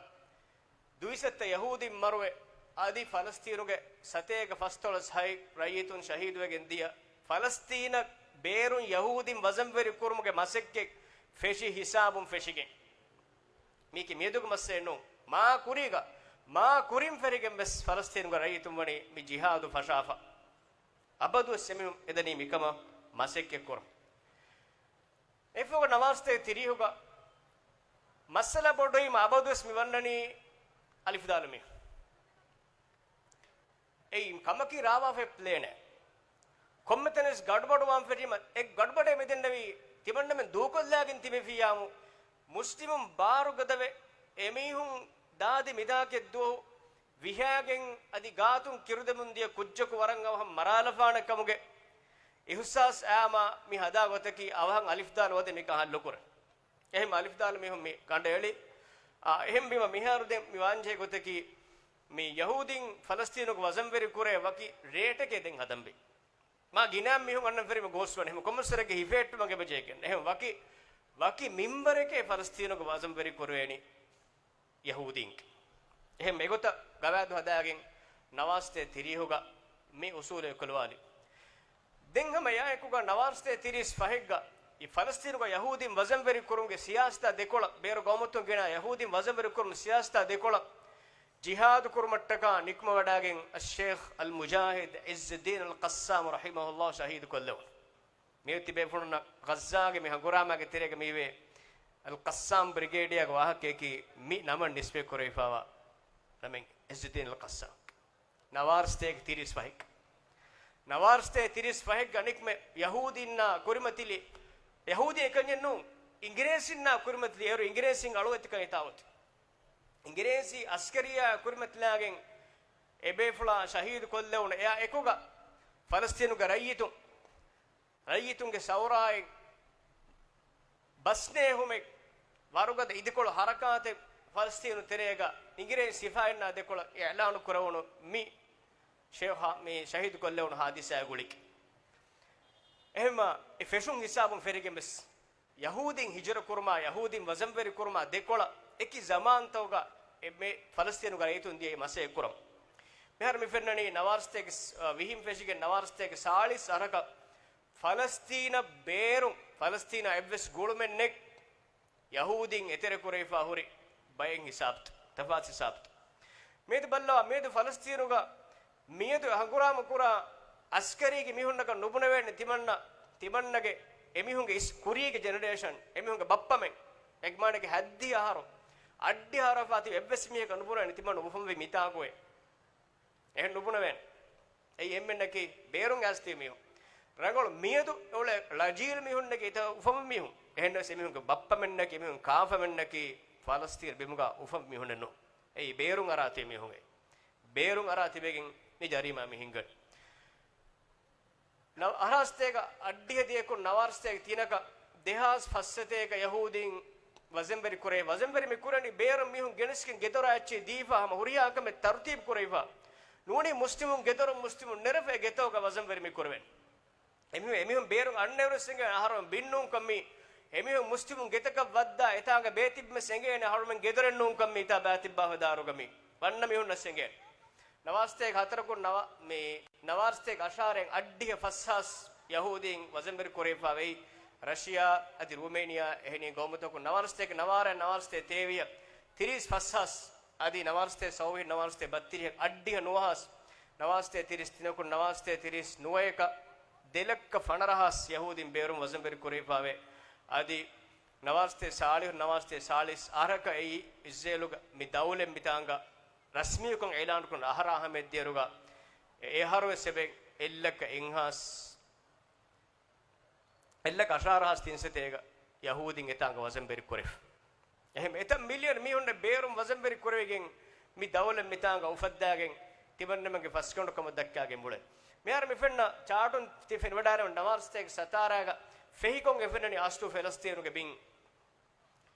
ދުއިސައްތަ ޔަހޫދީން މަރުވެ، އަދި ފަލަސްތީނުގެ ސަތޭކަ ފަސްދޮޅަސް ހަތް ރައްޔިތުން ޝަހީދުވެގެން ދިޔަ، ފަލަސްތީނަށް ބޭރުން ޔަހޫދީން ވަޒަންވެރި ކުރުމުގެ މަސައްކަތް ފެށި ހިސާބުން ފެށިގެން. މީކީ މިއަދުގެ މައްސަލައެއް ނޫން. މާ ކުރީގަ، މާ ކުރިން ފެށިގެން ވެސް ފަލަސްތީނުގެ ރައްޔިތުން ވަނީ މި ޖިހާދު ފަށާފަ. އަބަދުވެސް އެމީހުން އެދަނީ މިކަމަށް މަސައްކަތް ކުރަން. އެފޯގަ ނަވާރަސަތޭކަ ތިރީހުގަ މައްސަލަ ބޮޑުވީމަ އަބަދުވެސް މި ވަންނަނީ އަލިފުދާލު މީހުން. އެއީ ކަމަކީ ރާވާފައި ޕްލޭނެއް. ކޮންމެ ތަނެއް ގަޑުބަޑުވާން ފެށީމަ، އެ ގަޑުބަޑޭ މި ދެންނެވީ ތިމަންނަމެން ދޫކޮށްލާގެން ތިބެފިއްޔާމު، މުސްލިމުން ބާރުގަދަވެ އެމީހުން ދާދި މިދާކެއްދުވަހު ވިހާގެން އަދި ގާތުން ކިރުދެމުން ދިޔަ ކުއްޖަކު ވަރަށް އަވަހަށް މަރާލަފާނެ ކަމުގެ އިހުސާސް އާމާ މި ހަދާ ގޮތަކީ އަވަހަށް އަލިފްދާލު ވަދެ މިކަން ހައްލުކުރަން. އެހެން އަލިފްދާލު މީހުން މި ގަނޑައެޅި، އާ، އެހެން ބިމަށް މިހާރު ދެން މި ވާންޖެހޭ ގޮތަކީ މި ޔަހޫދީން ފަލަސްތީނުގެ ވަޒަންވެރި ކުރޭ ވަކި ރޭޓެކޭ ދެން ހަދަންވީ. މާ ގިނަ މީހުން އަންނަން ފެރިމަ ގޯސްވަން އެހެން ކޮމަސްވެރެއްގެ ހިފޭއްޓުމަށް އެބަޖެހިގެން. އެހެން ވަކި، ވަކި މިންވަރެކޭ ފަލަސްތީނުގެ ވަޒަންވެރި ކުރެވޭނީ ޔަހޫދީންގެ. އެހެން އެގޮތަށް ގަވާއިދު ހަދާގެން ނަވާރަ ސަތޭކަ ތިރީހުގަ މި އުސޫލު އެކުލަވާލި. ދެން ހަމަ އެއާއެކުގަ ނަވާރަ ސަތޭކަ ތިރީސް ފަހެއްގަ އި ފަލަސްތީނުގަ ޔަހޫދީން ވަޒަންވެރި ކުރުމުގެ ސިޔާސަތާ ދެކޮޅަށް، ބޭރު ގައުމުތަކުން ގެނާ ޔަހޫދީން ވަޒަންވެރި ކުރުމުގެ ސިޔާސަތާ ދެކޮޅަށް ޖިހާދު ކުރުމަށްޓަކާ ނިކުމެވަޑާގެން އައްޝޭޚް އަލް މުޖާހިދް އިއްޒުއްދީން އަލް ޤައްސާމް ރަޙިމަހުﷲ ޝަހީދު ކޮށްލެވުނު. މިއޮތީ ބޭފުޅުންނަށް ޣައްޒާގެ މި ހަނގުރާމާގެ ތެރޭގަ މިވޭ އަލް ޤައްސާމް ބްރިގޭޑިއާގެ ވާހަކަޔަކީ މި ނަމަށް ނިސްބަތް ކުރެވިފައިވާ ނަމެއް އިއްޒުއްދީން އަލް ޤައްސާމް. ނަވާރަ ސަތޭކަ ތިރީސް ފަހެއްގަ، ނަވާރަ ސަތޭކަ ތިރީސް ފަހެއްގަ ނިކުމެ ޔަހޫދީންނާ ކުރިމަތިލި، ޔަހޫދީ އެކަންޏެއް ނޫން، އިނގިރޭސިންނާ ކުރިމަތިލި އޭރު އިނގިރޭސިން އަޅުވެތިކަން އެތާ އޮތީ. އިނގިރޭސި އަސްކަރިއްޔާ ކުރިމަތިލާގެން އެބޭފުޅާ ޝަހީދު ކޮށްލެވުނު. އެއާ އެކުގަ ފަލަސްތީނުގެ ރައްޔިތުން، ރައްޔިތުންގެ ސައުރާއެއް ބަސްނޭހުމެއް، ވަރުގަދަ އިދިކޮޅު ހަރަކާތެއް ފަލަސްތީނު ތެރޭގަ އިނގިރޭސި ސިފާއިންނާ ދެކޮޅަށް އިޢްލާނު ކުރެވުނު މި ޝޭޚާ، މި ޝަހީދު ކޮށްލެވުނު ހާދިސާ ގުޅިގެން. އެހެންމާ އެ ފެށުން ހިސާބުން ފެށިގެން ވެސް ޔަހޫދީން ހިޖުރަ ކުރުމާ، ޔަހޫދީން ވަޒަންވެރި ކުރުމާ ދެކޮޅަށް އެކި ޒަމާންތަކުގަ އެ މެ ފަލަސްތީނުގެ ރައްޔިތުން ދިޔަ މަސައްކަތް ކުރަން. މިހާރު މި ފެންނަނީ ނަވާރަ ސަތޭކަ ވިހިން ފެށިގެން ނަވާރަ ސަތޭކަ ސާޅީސް އަހަރަކަށް ފަލަސްތީނަށް ބޭރުން، ފަލަސްތީނާ އެއްވެސް ގުޅުމެއް ނެތް. ޔަހޫދީން އެތެރެކުރެވިފާ ހުރި ބައެއް ހިސާބުތައް، ތަފާތު ހިސާބުތައް. މިއަދު ބައްލަވާ، މިއަދު ފަލަސްތީނުގަ މިއަދު ހަނގުރާމަ ކުރާ އަސްކަރީގެ މީހުންނަކަށް ނުބުނެވޭނެ ތިމަންނަ، ތިމަންނަގެ އެމީހުންގެ އިސް ކުރީގެ ޖެނެރޭޝަން، އެމީހުންގެ ބައްޕަމެން، އެގްމާނެގެ ހައްދިހަ އަހަރު، އައްޑިހަ އަހަރާ ފާތި އެއްވެސް މީހަކަށް ނުބުނެވޭނެ ތިމަން އުފަންވީ މިތާގައޭ. އެހެން ނުބުނެވޭނެ. އެއީ އެންމެންނަކީ ބޭރުން އައިސް ތިބި މީހުން. ރަނގަޅު މިއަދު އެއުޅޭ ޅަޖީލް މީހުންނަކީ އެތައް އުފަން މީހުން. އެހެންނަމަވެސް އެމީހުންގެ ބައްޕަމެންނަކީ އެމީހުން ކާފަމެންނަކީ ފަލަސްތީން ބިމުގަ އުފަން މީހުންނެއް ނޫން. އެއީ ބޭރުން އަރާ ތިބި މީހުން. ބޭރުން އަރާ ތިބެގެން މި ޖަރީމާ މި ހިނގަނީ. ނަވާރަ ސަތޭކަ އައްޑިހަ ދިޔަކުން ނަވާރަ ސަތޭކަ ތިނަކަށް ދެހާސް ފަސް ސަތޭކަ ޔަހޫދީން ވަޒަންވެރި ކުރޭ. ވަޒަންވެރި މި ކުރަނީ ބޭރުން މީހުން ގެނެސްގެން ގެދޮރާ އެއްޗެހި ދީފާ ހަމަ ހުރިހާ ކަމެއް ތަރުތީބު ކުރެވިފާ. ނޫނީ މުސްލިމުން ގެދޮރުން މުސްލިމުން ނެރެފަ އެ ގެތަކުގަ ވަޒަންވެރި މި ކުރެވެން. އެމީހުން، އެމީހުން ބޭރުން އަންނައިރު އެނގޭ އަހަރުމެން ބިން ނޫންކަން މީ. އެމީހުން މުސްލިމުން ގެތަކަށް ވައްދާ އެތާނގަ ބޭތިއްބެސް އެނގޭނެ އަހަރުމެން ގެދޮރެއް ނޫންކަން މީ ތާ ބާތިއްބާ ހަދާރުގަ މީ. ވަންނަ މީހުންނަސް އެނގޭނެ. ނަވާރަ ސަތޭކަ ހަތަރަކުން ނަވާ، މި ނަވާރަ ސަތޭކަ އަށާރައިން އައްޑިހަ ފަސްހާސް ޔަހޫދީން ވަޒަންވެރި ކުރެވިފާ ވެއި. ރަޝިޔާ އަދި ރޫމޭނިޔާ އެހެނީ ގައުމުތަކުން ނަވާރަ ސަތޭކަ ނަވާރައިން ނަވާރަ ސަތޭކަ ތޭވީހަށް ތިރީސް ފަސްހާސް އަދި ނަވާރަ ސަތޭކަ ސައުވީހަށް ނަވާރަ ސަތޭކަ ބައްތިރީހަށް އައްޑިހަ ނުވަހާސް، ނަވާރަ ސަތޭކަ ތިރީސް ތިނަކުން ނަވާރަ ސަތޭކަ ތިރީސް ނުވަޔަކަށް ދެ ލައްކަ ފަނަރަހާސް ޔަހޫދީން ބޭރުން ވަޒަންވެރި ކުރެވިފާވޭ. އަދި ނަވާރަ ސަތޭކަ ސާޅީހުން ނަވާރަ ސަތޭކަ ސާޅީސް އަހަރަކަށް އެއީ އިސްރޭލުގަ މި ދައުލަތް މިތާނގަ ރަސްމީކޮށް އިޢުލާނުކުރުން އަހަރާ ހަމައަށް ދިޔައިރުގަ އެ އަހަރުވެސް އެބަ އެއްލައްކަ އެއްހާސް، އެއްލައްކަ އަށާރަހާސް ތިންސަތޭކަ ޔަހޫދީން އެތާނގަ ވަޒަންވެރި ކުރެފަ. އެހެން އެތައް މިލިއަން މީހުންނަށް ބޭރުން ވަޒަންވެރި ކުރެވިގެން މި ދައުލަތް މިތާނގަ އުފައްދާގެން ތިމަންނަމެންގެ ފަސްގަނޑު ކަމަށް ދައްކާގެން އުޅެން. މިހާރު މި ފެންނަ ޗާޓުން ތި ފެނިވަޑާރެވުނު ނަވާރަ ސަތޭކަ ސަތާރަގަ ފެހިކޮށް އެ ފެންނަނީ އަސްލު ފަލަސްތީނުގެ ބިން.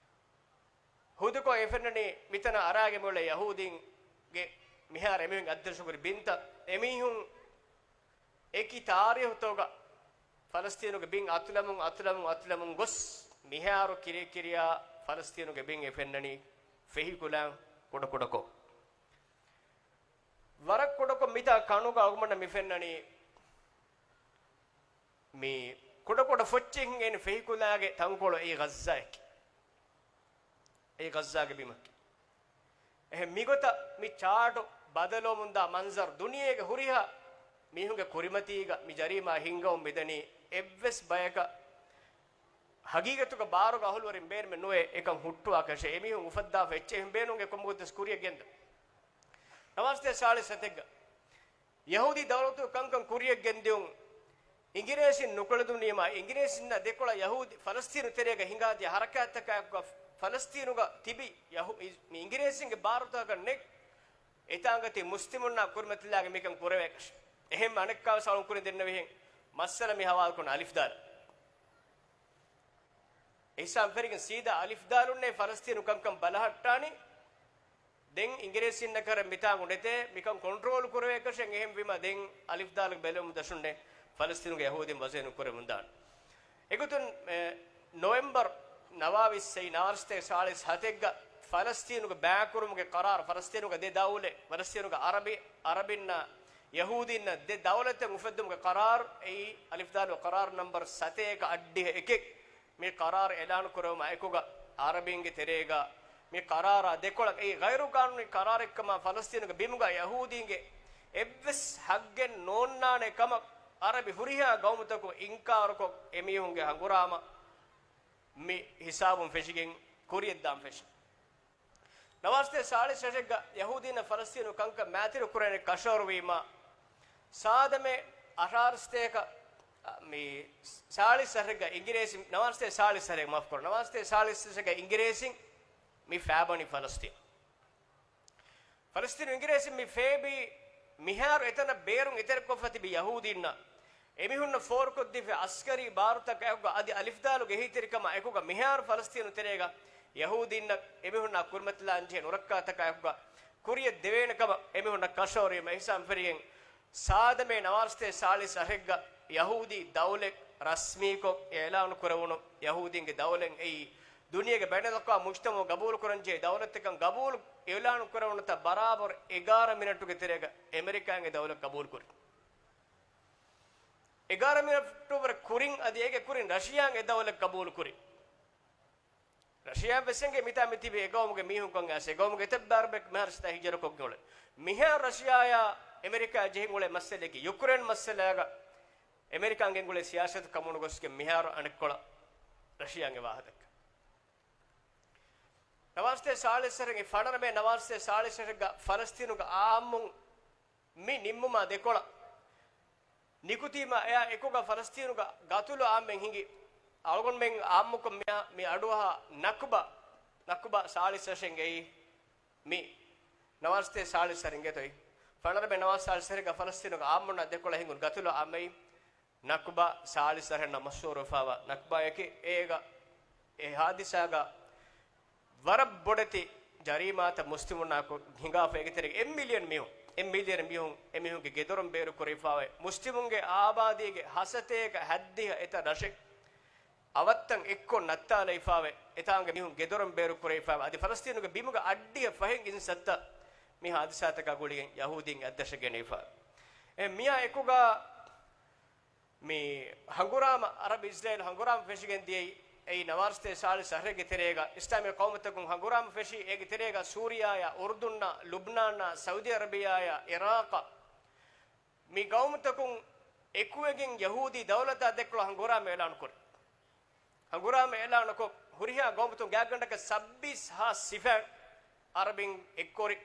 ހުދުކޮށް އެ ފެންނަނީ މިތަނަށް އަރާގެން އުޅޭ ޔަހޫދީންގެ މިހާރު އެމީހުން އައްދަށުކުރި ބިންތައް. އެމީހުން އެކި ތާރީހުތަކުގަ ފަލަސްތީނުގެ ބިން އަތުލަމުން، އަތުލަމުން، އަތުލަމުން ގޮސް، މިހާރު ކިރިޔަ ކިރިޔާ ފަލަސްތީނުގެ ބިން އެ ފެންނަނީ ފެހިކުލަން ކުޑަކުޑަކޮށް. ވަރަށް ކުޑަކޮށް މިތާ ކަނުގަ އަޅުގަނޑަށް މި ފެންނަނީ މި ކުޑަކުޑަ ފޮއްޗެއް ހިނގޭނެ ފެހިކުލާގެ ތަންކޮޅު އެއީ ޣައްޒާއެކޭ. އެއީ ޣައްޒާގެ ބިމަކީ. އެހެން މިގޮތަށް މި ޗާޓު ބަދަލުވަމުންދާ މަންޒަރު ދުނިޔޭގެ ހުރިހާ މީހުންގެ ކުރިމަތީގަ މި ޖަރީމާ ހިންގަވަން މިދަނީ އެއްވެސް ބަޔަކަށް ހަގީގަތުގަ ބާރުގަ އަހުލުވެރިން ބޭނުމެއް ނުވޭ އެކަން ހުއްޓުވާކަށެއް. އެމީހުން އުފައްދާފަ އެއްޗެއް އެހެން ބޭނުންގެ ކޮންމެ ގޮތެއް ކުރިޔަށް ގެންދަ. ނަވާރަ ސަތޭކަ ސާޅީސް ސަތެއްގަ ޔަހޫދީ ދައުލަތު ކަންކަން ކުރިޔަށް ގެންދިއުން އިނގިރޭސިން ނުކުޅެދުނީމާ، އިނގިރޭސިންނާ ދެކޮޅަށް ޔަހޫދީ ފަލަސްތީނު ތެރޭގަ ހިނގާދިޔަ ހަރަކާތްތަކާއެކުގަ ފަލަސްތީނުގަ ތިބި ޔަހޫ-، މި އިނގިރޭސިންގެ ބާރުތަކަކަށް ނެތް އެތާނގަ ތި މުސްލިމުންނާ ކުރިމަތިލާގެ މިކަން ކުރެވޭކަށް. އެހެން އަނެއްކާވެސް އަޅުން ކުރިން ދެންނެވިހެން މައްސަލަ މި ހަވާލުކުރަން އަލިފްދާލަށް. އިހްސާން ފެށިގެން ސީދާ އަލިފްދާލުންނޭ ފަލަސްތީނު ކަންކަން ބަލަހައްޓާނީ. ދެން އިނގިރޭސިންނަކަށް މިތާނގު ނެތޭ، މިކަން ކޮންޓްރޯލް ކުރެވޭކަށެއް. އެހެންވީމަ ދެން އަލިފްދާލުގެ ބެލެމުން ދަށުންނޭ ފަލަސްތީނުގެ ޔަހޫދީން ވަޒީރުން ކުރެވެމުންދާނެ. އެގޮތުން، އެ، ނޮވެމްބަރު ނަވާވީސް އެއީ ނަވާރަސަތޭކަ ސާޅީސް ހަތެއްގަ ފަލަސްތީނުގެ ބައިކުރުމުގެ ޤަރާރު، ފަލަސްތީނުގެ ދެ ދައުލަތް، ފަލަސްތީނުގެ އަރަބި، އަރަބިންނާ ޔަހޫދީންނަށް ދެ ދައުލަތެއް އުފެއްދުމުގެ ޤަރާރު އެއީ އަލިފްދާލު ޤަރާރު ނަންބަރު ސަތޭކަ އަށްޑިހަ އެކެއް. މި ޤަރާރު އިޢުލާނު ކުރެވުމާ އެކުގަ އަރަބިންގެ ތެރޭގަ މި ޤަރާރާ ދެކޮޅަށް އެއީ ޣައިރުޤާނޫނީ ޤަރާރެއްކަމާ ފަލަސްތީނުގެ ބިމުގަ ޔަހޫދީންގެ އެއްވެސް ޙައްޤެއް ނޯންނާނެ ކަމަށް އަރަބި ހުރިހާ ޤައުމުތަކުން އިންކާރުކޮށް އެމީހުންގެ ހަނގުރާމަ މި ހިސާބުން ފެށިގެން ކުރިޔަށްދާން ފެށި. ނަވާރަސަތޭކަ ސާޅީސް ރަށެއްގަ ޔަހޫދީންނަށް ފަލަސްތީނު ކަންކަން މައިތިރި ކުރަން ކަށަވަރުވީމަ، ސާދަމޭ އަށާރަސަތޭކަ، މި ސާޅީސް ރަށެއްގަ އިނގިރޭސި، ނަވާރަސަތޭކަ ސާޅީސް ރަށެއް، މާފު ކުރަން، ނަވާރަސަތޭކަ ސާޅީސް ރަށެއްގަ އިނގިރޭސިން މި ފޭބަނީ ފަލަސްތީނު. ފަލަސްތީނު އިނގިރޭސިން މި ފޭބީ މިހާރު އެތަނަށް ބޭރުން އެތެރެކޮށްފަ ތިބި ޔަހޫދީންނަށް އެމީހުންނަށް ފޯރުކޮށްދީފަ އަސްކަރީ ބާރުތަކާ އެކުގަ އަދި އަލިފްދާލުގެ އެހީތެރިކަމާ އެކުގަ މިހާރު ފަލަސްތީނު ތެރޭގަ ޔަހޫދީންނަށް އެމީހުންނާ ކުރިމަތިލާންޖެހޭ ނުރައްކާތަކާ އެކުގަ ކުރިޔަށް ދެވޭނެ ކަމަށް އެމީހުންނަށް ކަށަވަރުވީމަ އިހްސާން ފެށިގެން ސާދަމޭ ނަވާރަސަތޭކަ ސާޅީސް ރަށެއްގަ ޔަހޫދީ ދައުލަތް ރަސްމީކޮށް އިޢުލާނު ކުރެވުނު ޔަހޫދީންގެ ދައުލަތް އެއީ ދުނިޔޭގެ ބައިނަލްއަޤްވާމް މުޖްތަމަޢު ގަބޫލު ކުރަންޖެހޭ ދައުލަތެއްކަން ގަބޫލު އިޢުލާނު ކުރެވުނުތާ ބަރާބަރު އެގާރަ މިނެޓުގެ ތެރޭގަ އެމެރިކާގެ ދައުލަތް ގަބޫލު ކުރި. އެގާރަ މިނެޓުވަރަށް ކުރިން އަދި އޭގެ ކުރިން ރަޝިޔާ އެ ދައުލަތް ގަބޫލު ކުރި. ރަޝިޔާ ވެސް އެނގޭ މިތާ މިތިބި އެގައުމުގެ މީހުން ކޮން އައިސް އެގައުމުގެ އެތައް ބާރުބެކް މިހާރު ސިދާ ހިޖަރަކޮށްގެން އުޅެ. މިހާރު ރަޝިޔާޔާ އެމެރިކާ ޖެހިން އުޅޭ މައްސަލައަކީ ޔުކްރޭން މައްސަލައިގަ އެމެރިކާ ގެންގުޅޭ ސިޔާސަތު ކަމުނުގޮސްގެން މިހާރު އަނެއްކޮޅަށް ރަޝިޔާގެ ވާހަކަ. ނަވާރަސަތޭކަ ސާޅީސް އަށް އެ ފަނަރަ މޭ ނަވާރަސަތޭކަ ސާޅީސް އަށްގަ ފަލަސްތީނުގެ އާއްމުން މި ނިންމުމާ ދެކޮޅަށް ނިކުތީމާ އެއާ އެކުގަ ފަލަސްތީނުގަ ގަތުލު އާންމެން ހިނގި. އަޅުގަނޑުމެން އާއްމުކޮށް މި، މި އަޑުއަހާ ނަކުބާ، ނަކުބާ ސާޅީސް އަށެއްގައި މި ނަވާރަސަތޭކަ ސާޅީސް އަށް އިނގޭތޯ. ފަނަރަ މޭ ނަވާރަސަތޭކަ ސާޅީސް އަށްގަ ފަލަސްތީނުގެ އާއްމުންނާ ދެކޮޅަށް ހިނގުނު ގަތުލު އާންމެއް ނަކުބާ ސާޅީސް އަށް ނަމަ މަޝްހޫރުވެފައިވާ ނަކުބާއަކީ އޭގަ އެ ހާދިސާގަ ވަރަށް ބޮޑެތި ޖަރީމާތައް މުސްލިމުންނާ ކު-، ހިނގާފަ އޭގެ ތެރޭގަ އެއް މިލިއަން މީހުން، އެއް މިލިއަން މީހުން އެމީހުންގެ ގެދޮރުން ބޭރު ކުރެވިފައިވޭ. މުސްލިމުންގެ އާބާދީގެ ހަސަތޭކަ ހައްދިހަ އެތައް ރަށެއް އަވަށްތައް އެއްކޮށް ނައްތާލައިފައިވޭ. އެތާނގެ މީހުން ގެދޮރުން ބޭރު ކުރެވިފައިވޭ. އަދި ފަލަސްތީނުގެ ބިމުގެ އައްޑިހަ ފަހެއް އިންސައްތަ މި ހާދިސާތަކާ ގުޅިގެން ޔަހޫދީން އަތްދަށަށް ގެނެވިފައިވޭ. އެ މިއާ އެކުގަ މި ހަނގުރާމަ، އަރަބު އިސްރޭލް ހަނގުރާމަ ފެށިގެން ދިޔައީ އެއީ ނަވާރަސަތޭކަ ސާޅީސް އަށެއްގެ ތެރޭގަ އިސްލާމީ ޤައުމުތަކުން ހަނގުރާމަ ފެށި. އޭގެ ތެރޭގަ ސޫރިޔާޔާ، އުރުދުންނާ، ލުބްނާނާ، ސައުދީ އަރަބިޔާޔާ، އިރާޤަށް މި ޤައުމުތަކުން އެކުވެގެން ޔަހޫދީ ދައުލަތާ ދެކޮޅަށް ހަނގުރާމަ އިޢުލާނު ކުރި. ހަނގުރާމަ އިޢުލާނުކޮށް، ހުރިހާ ގައުމުތަކުން ގާތްގަނޑަކަށް ސައްބީސް ހާސް ސިފައިން އަރަބިން އެއްކުރި.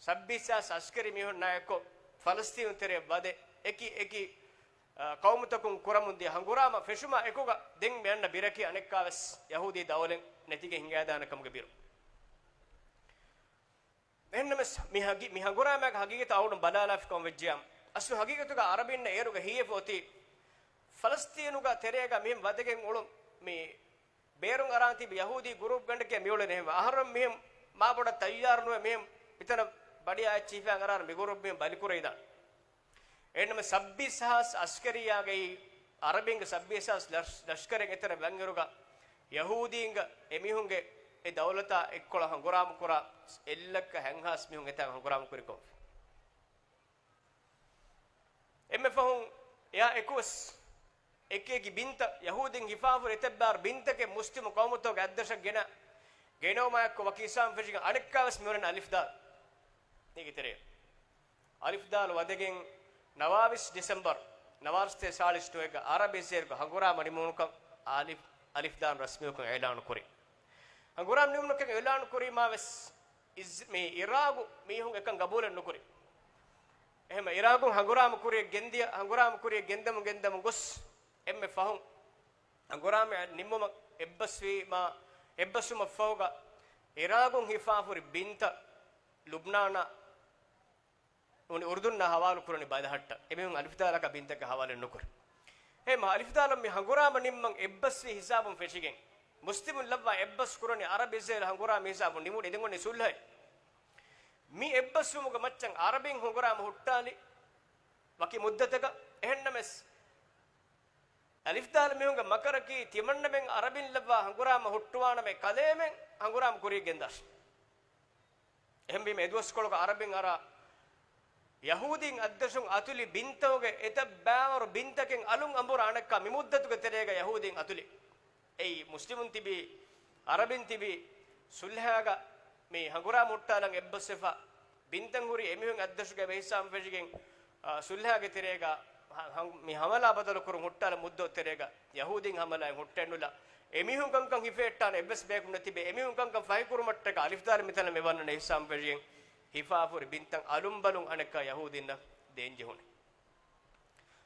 ސައްބީސް ހާސް އަސްކަރީ މީހުންނާ އެއްކޮށް، ފަލަސްތީނު ތެރެއަށް ވަދެ، އެކި އެކި، އާ، ޤައުމުތަކުން ކުރަމުން ދިޔަ ހަނގުރާމަ ފެށުމާ އެކުގަ، ދެން މި އަންނަ ބިރަކީ އަނެއްކާވެސް ޔަހޫދީ ދައުލަތް ނެތިގެން ހިނގައިދާނެ ކަމުގެ ބިރު. އެހެންނަމަވެސް، މި ހަގީ-، މި ހަނގުރާމައިގެ ހަގީގަތު އަޅުގަނޑު ބަލާލާފި ކަމަށް ވެއްޖެއްޔާ، އަސްލު ހަގީގަތުގަ އަރަބިންނަށް އޭރުގަ ހީއެއް އޮތީ، ފަލަސްތީނުގަ ތެރޭގަ މިހެން ވަދެގެން އުޅުން މި ބޭރުން އަރާން ތިބި ޔަހޫދީ ގުރޫޕް ގަނޑެކޭ މިއުޅެނީ. އެހެންވެ، އަހަރެން މިހެން މާބޮޑަށް ތައްޔާރު ނުވެ މިހެން މިތަނަށް ބަޑިއާ އެއްޗިހިފައި އަރާން މި ގުރޫޕް މިހެން ބަލިކުރެވިދާނެ. އެހެންނަމަ ސައްބީސް ހާސް އަސްކަރިއްޔާގައި އަރަބިންގެ ސައްބީސް ހާސް ލަޝް-، ލަޝްކަރެއް އެތަނަށް ވަންއިރުގަ ޔަހޫދީންގެ އެމީހުންގެ އެ ދައުލަތާ އެއްކޮޅަށް ހަނގުރާމަ ކުރާ އެއްލައްކަ ހަތްހާސް މީހުން އެތާނގަ ހަނގުރާމަ ކުރިކޮށްފި. އެންމެ ފަހުން އެއާ އެކުވެސް އެކި އެކި ބިންތައް، ޔަހޫދީން ހިފާފަ ހުރި އެތައް ބާރު ބިންތަކެއް މުސްލިމު ޤައުމުތަކުގެ އަތްދަށަށް ގެނަ، ގެނައުމާއެކު ވަކި ހިސާބުން ފެށިގެން އަނެއްކާވެސް މިއުޅެނީ އަލިފްދާލު އޭގެ ތެރެއަށް. އަލިފްދާލު ވަދެގެން ނަވާވީސް ޑިސެމްބަރު ނަވާރަސަތޭކަ ސާޅީސް ނުވައެއްގަ އަރަބު އިސްރޭލުގެ ހަނގުރާމަ ނިމުނުކަން އަލިފް-، އަލިފްދާލު ރަސްމީކޮށް އިޢުލާނު ކުރި. ހަނގުރާމަ ނިމުނުކަން އިޢުލާނު ކުރީމާވެސް އިސް-، މި އިރާގު މީހުން އެކަން ގަބޫލެއް ނުކުރި. އެހެންމަ އިރާގުން ހަނގުރާމަ ކުރިއަށް ގެންދިޔަ، ހަނގުރާމަ ކުރިއަށް ގެންދަމުން ގެންދަމުން ގޮސް، އެންމެ ފަހުން ހަނގުރާމަ ނިންމުމަށް އެއްބަސްވީމާ، އެއްބަސްވުމަށްފަހުގަ އިރާގުން ހިފާފުރި ބިންތައް ލުބްނާނާ އުނި އުރުދުންނާ ހަވާލު ކުރަނީ ބަލަހައްޓަ. އެމީހުން އަލިފްދާލަކަށް ބިންތަކަށް ހަވާލެއް ނުކުރި. އެހެންމަ އަލިފްދާލަށް މި ހަނގުރާމަ ނިންމަން އެއްބަސްވި ހިސާބުން ފެށިގެން، މުސްލިމުން ލައްވާ އެއްބަސް ކުރަނީ އަރަބި އިޒްރޭލް ހަނގުރާމަ ހިސާބުން ނިމުނީ ދެން އޮންނީ ސުލްހައެއް. މި އެއްބަސްވުމުގެ މައްޗަށް އަރަބިން ހަނގުރާމަ ހުއްޓާލި ވަކި މުއްދަތަކަށް. އެހެންނަމަވެސް، އަލިފްދާލަ މީހުންގެ މަކަރަކީ، ތިމަންނަމެން އަރަބިން ލައްވާ ހަނގުރާމަ ހުއްޓުވާނަމޭ ކަލޭމެން ހަނގުރާމަ ކުރިޔަށް ގެންދާށި. އެހެންވީމަ، އެދުވަސްކޮޅުގަ އަރަބިން އަރާ ޔަހޫދީން އައްދަށުން އަތުލި ބިންތަކުގެ އެތައް ބައިވަރު ބިންތަކެއް އަލުން އަނބުރާ އަނެއްކާ މި މުއްދަތުގެ ތެރޭގަ ޔަހޫދީން އަތުލި. އެއީ މުސްލިމުން ތިބީ، އަރަބިން ތިބީ، ސުލްހާގަ މި ހަނގުރާމަ ހުއްޓާލަން އެއްބަސްވެފަ، ބިންތައް ހުރި އެމީހުން އައްދަށުގެ އެހިސާބުން ފެށިގެން، އާ، ސުލްހާގެ ތެރޭގަ ހަ-، ހަ-، މި ހަމަލާ ބަދަލުކުރުން ހުއްޓާލަން މުއްދަތު ތެރޭގަ ޔަހޫދީން ހަމަލާއެއް ހުއްޓެއްނުލާ، އެމީހުން ކަންކަން ހިފެހެއްޓާނެ އެއްވެސް ބަޔަކު ނުތިބެ، އެމީހުން ކަންކަން ފަހިކުރުމަށްޓަކާ އަލިފްދާލަ މިތަނަށް މިވަންނަން އެހިސާބުން ފެށިގެން ހިފާފުރި ބިންތައް އަލުން ބަލުން އަނެއްކާ ޔަހޫދީންނަށް ދޭން ޖެހުނެ.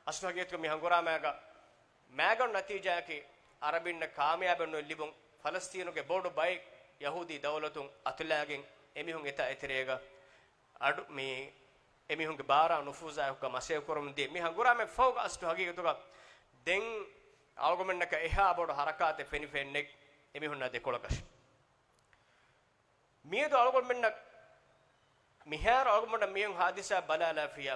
އަސްލު ހަގީގަތުގަ މި ހަނގުރާމައިގަ މައިގަނޑު ނަތީޖާއަކީ އަރަބިންނަށް ކާމިޔާބެއް ނުލިބުން، ފަލަސްތީނުގެ ބޮޑު ބައެއް ޔަހޫދީ ދައުލަތުން އަތުލާގެން އެމީހުން އެތާ އެތެރޭގަ އަޑު މި އެމީހުންގެ ބާރާ ނުފޫޒާއެކުގަ މަސައްކަތް ކުރަމުން ދިޔަ މި ހަނގުރާމަ ފަހުގަ އަސްލު ހަގީގަތުގަ ދެން އަޅުގަނޑުމެންނަކަށް އެހާ ބޮޑު ހަރަކާތެއް ފެނިފައެއް ނެތް އެމީހުންނާ ދެކޮޅަކަށް. މިއަދު އަޅުގަނޑުމެންނަށް، މިހާރު އަޅުގަނޑުމެންނަށް މިހެން ހާދިސާ ބަލާލާފިޔާ،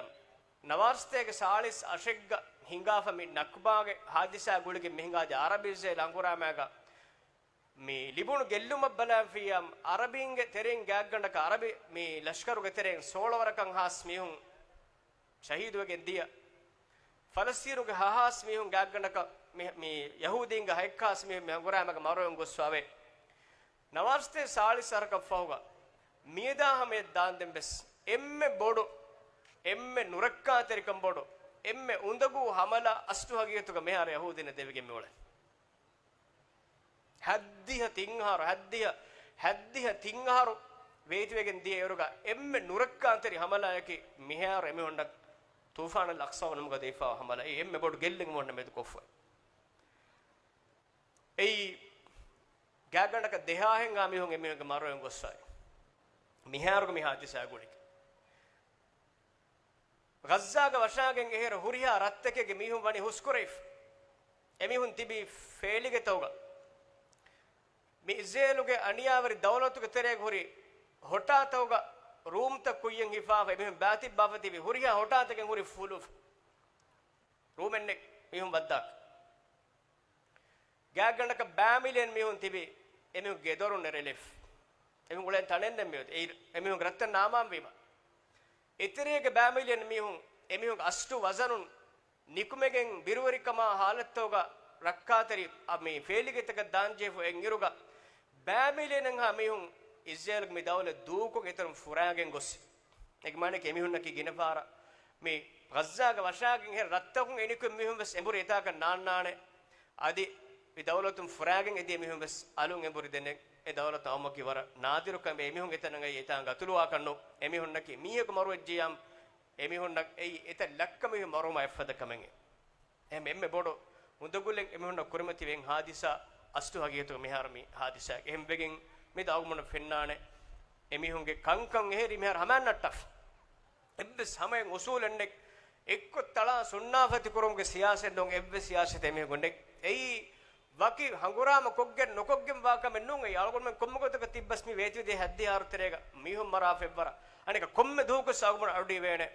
ނަވާރަސަތޭކަ ސާޅީސް އަށެއްގަ ހިނގާފަ މި ނަކްބާގެ ހާދިސާ ގުޅިގެން މި ހިނގާދިޔަ އަރަބި އިޒްރޭލް ހަނގުރާމައިގަ މި ލިބުނު ގެއްލުމަށް ބަލާފިޔާ، އަރަބީންގެ ތެރެއިން ގާތްގަނޑަކަށް އަރަބި މި ލަޝްކަރުގެ ތެރެއިން ސޯޅަ ވަރަކަށް ހާސް މީހުން ޝަހީދުވެގެން ދިޔަ، ފަލަސްތީނުގެ ހަ-، ހާސް މީހުން ގާތްގަނޑަކަށް މި، މި ޔަހޫދީންގެ ހައެއްހާސް މީހުން މި ހަނގުރާމައިގަ މަރުވެގެން ގޮސްފަވޭ. ނަވާރަސަތޭކަ ސާޅީސް އަށަކަށް ފަހުގަ މިއަދާ ހަމަޔަށް ދާންދެން ވެސް އެންމެ ބޮޑު، އެންމެ ނުރައްކާތެރިކަން ބޮޑު، އެންމެ އުނދަގޫ ހަމަލާ އަސްލު ހަގީގަތުގަ މިހާރު ޔަހޫދީންނަށް ދެވިގެން މިއުޅެނީ. ހައްދިހަ ތިން އަހަރު، ހައްދިހަ، ހައްދިހަ ތިން އަހަރު ވޭތުވެގެން ދިޔަ އިރުގަ އެންމެ ނުރައްކާތެރި ހަމަލާއަކީ މިހާރު އެމީހުންނަށް ޠޫފާނުލް އަޤްޞާ ނަމުގަ ދެވިފައިވާ ހަމަލާ. އެއީ އެންމެ ބޮޑު ގެއްލުން އެމީހުންނަށް މެދު ކޮށްފައި. އެއީ ގާތްގަނޑަކަށް ދެހާހެއްހާ މީހުން އެމީހުންގެ މަރުވެގެން ގޮސްފައި. މިހާރުގެ މި ހާދިސާ ގުޅިގެން. ޣައްޒާގަ ވަށާގެން އެހެރަ ހުރިހާ ރަށްތަކެއްގެ މީހުން ވަނީ ހުސްކުރެވިފަ. އެމީހުން ތިބީ ފޭލިގެތަކުގަ. މި އިޒްރޭލުގެ އަނިޔާވެރި ދައުލަތުގެ ތެރޭގަ ހުރި ހޮޓާތަކުގަ ރޫމްތައް ކުއްޔަށް ހިފާފަ އެމީހުން ބާތިއްބާފަ ތިބި ހުރިހާ ހޮޓާތަކެއް ހުރި ފުލުވިފަ. ރޫމެއް ނެތް މީހުން ވައްދާކަށް. ގާތްގަނޑަކަށް ބައިމިލިއަން މީހުން ތިބި އެމީހުން ގެދޮރުން ނެރެލިފަ. އެމީހުން އުޅޭ ތަނެއް ނެތް މިއޮތީ. އެއީ އެމީހުން ރަށްތައް ނާމާން ވީމަ. އެތެރޭގެ ބައިމިލިއަން މީހުން އެމީހުންގެ އަސްލު ވަޒަނުން ނިކުމެގެން ބިރުވެރިކަމާ ހާލަތުގަ ރައްކާތެރި އަ، މި ފޭލިގެތަކަށް ދާންޖެހިފަ އެއްއިރުގަ ބައިމިލިއަނެއްހާ މީހުން އިޒްރޭލުގެ މި ދައުލަތް ދޫކޮށް އެތަނުން ފުރާގެން ގޮސް. އޭގެ މާނައަކީ އެމީހުންނަކީ ގިނަ ފަހަރަށް މި ޣައްޒާގަ ވަށާގެން އެހެރަ ރަށްތަކުން އެނިކުތް މީހުން ވެސް އެނބުރި އެތާކަށް ނާންނާނެ. އަދި މި ދައުލަތުން ފުރާގެން އެދިޔަ މީހުން ވެސް އަލުން އެނބުރި ދެނެ އެ ދައުލަތަށް އައުމަކީ ވަރަށް ނާދިރު ކަމެއް. އެމީހުން އެތަނަށް އައީ އެތާނގަ އަތުލުވާކަށްނު. އެމީހުންނަކީ މީހަކު މަރުވެއްޖިޔާމު އެމީހުންނަށް އެއީ އެތައް ލައްކަ މީހުން މަރުވުމާ އެއްފަދަ ކަމެއް. އެހެން އެންމެ ބޮޑު އުނދަގުލެއް އެމީހުންނަށް ކުރިމަތިވެގެން ހާދިސާ އަސްލު ހަގީގަތުގަ މިހާރު މި ހާދިސާ. އެހެންވެގެން މި ދައުމުނަށް ފެންނާނެ އެމީހުންގެ ކަންކަން އެހެރީ މިހާރު ހަމައަށް ނައްޓާފަ. އެއްވެސް ހަމައެއް އުސޫލެއް ނެތް. އެއްކޮށް ތަޅާ ސުންނާފަތި ކުރުމުގެ ސިޔާސަތެއް ނޫން އެއްވެސް ސިޔާސަތެއް އެމީހުން ނެތް. އެއީ ވަކި ހަނގުރާމަ ކޮށްގެން ނުކޮށްގެން ވާ ކަމެއް ނޫން. އެއީ އަޅުގަނޑުމެން ކޮންމެ ގޮތަކަށް ތިއްބަސް މި ވޭތުވެދިޔަ ހައްދިހަ އަހަރު ތެރޭގަ މީހުން މަރާފަ އެއްވަރަށް. އަނެކަ ކޮންމެ ދުވަހަކުވެސް އަޅުގަނޑުމެން އަޑުއިވޭނެ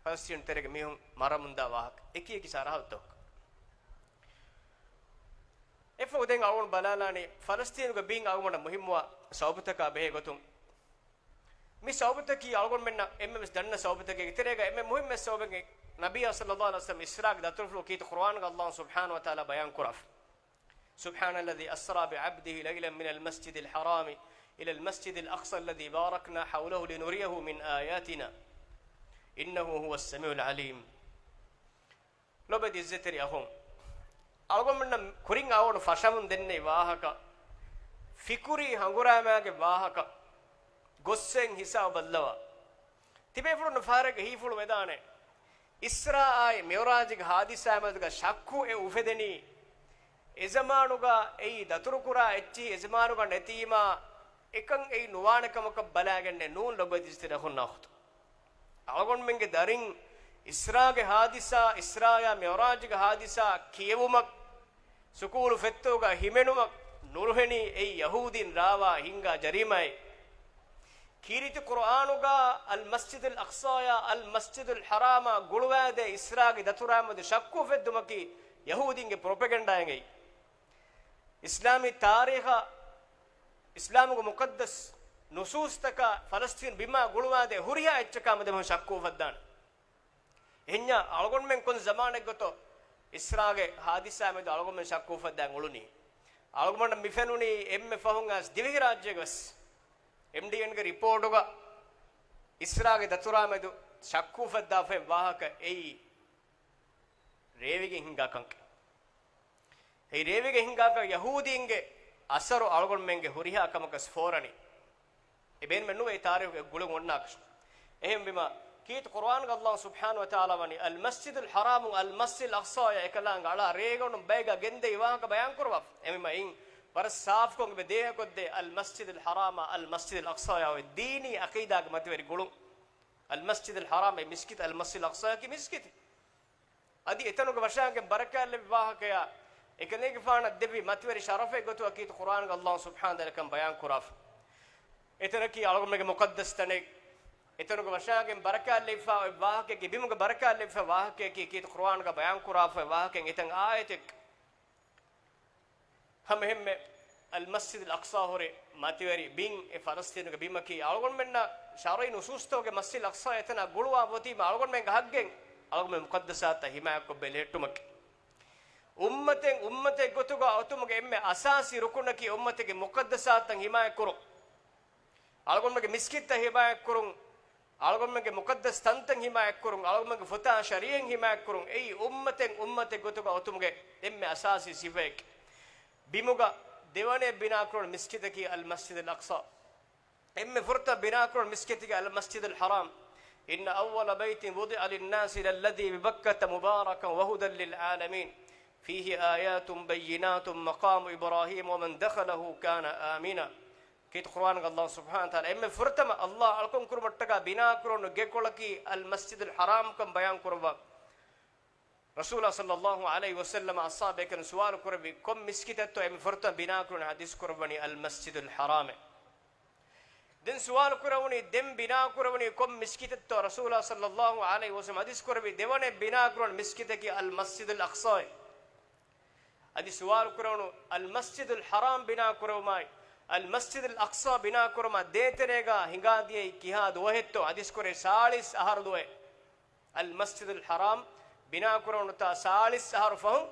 ފަލަސްތީނު ތެރޭގެ މީހުން މަރަމުންދާ ވާހަކަ. އެކި އެކި ސަރަހައްދުތަކަށް. އެއަށްފަހު ދެން އަޅުގަނޑު ބަލާލާނީ ފަލަސްތީނުގެ ބިން އަޅުގަނޑަށް މުހިއްމުވާ ސަބަބުތަކާ ބެހޭ ގޮތުން. މި ސަބަބުތަކީ އަޅުގަނޑުމެންނަށް އެންމެންވެސް ދަންނަ ސަބަބުތަކެއް. އެތެރޭގަ އެންމެ މުހިއްމު ސަބަބެއް ނަބިއްޔާ ޞައްލައްލާހު ޢަލައިހި ވަސައްލަމް އިސްރާގެ ދަތުރުފުޅު ކީރިތި ޤުރުއާނުގަ އައްލާހު ސުބްޙާނަހު ވަތަޢާލާ ބަޔާން ކުރާފަ. سبحان الذي أسرى بعبده ليلا من المسجد الحرام إلى المسجد الأقصى الذي باركنا حوله لنريه من آياتنا إنه هو السميع العليم. ލޮބެތި އިއްޒަތްތެރި އަޚުން، އަޅުގަނޑުމެންނަށް ކުރިން އަޅުގަނޑު ފަށަމުން ދެންނެވި ވާހަކަ، ފިކުރީ ހަނގުރާމައިގެ ވާހަކަ، ގޮއްސައިން ހިސާބު ބައްލަވާ. ތިބޭފުޅުން ފަހަރެއްގަ ހީފުޅު ވެދާނެ. އިސްރާއާއި މިޢުރާޖުގެ ހާދިސާ މެދުގަ ޝައްކު އެ އުފެދެނީ، އެޒަމާނުގަ އެއީ ދަތުރުކުރާ އެއްޗިހި އެޒަމާނުގަ ނެތީމާ، އެކަން އެއީ ނުވާނެ ކަމަކަށް ބަލާގެންނެއް ނޫން ލޮބުވެތި އިޖްތިހާދު އަޚުންނާ އުޚްތުން. އަޅުގަނޑުމެންގެ ދަރިން އިސްރާގެ ހާދިސާ، އިސްރާޔާ މިޢުރާޖުގެ ހާދިސާ ކިޔެވުމަށް، ސުކޫލު ފެއްތޯގަ ހިމެނުމަށް ނުރުހެނީ އެއީ ޔަހޫދީން ރާވާ ހިންގާ ޖަރީމާއެއް. ކީރިތި ޤުރުއާނުގަ އަލްމަސްޖިދުލް އަޤްޞާޔާ އަލްމަސްޖިދުލް ޙަރާމާ ގުޅުވާދޭ އިސްރާގެ ދަތުރާމެދު ޝައްކު އުފެއްދުމަކީ ޔަހޫދީންގެ ޕްރޮޕެގަންޑާއެއް. އިސްލާމީ ތާރީޚަށް އިސްލާމުގެ މުޤައްދަސް ނުސޫސްތަކާ ފަލަސްތީނު ބިމާ ގުޅުވާދޭ ހުރިހާ އެއްޗަކާ މެދު ޝައްކު އުފައްދާނެ. އެހެންޏާ އަޅުގަނޑުމެން ކޮން ޒަމާނެއްގޮތޯ އިސްރާގެ ހާދިސާ މެދު އަޅުގަނޑުމެން ޝައްކު އުފައްދާން އުޅުނީ؟ އަޅުގަނޑަށް މި ފެނުނީ އެންމެ ފަހުން އައިސް ދިވެހިރާއްޖޭގަ ވެސް އެމްޑީއެންގެ ރިޕޯޓުގަ އިސްރާގެ ދަތުރާމެދު ޝައްކު އުފައްދާފައި ވާހަކަ އެއީ ރޭވިގެން ހިނގާ ކަންކަން. އެއީ ރޭވިގެން ހިނގާކަށް ޔަހޫދީންގެ އަސަރު އަޅުގަނޑުމެންގެ ހުރިހާ ކަމަކަސް ފޯރަނީ. އެ ބޭނުމެއް ނުވޭ ތާރީޚުގެ ގުޅުން އޮންނާކަށް. އެހެންވީމަ، ކީރިތި ޤުރުއާނުގަ ﷲ ސުބްޙާނަހޫ ވަތަޢާލާ ވަނީ، އަލްމަސްޖިދުލް ޙަރާމު އަލްމަސްޖިދުލް އަޤްޞާޔާ އެކަލާނގެ އަޅާ ރޭގަނޑު ބައިގަ ގެންދެވި ވާހަކަ ބަޔާން ކުރައްވާފަ. އެހެންވީމަ އިން ވަރަށް ސާފުކޮށް އެބަ ދޭހަކޮށްދޭ އަލްމަސްޖިދުލް ޙަރާމާ އަލްމަސްޖިދުލް އަޤްޞާޔާ އޮތް ދީނީ ޢަޤީދާގެ މަތިވެރި ގުޅުން. އަލްމަސްޖިދުލް ޙަރާމް އެ މިސްކިތް، އަލްމަސްޖިދުލް އަޤްޞާޔަކީ މިސްކިތެއް. އަދި އެތަނުގެ ވަށާގެން ބަރަކާތް ލެއްވި ވާހަކަޔާ، އެކަލޭގެފާނަށް ދެއްވި މަތިވެރި ޝަރަފެއް ގޮތުގަ ކީރިތި ޤުރުއާނުގަ ﷲ ސުބްޙާނަހޫ ވަތަޢާލާ ކަން ބަޔާން ކުރާފަ. އެތަނަކީ އަޅުގަނޑުމެންގެ މުޤައްދަސް ތަނެއް. އެތަނުގެ ވަށާގެން ބަރަކާތް ލެއްވިފަ އޮތް ވާހަކައަކީ، ބިމުގެ ބަރަކާތް ލެއްވިފަ ވާހަކައަކީ، ކީރިތި ޤުރުއާނުގަ ބަޔާން ކުރާފަ އޮތް ވާހަކައެއް. އެތަން އާޔަތެއް ހަމައެހެންމެ އަލްމަސްޖިދުލް އަޤްޞާ ހުރި މަތިވެރި ބިން އެ ފަލަސްތީނުގެ ބިމަކީ، އަޅުގަނޑުމެންނަށް ޝަރުޢީ ނުޞޫޞްތަކުގެ މަސްޖިދުލް އަޤްޞާ އެތަނާ ގުޅުވާ އޮތީމަ އަޅުގަނޑުމެންގެ ޙައްޤެއް އަޅުގަނޑުމެން މުޤައްދަސާތަށް ޙިމާޔަތްކޮށް ބެލެހެއްޓުމަކީ. އުއްމަތެއް އުއްމަތެއް ގޮތުގަ އޮތުމުގެ އެންމެ އަސާސީ ރުކުނަކީ އުއްމަތެއްގެ މުޤައްދަސާތަށް ޙިމާޔަތްކުރުން. އަޅުގަނޑުމެންގެ މިސްކިތްތައް ޙިމާޔަތްކުރުން، އަޅުގަނޑުމެންގެ މުޤައްދަސް ތަންތައް ޙިމާޔަތްކުރުން، އަޅުގަނޑުމެންގެ ފުތާ ޝަރީޢަތް ޙިމާޔަތްކުރުން، އެއީ އުއްމަތެއް އުއްމަތެއް ގޮތުގަ އޮތުމުގެ އެންމެ އަސާސީ ސިފައެއް. ބިމުގަ ދެވަނައަށް ބިނާކުރުނު މިސްކިތަކީ އަލްމަސްޖިދުލް އަޤްޞާ. އެންމެ ފުރަތަމަ ބިނާކުރުނު މިސްކިތަކީ އަލްމަސްޖިދުލް ޙަރާމް. إن أول بيت وضع للناس للذي ببكة مباركا وهدى للعالمين فيه آيات بينات مقام إبراهيم ومن دخله كان آمنا. ކީރިތި ޤުރުއާނުގަ ﷲ ސުބްޙާނަހޫ ވަތަޢާލާ އެންމެ ފުރަތަމަ ﷲ އަޅުކަން ކުރުމަށްޓަކާ ބިނާކުރެވުނު ގެކޮޅަކީ އަލްމަސްޖިދުލް ޙަރާމްކަން ބަޔާން ކުރައްވާ. ރަސޫލާ ޞައްލައްލާހު ޢަލައިހި ވަސައްލަމަ އަޞްޙާބޭކަލުން ސުވާލު ކުރެއްވި، ކޮން މިސްކިތެއްތޯ އެންމެ ފުރަތަމަ ބިނާކުރުނީ؟ ޙަދީޘް ކުރައްވަނީ އަލްމަސްޖިދުލް ޙަރާމޭ. ދެން ސުވާލު ކުރެވުނީ، ދެން ބިނާކުރެވުނީ ކޮން މިސްކިތެއްތޯ؟ ރަސޫލާ ޞައްލައްލާހު ޢަލައިހި ވަސައްލަމަ ޙަދީޘް ކުރެއްވި، ދެވަނައަށް ބިނާކުރުނު މިސްކިތަކީ އަލްމަސްޖިދުލް އަޤްޞާއޭ. އަދި ސުވާލު ކުރެވުނު، އަލްމަސްޖިދުލް ޙަރާމް ބިނާކުރެވުމާއި، އަލްމަސްޖިދުލް އަޤްޞާ ބިނާކުރުމާ ދޭތެރޭގަ ހިނގާދިޔައީ ކިހާ ދުވަހެއްތޯ؟ ޙަދީޘް ކުރޭ ސާޅީސް އަހަރު ދުވަހެއް. އަލްމަސްޖިދުލް ޙަރާމް ބިނާކުރެވުނުތާ ސާޅީސް އަހަރު ފަހުން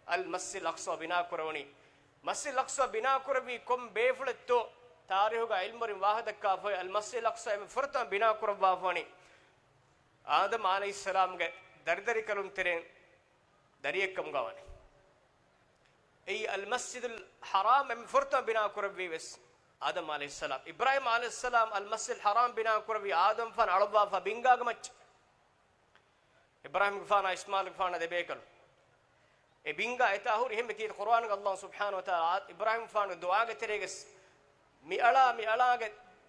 އަލްމަސްޖިދުލް އަޤްޞާ ބިނާކުރެވުނީ. މަސްޖިދުލް އަޤްޞާ ބިނާކުރެއްވީ ކޮން ބޭފުޅެއްތޯ؟ ތާރީޚުގަ ޢިލްމުވެރިން ވާހަކަ ދައްކާފައި، އަލްމަސްޖިދުލް އަޤްޞާ އެންމެ ފުރަތަމަ ބިނާކުރައްވާފަވަނީ އާދަމް ޢަލައިހިއްސަލާމްގެ ދަރިދަރިކަލުން ތެރެއިން ދަރިއެއްކަމުގަ ވަނީ. އެއީ އަލްމަސްޖިދުލް ޙަރާމް އެންމެ ފުރަތަމަ ބިނާކުރެއްވީ ވެސް އާދަމް ޢަލައިހިއްސަލާމް. އިބްރާހީމް ޢަލައިހިއްސަލާމް އަލްމަސްޖިދުލް ޙަރާމް ބިނާކުރެއްވީ އާދަމްގެފާނު އަޅުއްވާފަ ބިންގާގެ މައްޗަށް. އިބްރާހީމްގެފާނާ އިސްމާޢީލްގެފާނާ ދެބޭކަލުން. އެ ބިންގާ އެތާ ހުރި އެންމެ ކީރިތި ޤުރުއާނުގަ ﷲ ސުބްޙާނަހޫ ވަތަޢާލާ އިބްރާހީމްގެފާނުގެ ދުޢާގެ ތެރޭގަ މި އަޅާ، މި އަޅާގެ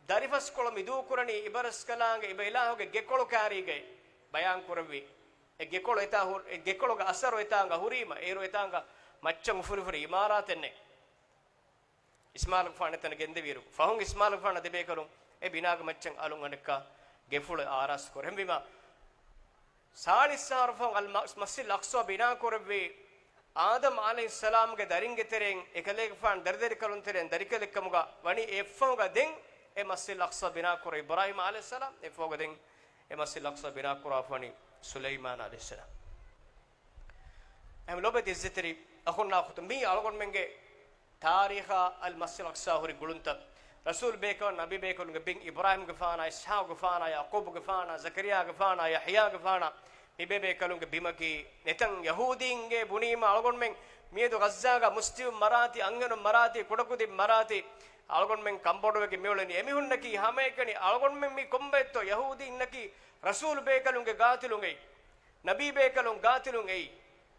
ދަރިފަސްކޮޅު މި ދޫކުރަނީ އިބަރަސްކަލާނގެ އިބަ އިލާހުގެ ގެކޮޅު ކާރީގައި ބަޔާން ކުރެއްވި. އެ ގެކޮޅު އެތާ ހު-، އެ ގެކޮޅުގެ އަސަރު އެތާނގަ ހުރީމަ، އޭރު އެތާނގަ މައްޗަށް އުފުރި އުފުރި އިމާރާތެއް ނެތް. އިސްމާޢީލްގެފާނު އެތަނަށް ގެންދެވިއިރު، ފަހުން އިސްމާޢީލްގެފާނަށް ދެބޭކަލުން އެ ބިނާގެ މައްޗަށް އަލުން އަނެއްކާ ގެފުޅެއް އާރާސް ކުރޭ. އެހެންވީމަ، ސާޅީސް އަހަރު ފަހުން އަލް މަ-، މަސްޖިދުލް އަޤްޞާ ބިނާކުރެއްވީ އާދަމް ޢަލައިހިއްސަލާމްގެ ދަރިންގެ ތެރެއިން، އެކަލޭގެފާނު ދަރިދަރިކަލުން ތެރެއިން ދަރިކަލެއްކަމުގަ ވަނީ. އެއަށްފަހުގަ ދެން އެ މަސްޖިދުލް އަޤްޞާ ބިނާކުރެއްވީ އިބްރާހީމް ޢަލައިހިއްސަލާމް، އެއަށްފަހުގަ ދެން އެ މަސްޖިދުލް އަޤްޞާ ބިނާކުރާފަ ވަނީ ސުލައިމާން ޢަލައިހިއްސަލާމް. އެހެން ލޯބިވެތި އިއްޒަތްތެރި އަޚުންނާ އުޚްތުން، މީ އަޅުގަނޑުމެންގެ ތާރީޚާ އަލްމަސްޖިދުލް އަޤްޞާ ހުރި ގުޅުންތައް، ރަސޫލު ބޭކަލުން، ނަބީ ބޭކަލުންގެ ބިން، އިބްރާހީމްގެފާނާ، އިސްޙާޤުގެފާނާ، ޔަޢުޤޫބުގެފާނާ، ޒަކަރިއްޔާގެފާނާ، ޔަޙްޔާގެފާނާ، މި ބޭބޭކަލުންގެ ބިމަކީ ނެތަން. ޔަހޫދީންގެ ބުނީމަ އަޅުގަނޑުމެން މިއަދު ޣައްޒާގަ މުސްލިމުން މަރާތީ، އަންހެނުން މަރާތީ، ކުޑަކުދިން މަރާތީ، އަޅުގަނޑުމެން ކަންބޮޑުވެގެން މިއުޅެނީ. އެމީހުންނަކީ ހަމައެކަނި އަޅުގަނޑުމެން މީ ކޮންބައެއްތޯ؟ ޔަހޫދީންނަކީ ރަސޫލު ބޭކަލުންގެ ގާތިލުންގެ. ނަބީ ބޭކަލުން ގާތިލުން އެއީ.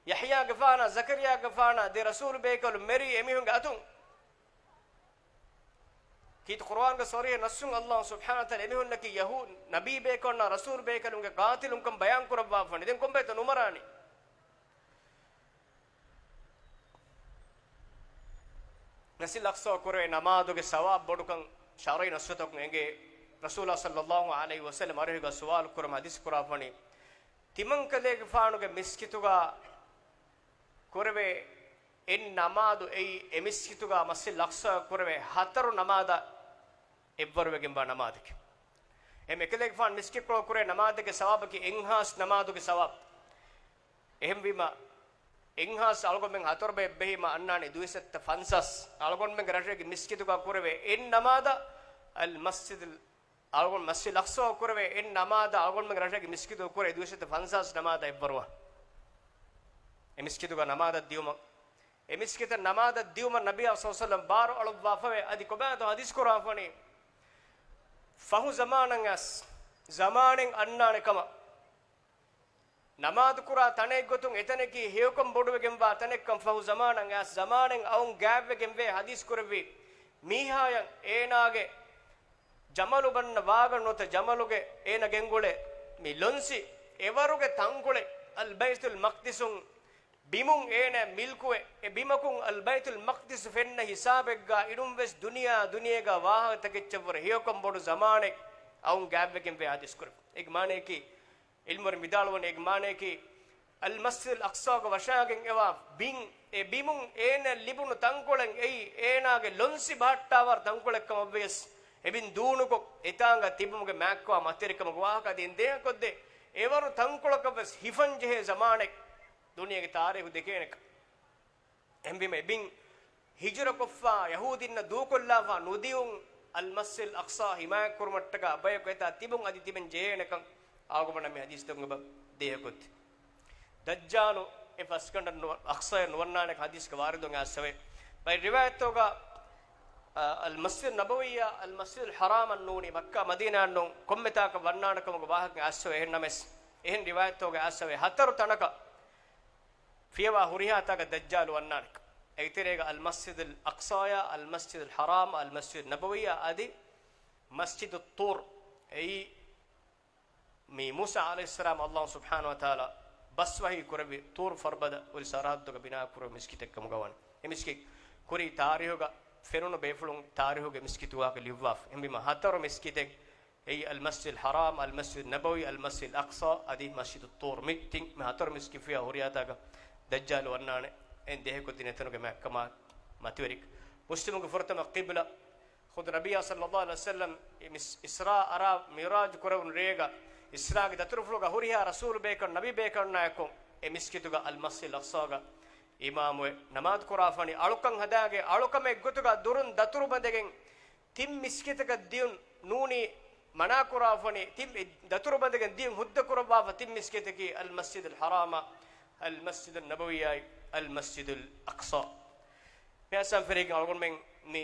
ޔަޙްޔާގެފާނާ ޒަކަރިޔާގެފާނާ ދެ ރަސޫލު ބޭކަލުން މެރީ އެމީހުންގެ އަތުން. ކީރިތި ޤުރުއާންގެ ޞަރީޙު ނައްޞުން ﷲ ސުބްޙާނަހޫ ވަތަޢާލާ އެމީހުންނަކީ ޔަހޫދު ނަބީ ބޭކަލުންނާ ރަސޫލު ބޭކަލުންގެ ޤާތިލުންކަން ބަޔާން ކުރައްވާފަނީ. ދެން ކޮންބައިތަ ނުމަރާނީ؟ މަސްޖިދުލް އަޤްޞާ ކުރެވޭ ނަމާދުގެ ސަވާބު ބޮޑުކަން ޝަރުޢީ ނައްޞުތަކުން އެނގޭ. ރަސޫލާ ޞައްލައްލާހު ޢަލައިހި ވަސައްލަމަ އަރިހުގަ ސުވާލު ކުރަމުން ޙަދީޘް ކުރާފަނީ، ތިމަންކަލޭގެފާނުގެ މިސްކިތުގަ ކުރެވޭ އެއް ނަމާދު އެއީ އެ މިސްކިތުގަ މަސްޖިދުލް އަޤްޞާ ކުރެވޭ ހަތަރު ނަމާދަށް އެއްވަރުވެގެންވާ ނަމާދެކެވެ. އެހެން އެކަލޭގެފާނު މިސްކިތްކޮޅު ކުރޭ ނަމާދެއްގެ ސަވާބަކީ އެއްހާސް ނަމާދުގެ ސަވާބު. އެހެންވީމަ، އެއްހާސް އަޅުގަނޑުމެން ހަތަރު ބައެއް ބެހީމަ އަންނާނެ ދުއިސައްތަ ފަންސާސް. އަޅުގަނޑުމެންގެ ރަށެއްގެ މިސްކިތުގަ ކުރެވޭ އެއް ނަމާދަށް އަލް މަސްޖިދުލް، އަޅުގަނޑު މަސްޖިދުލް އަޤްޞާ ކުރެވޭ އެއް ނަމާދަށް އަޅުގަނޑުމެންގެ ރަށެއްގެ މިސްކިތުގަ ކުރޭ ދުއިސައްތަ ފަންސާސް ނަމާދަށް އެއްވަރުވާ. އެ މިސްކިތުގަ ނަމާދަށް ދިއުމަށް، އެ މިސްކިތަށް ނަމާދަށް ދިއުމަށް ނަބިއްޔާ ޞައްލަﷲ ޢަލައިހި ވަސައްލަމަ ބާރު އަޅުއްވާފަވޭ. އަދި ކޮބާތޯ ޙަދީޘް ކުރާފަނީ؟ ފަހު ޒަމާނަށް އައިސް، ޒަމާނެއް އަންނާނެ ކަމަށް. ނަމާދު ކުރާ ތަނެއްގޮތުން އެތަނަކީ ހެޔޮކަން ބޮޑުވެގެންވާ ތަނެއްކަން ފަހު ޒަމާނަށް އައިސް، ޒަމާނެއް އައުން ގާތްވެގެންވޭ. ޙަދީޘް ކުރެއްވީ، މީހާޔަށް އޭނާގެ ޖަމަލު ބަންނަ ވާގަނޑު ނުވަތަ ޖަމަލުގެ އޭނަ ގެންގުޅޭ މި ލޮންސި އެވަރުގެ ތަންކޮޅެއް އަލްބައިތުލް މަޤްދިސުން ބިމުން އޭނަ މިލްކުވެ، އެ ބިމަކުން އަލްބައިތުލް މަޤްދިސް ފެންނަ ހިސާބެއްގަ އިނުން ވެސް ދުނިޔެއާ ދުނިޔޭގަ ވާހަކަތަކެއްޗަށްވުރެ ހެޔޮކަން ބޮޑު ޒަމާނެއް އައުން ގާތްވެގެންވޭ. ޙަދީޘް ކުރެއްވި. އޭގެ މާނަޔަކީ، ޢިލްމުވެރިން ވިދާޅުވަނީ، އޭގެ މާނަޔަކީ، އަލްމަސްޖިދުލް އަޤްޞާގެ ވަށާގެން އެވާ ބިން، އެ ބިމުން އޭނަ ލިބުނު ތަންކޮޅެއް އެއީ، އޭނާގެ ލޮންސި ބަހައްޓާވާ ތަންކޮޅެއް ކަމަށްވިޔަސް، އެ ބިން ދޫނުކޮށް، އެތާނގަ ތިބުމުގެ މާތްކޮށް މަތިވެރިކަމުގެ ވާހަކަ އަދި އެން ދޭހަކޮށްދޭ، އެވަރު ތަންކޮޅަކަށްވެސް ހިފަންޖެހޭ ޒަމާނެއް ދުނިޔޭގެ ތާރީޚު ދެކޭނެކަން. އެހެންވީމަ އެ ބިން ހިޖުރަކޮށްފަ، ޔަހޫދީންނަށް ދޫކޮށްލާފަ ނުދިއުން، އަލްމަސްޖިދުލް އަޤްޞާ ހިމާޔަތްކުރުމަށްޓަކާ ބަޔަކު އެތާ ތިބުން އަދި ތިބެން ޖެހޭނެކަން އަޅުގަނޑުމެން މި ޙަދީޘްތަކުން އެބަ ދޭހަކޮށްދޭ. ދައްޖާލު އެ ފަސްގަނޑަށް ނުވަ-، އަޤްޞާޔަށް ނުވަންނާނެކަން ޙަދީޘްގަ ވާރިދުވެ އައިސްފަވޭ. ބައެއް ރިވާޔަތްތަކުގަ، އަ، އަލްމަސްޖިދުއް ނަބަވީއާ އަލްމަސްޖިދުލް ޙަރާމަށް ނޫނީ، މައްކާ މަދީނާއަށް ނޫން، ކޮންމެތާކަށް ވަންނާނެ ކަމުގެ ވާހަކަ އައިސްފަވޭ. އެހެންނަމަވެސް، އެހެން ރިވާޔަތްތަކުގަ އައިސްފަވޭ ހަތަރު ތަނަކަށް ފިޔަވާ ހުރިހާ ތާކަށް ދައްޖާލު ވަންނާނެ. އޭގެ ތެރޭގަ އަލްމަސްޖިދުލް އަޤްޞާޔާ، އަލްމަސްޖިދުލް ޙަރާމް، އަލްމަސްޖިދު ނަބަވީއާ އަދި މަސްޖިދު ޠޫރް. އެއީ މި މޫސާ ޢަލައިހިއްސަލާމް ﷲ ސުބްޙާނަހޫ ވަތަޢާލާ ބަސްވަޙީ ކުރެއްވި ޠޫރު ފަރުބަދަ ހުރި ސަރަޙައްދުގަ ބިނާ ކުރެވި މިސްކިތެއް ކަމުގަ ވަން. އެ މިސްކިތް ކުރީ ތާރީޚުގަ ފެނުނު ބޭފުޅުން ތާރީޚުގެ މިސްކިތު ވާހަކަ ލިޔުއްވާފަ. އެހެންވީމަ ހަތަރު މިސްކިތެއް އެއީ އަލްމަސްޖިދުލް ޙަރާމް، އަލްމަސްޖިދު ނަބަވީ، އަލްމަސްޖިދުލް އަޤްޞާ އަދި މަސްޖިދު ޠޫރް. މި ތިން، މި ހަތަރު މިސްކިތް ފިޔަވާ ހުރިހާ ތާކަށް ދައްޖާލު ވަންނާނެ. އެހެން ދޭހަކޮށްދިން އެތަނުގެ މާތްކަމާ މަތިވެރި. މުސްލިމުގެ ފުރަތަމަ ޤިބްލަ ޚުދު ނަބިއްޔާ ޞައްލައްލާހު ޢަލައިހި ވަސައްލަމް އި-، މިސް-، އިސްރާ އަރާ މިޢުރާޖު ކުރެވުނު ރޭގަ އިސްރާގެ ދަތުރުފުޅުގަ ހުރިހާ ރަސޫލު ބޭކަލުން ނަބީ ބޭކަލުންނާއެކު އެ މިސްކިތުގަ އަލްމަސްޖިދުލް އަޤްޞާގަ އިމާމުވެ ނަމާދު ކުރާފަނި. އަޅުކަން ހަދާގެ އަޅުކަމެއް ގޮތުގަ ދުރުން ދަތުރު ބަނދެގެން ތިން މިސްކިތަކަށް ދިޔުން ނޫނީ މަނާ ކުރާފަނި. ތިން އެ ދަތުރު ބަނދެގެން ދިޔުން ހުއްދަ ކުރައްވާފަ ތިން މިސްކިތަކީ އަލްމަސްޖިދުލް ޙަރާމާ، އަލްމަސްޖިދު ނަބަވީއާއި، އަލްމަސްޖިދުލް އަޤްޞާ. މި އަސް ހަމަ ފެށިގެން އަޅުގަނޑުމެން މި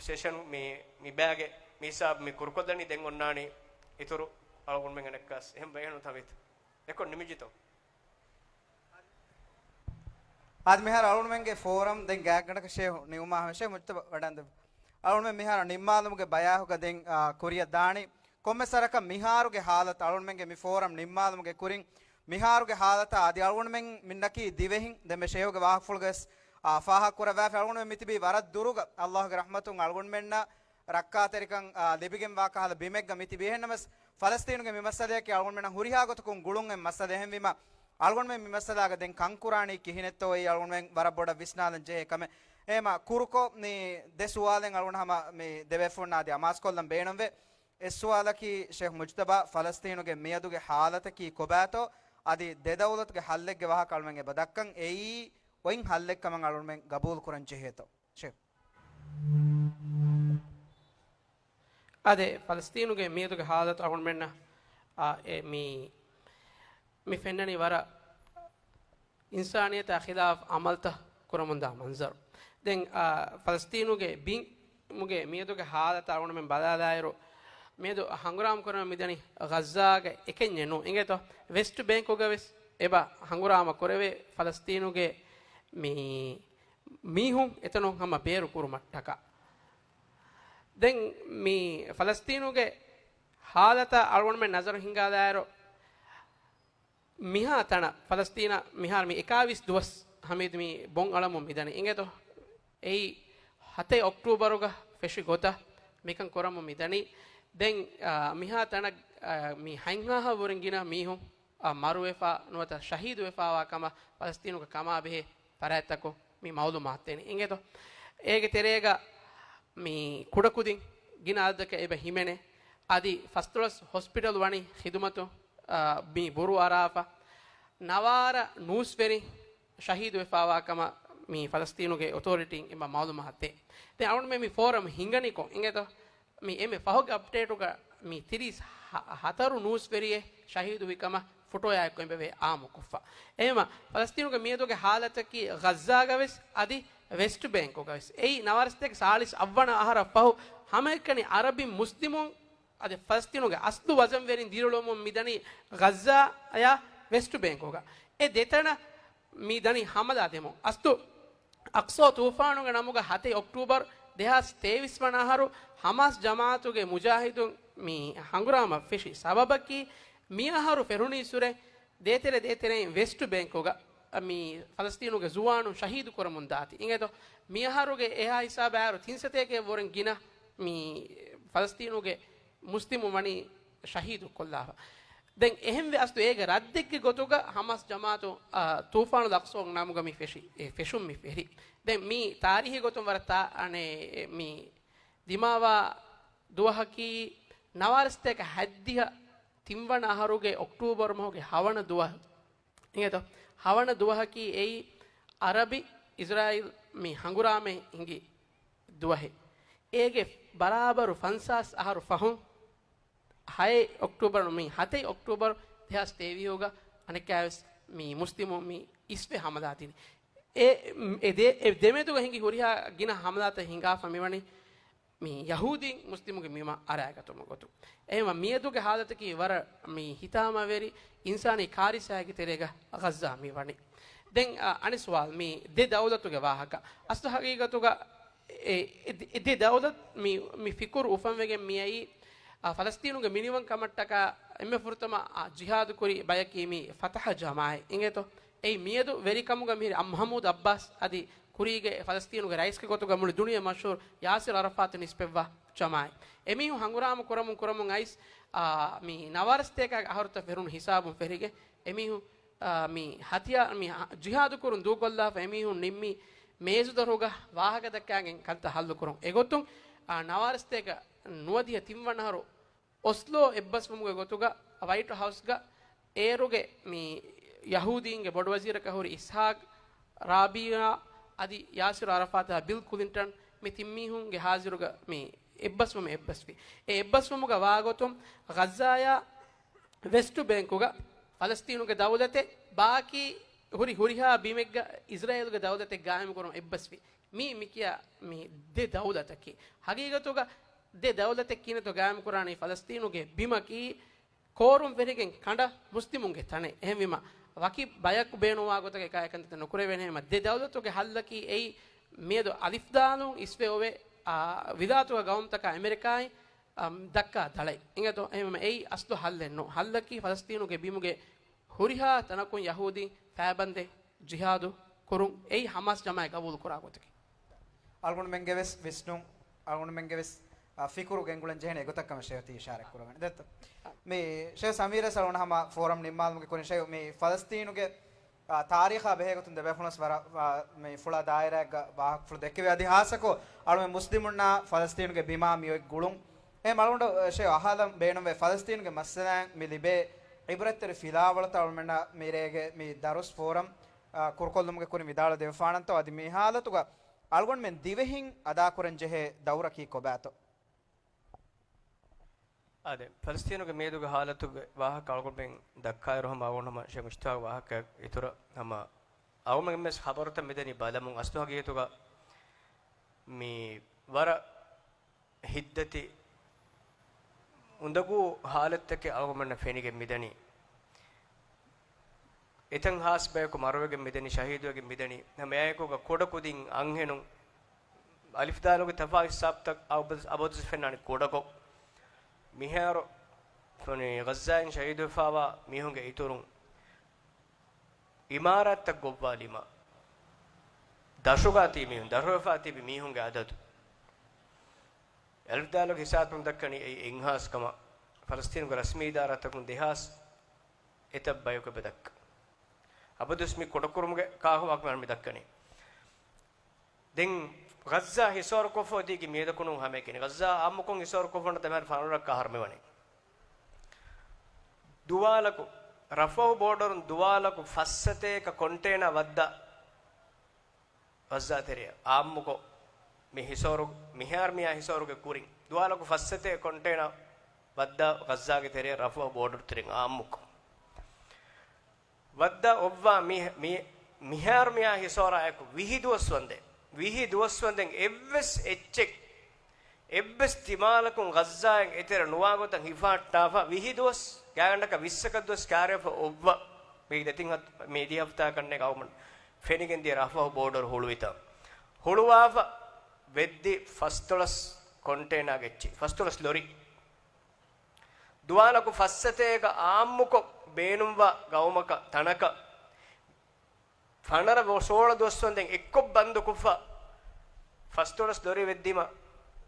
ސެޝަން މި، މި ބައިގެ މި ހިސާބު މި ކުރުކޮށްލަނީ. ދެން އޮންނާނީ އިތުރު އަޅުގަނޑުމެން އަނެއްކާސް އެހެން ބޭނުން ތަވިތު. އެކޮށް ނިމިއްޖިތޯ؟ އާދެ، މިހާރު އަޅުގަނޑުމެންގެ ފޯރަމް ދެން ގާތްގަނޑަކަށް ޝޭހު ނިމުމާ ހަމަ ޝޭހު މުޖްތަބާ ވަޑަންދެވި. އަޅުގަނޑުމެން މިހާރު ނިންމާލުމުގެ ބަޔާހުގަ ދެން، އާ، ކުރިއަށް ދާނީ. ކޮންމެސް ވަރަކަށް މިހާރުގެ ހާލަތު، އަޅުގަނޑުމެންގެ މި ފޯރަމް ނިންމާލުމުގެ ކުރިން މިހާރުގެ ހާލަތާ އަދި އަޅުގަނޑުމެން މިންނަކީ ދިވެހިން. ދެންމެ ޝޭހުގެ ވާހަކަފުޅުގަވެސް، އާ، ފާހަގަ ކުރައްވާފަ. އަޅުގަނޑުމެން މިތިބީ ވަރަށް ދުރުގަ، ﷲގެ ރަޙްމަތުން އަޅުގަނޑުމެންނަށް ރައްކާތެރިކަން، އާ، ލިބިގެންވާ ކަހަލަ ބިމެއްގަ މިތިބީ. އެހެންނަމަވެސް، ފަލަސްތީނުގެ މި މައްސަލަޔަކީ އަޅުގަނޑުމެންނަށް ހުރިހާ ގޮތަކުން ގުޅުން އެއް މައްސަލަ. އެހެންވީމަ، އަޅުގަނޑުމެން މި މައްސަލާގަ ދެން ކަންކުރާނީ ކިހިނެއްތޯ އެއީ އަޅުގަނޑުމެން ވަރަށް ބޮޑަށް ވިސްނާލަން ޖެހޭ ކަމެއް. އެހެންވީމަ، ކުރުކޮށް މި ދެ ސުވާލެއް އަޅުގަނޑު ހަމަ މި ދެ ބޭފުޅުންނާ އަދި އަމާޒުކޮށްލަން ބޭނުންވޭ. އެއް ސުވާލަކީ، ޝޭހް މުޖްތަބާ، ފަލަސްތީނުގެ މިއަދުގެ ހާލަތަކީ ކޮބާތޯ؟ އަދި ދެ ދައުލަތުގެ ހައްލެއްގެ ވާހަކަ އަޅުމެން އެބަ ދައްކަން. އެއީ އޮތް ހައްލެއް ކަމަށް އަޅުމެން ގަބޫލު ކުރަން ޖެހޭތޯ؟ ޝޭހް. އާދެ، ފަލަސްތީނުގެ މިއަދުގެ ހާލަތު އަޅުގަނޑުމެންނަށް، އާ، އެ، މި، މި ފެންނަނީ ވަރަށް އިންސާނިއްޔަތާ ޚިލާފް ޢަމަލްތައް ކުރަމުންދާ މަންޒަރު. ދެން، އާ، ފަލަސްތީނުގެ ބިން މުގެ މިއަދުގެ ހާލަތަށް އަޅުގަނޑުމެން ބަލާލާއިރު، މިއަދު ހަނގުރާމަ ކުރަމުން މިދަނީ ޣައްޒާގެ އެކަންޏެއް ނޫން. އިނގޭތޯ؟ ވެސްޓް ބޭންކުގަ ވެސް އެބަ ހަނގުރާމަ ކުރެވޭ ފަލަސްތީނުގެ މި މީހުން އެތަނުން ހަމަ ބޭރު ކުރުމަށްޓަކާ. ދެން މި ފަލަސްތީނުގެ ހާލަތަށް އަޅުގަނޑުމެން ނަޒަރު ހިންގާލާއިރު، މިހާ ތަނަށް ފަލަސްތީނަށް މިހާރު މި އެކާވީސް ދުވަސް ހަމީދު މި ބޮން އަޅަމުން މިދަނީ އިނގޭތޯ. އެއީ ހަތެއް އޮކްޓޫބަރުގަ ފެށި ގޮތަށް މިކަން ކުރަމުން މިދަނީ. ދެން، އާ، މިހާ ތަނަށް، އާ، މި ހަތްހާހަށް ވުރެން ގިނަ މީހުން، އާ، މަރުވެފާ ނުވަތަ ޝަހީދުވެފާވާ ކަމަށް ފަލަސްތީނުގަ ކަމާބެހޭ ފަރާތްތަކުން މި މައުލޫމާތު ދޭނެ އިނގޭތޯ. އޭގެ ތެރޭގަ މި ކުޑަކުދިން ގިނަ އަދަދަކަށް އެބަ ހިމެނޭ. އަދި ފަސްދޮޅަސް ހޮސްޕިޓަލް ވަނީ ޚިދުމަތު، އާ، މި ބުރޫ އަރާފަ. ނަވާރަ ނޫސްވެރިން ޝަހީދުވެފާވާ ކަމަށް މި ފަލަސްތީނުގެ އޮތޯރިޓީން އެބަ މައުލޫމާތު ދޭ. ދެން އަޅުގަނޑުމެން މި ފޯރަމް ހިނގަނިކޮށް އިނގޭތޯ. މި އެންމެ ފަހުގެ އަޕްޑޭޓުގަ މި ތިރީސް ހަ-، ހަތަރު ނޫސްވެރިއެއް ޝަހީދުވި ކަމަށް ފޮޓޯއާއެކު އެބަވޭ އާއްމުކޮށްފަ. އެހެމަ ފަލަސްތީނުގެ މިއަދުގެ ހާލަތަކީ ޣައްޒާގަވެސް އަދި ވެސްޓް ބޭންކުގަވެސް. އެއީ ނަވާރަ ސަތޭކަ ސާޅީސް އަށްވަނަ އަހަރަށް ފަހު ހަމައެކަނި އަރަބި މުސްލިމުން އަދި ފަލަސްތީނުގެ އަސްލު ވަޒަންވެރިން ދިރިއުޅުމުން މިދަނީ ޣައްޒާޔާ ވެސްޓް ބޭންކުގަ. އެ ދެތަނަށް މި ދަނީ ހަމަލާ ދެމުން. އަސްލު އަޤްޞާ ތޫފާނުގެ ނަމުގަ ހަތެއް އޮކްޓޫބަރު ދެހާސް ތޭވީސް ވަނަ އަހަރު ހަމާސް ޖަމާއަތުގެ މުޖާހިދުން މި ހަނގުރާމަ ފެށި ސަބަބަކީ، މިއަހަރު ފެށުނީއްސުރެ ދޭތެރެ ދޭތެރެއިން ވެސްޓް ބޭންކުގަ މި ފަލަސްތީނުގެ ޒުވާނުން ޝަހީދު ކުރަމުން ދާތީ. އިނގޭތޯ، މިއަހަރުގެ އެހާ ހިސާބާއިރު ތިން ސަތޭކައަށް ވުރެން ގިނަ މި ފަލަސްތީނުގެ މުސްލިމުން ވަނީ ޝަހީދު ކޮށްލާފަ. ދެން އެހެންވެ އަސްލު އޭގެ ރައްދެއްގެ ގޮތުގަ ހަމާސް ޖަމާއަތު، އާ، ތޫފާނުލް އަޤްޞާ ނަމުގަ މި ފެށި، އެ ފެށުން މި ފެށި. ދެން މި ތާރީހީ ގޮތުން ވަރަށް ތާ-، އަނެއް މި ދިމާވާ ދުވަހަކީ ނަވާރަ ސަތޭކަ ހަތްދިހަ ތިންވަނަ އަހަރުގެ އޮކްޓޫބަރު މަހުގެ ހަވަނަ ދުވަހު. އިނގޭތޯ؟ ހަވަނަ ދުވަހަކީ އެއީ އަރަބި އިޒްރާއީލް މި ހަނގުރާމައެއް ހިނގި ދުވަހެއް. އޭގެ ބަރާބަރު ފަންސާސް އަހަރު ފަހުން، ހައެއް އޮކްޓޫބަރު، މި ހަތެއް އޮކްޓޫބަރު ދެހާސް ތޭވީހުގަ އަނެއްކާވެސް މި މުސްލިމު މި އިސްވެ ހަމަލާ ދިނީ. އެ، އެ ދެ-، އެ ދެމެދުގަ ހިނގި ހުރިހާ ގިނަ ހަމަލާތައް ހިނގާފަ މިވަނީ މި ޔަހޫދީން މުސްލިމުގެ މިމަ އަރާގަތުމުގެ ގޮތުން. އެހެންވެ މިއަދުގެ ހާލަތަކީ ވަރަށް މި ހިތާމަވެރި އިންސާނީ ކާރިސާއެއްގެ ތެރޭގަ ޣައްޒާ މި ވަނީ. ދެން، އަ، އަނެއް ސުވާލު، މި ދެ ދައުލަތުގެ ވާހަކަ. އަސްލު ހަގީގަތުގަ އެ، އެ ދެ، އެ ދެ ދައުލަތު މި، މި ފިކުރު އުފަންވެގެން މިއައީ، އަ، ފަލަސްތީނުގެ މިނިވަންކަމަށްޓަކާ އެންމެ ފުރަތަމަ، އަ، ޖިހާދު ކުރި ބަޔަކީ މި ފަތަޙަ ޖަމާއަތް އިނގޭތޯ. އެއީ މިއަދު ވެރިކަމުގަ މިހިރި އަ، މަހްމޫދު އައްބާސް އަދި ކުރީގެ ފަލަސްތީނުގެ ރައީސްގެ ގޮތުގަ މުޅި ދުނިޔެ މަޝްހޫރު ޔާސިރު އަރަފާތު ނިސްބަތްވާ ޖަމާއަތް. އެމީހުން ހަނގުރާމަ ކުރަމުން ކުރަމުން އައިސް، އާ، މި ނަވާރަ ސަތޭކަ އަހަރުތައް ފެށުނު ހިސާބުން ފެށިގެން އެމީހުން، އާ، މި ހަތިޔާ-، މި ހަ-، ޖިހާދު ކުރުން ދޫކޮށްލާފަ އެމީހުން ނިންމީ މޭޒުދަށުގަ ވާހަކަ ދައްކާގެން ކަންތައް ހައްލުކުރުން. އެގޮތުން، އާ، ނަވާރަ ސަތޭކަ ނުވަދިހަ ތިންވަނަ އަހަރު އޮސްލޯ އެއްބަސްވުމުގެ ގޮތުގަ ވައިޓް ހައުސްގަ އޭރުގެ މި ޔަހޫދީންގެ ބޮޑުވަޒީރަކަށް ހުރި އިސްހާޤް ރާބިޢާ އަދި ޔާސިރު އަރަފާތާ ބިލް ކުލިންޓަން މި ތިން މީހުންގެ ހާޒިރުގަ މި އެއްބަސްވުމެއް އެއްބަސްވި. އެ އެއްބަސްވުމުގަ ވާގޮތުން ޣައްޒާޔާ ވެސްޓް ބޭންކުގަ ފަލަސްތީނުގެ ދައުލަތެއް ބާކީ ހުރި ހުރިހާ ބިމެއްގަ އިޒްރާއީލުގެ ދައުލަތެއް ގާއިމުކުރުން އެއްބަސްވި. މީ މިކިޔާ މި ދެ ދައުލަތަކީ. ހަގީގަތުގަ ދެ ދައުލަތެއް ކިހިނެއްތޯ ގާއިމުކުރާނީ ފަލަސްތީނުގެ ބިމަކީ ކޯރުން ފެށިގެން ކަނޑަ މުސްލިމުންގެ ތަނެއް. އެހެންވީމަ، ވަކި ބަޔަކު ބޭނުންވާ ގޮތަކަށް އެކާ އެކަންތައް ނުކުރެވޭނެ. އެހެންވީމަ، ދެ ދައުލަތުގެ ހައްލަކީ އެއީ މިއަދު އަލިފްދާލުން އިސްވެ އޮވޭ، އާ، ވިލާތުގެ ގައުމުތަކާ އެމެރިކާއިން، އާ، ދައްކާ ދަޅައެއް. އިނގޭތޯ؟ އެހެންވީމަ، އެއީ އަސްލު ހައްލެއް ނޫން. ހައްލަކީ ފަލަސްތީނުގެ ބިމުގެ ހުރިހާ ތަނަކުން ޔަހޫދީން ފައިބަންދެއް ޖިހާދު ކުރުން. އެއީ ހަމާސް ޖަމާއަތް ގަބޫލު ކުރާ ގޮތަކީ. އަޅުގަނޑުމެންގެ ވެސް ވިސްނުން، އަޅުގަނޑުމެންގެ ވެސް، އާ، ފިކުރު ގެންގުޅެން ޖެހޭނެ އެގޮތަށް ކަމަށް ޝޭޚް ތި އިޝާރަތް ކުރެވެނީ. ދެއްތޯ؟ މި ޝޭޚް ސަމީރަށް އަޅުގަނޑު ހަމަ ފޯރަމް ނިންމާލުމުގެ ކުރިން ޝޭޚް މި ފަލަސްތީނުގެ، އާ، ތާރީޚާ ބެހޭގޮތުން ދެބޭފުޅުން ވަރަށް، އާ، މި ފުޅާ ދާއިރާއެއްގަ ވާހަކަފުޅު ދެއްކެވި. އަދި ހާއްސަކޮށް އަޅުމެން މުސްލިމުންނާ ފަލަސްތީނުގެ ބިމާ މި އޮތް ގުޅުން. އެ އަޅުގަނޑު ޝޭޚް އަހާލަން ބޭނުންވޭ ފަލަސްތީނުގެ މައްސަލައިން މި ލިބޭ އިބްރަތްތެރި ފިލާވަޅުތައް އަޅުމެންނަށް މިރޭގެ މި ދަރުސް ފޯރަމް، އާ، ކުރުކޮށްލުމުގެ ކުރިން ވިދާޅުވެ ދެވިފާނަންތޯ؟ އަދި މި ހާލަތުގަ އަޅުގަނޑުމެން ދިވެހިން އަދާކުރަން ޖެހޭ ދައުރަކީ ކޮބާތޯ؟ އާދެ، ފަލަސްތީނުގެ މިއަދުގެ ހާލަތުގެ ވާހަކަ އަޅުގަނޑުމެން ދައްކާއިރު ހަމަ އަޅުގަނޑު ހަމަ ޝޭޚް މުޝްތާޤް ވާހަކަ އިތުރަށް ހަމަ އަޅުގަނޑުމެން ވެސް ޚަބަރުތައް މިދަނީ ބަލަމުން. އަސްލު ހަގީގަތުގަ މި ވަރަށް ހިތްދަތި އުނދަގޫ ހާލަތްތަކެއް އަޅުގަނޑުމެންނަށް ފެނިގެން މިދަނީ. އެތަން ހާސް ބަޔަކު މަރުވެގެން މިދަނީ، ޝަހީދުވެގެން މިދަނީ. ހަމައެކުގަ ކުޑަކުދިން އަންހެނުން އަލިފްދާލުގެ ތަފާތު ހިސާބުތައް އަބަދު، އަބަދު ފެންނާނެ ކުޑަކޮށް. މިހާރު ގައްޒާއިން ޝަހީދުވެފާވާ މީހުންގެ އިތުރުން އިމާރާތްތައް ގޮއްވާލީމަ، ދަށުގަ ތިބި މީހުން، ދަށުވެފާ ތިބި މީހުންގެ އަދަދު އަލިފްދާލުގެ ހިސާބުން ދައްކަނީ އެއީ އެއްހާސް ކަމަށް. ފަލަސްތީނުގެ ރަސްމީ އިދާރާތަކުން ދެހާސް އެތައް ބަޔަކު އެބަ ދައްކަ. އަބަދުވެސް މި ކުޑަކުރުމުގެ ކާހުވާކަމެއް މި ދައްކަނީ. ދެން ގައްޒާ ހިސޯރުކޮށްފަ އޮތީކީ މިއަދަކުނު ހަމައެކަނި. ގައްޒާ އާއްމުކޮށް ހިސޯރުކޮށްފަ ދެމަހަރު ފަނަރަ އަހަރު މިވަނީ. ދުވާލަކު، ރަފަހު ބޯޑަރުން ދުވާލަކު ފައްސަތޭކަ ކޮންޓޭނާ ވައްދާ ޣައްޒާ ތެރެއަށް އާއްމުކޮށް، މި ހިސޯރު، މިހާރު މިއާ ހިސޯރުގެ ކުރިން ދުވާލަކު ފައްސަތޭކަ ކޮންޓޭނާ ވައްދާ ޣައްޒާގެ ތެރެއަށް ރަފަހު ބޯޑަރު ތެރެއިން އާއްމުކޮށް. ވައްދާ އޮއްވާ މި، މި، މިހާރު މިއާ ހިސޯރާއެކު ވިހި ދުވަސް ވަންދެން، ވިހި ދުވަސް ވަންދެން އެއްވެސް އެއްޗެއް، އެއްވެސް ތިމާލަކުން ޣައްޒާއިން އެތެރެ ނުވާ ގޮތަށް ހިފަހައްޓާފަ، ވިހި ދުވަސް ގާތްގަނޑަކަށް ވިއްސަކަށް ދުވަސް ކާރިއަށް އޮއްވަ، މި ދެތިން ހަތް، މި ދިހަ ހަފްތާ ކަންނޭގަ އަޅުގަނޑު ފެނިގެން ދިޔަ ރަފަހު ބޯޑަރު ހުޅުވިތަން. ހުޅުވާފަ ވެއްދި ފަސްދޮޅަސް ކޮންޓޭނާގެ އެއްޗި، ފަސްދޮޅަސް ލޮރި. ދުވާލަކު ފައްސަތޭކަ އާއްމުކޮށް ބޭނުންވާ ގައުމަކަށް، ތަނަކަށް، ފަނަރަ ސޯޅަ ދުވަސް ވަންދެން އެއްކޮށް ބަންދުކޮށްފަ، ފަސްދޮޅަސް ލޮރި ވެއްދީމަ،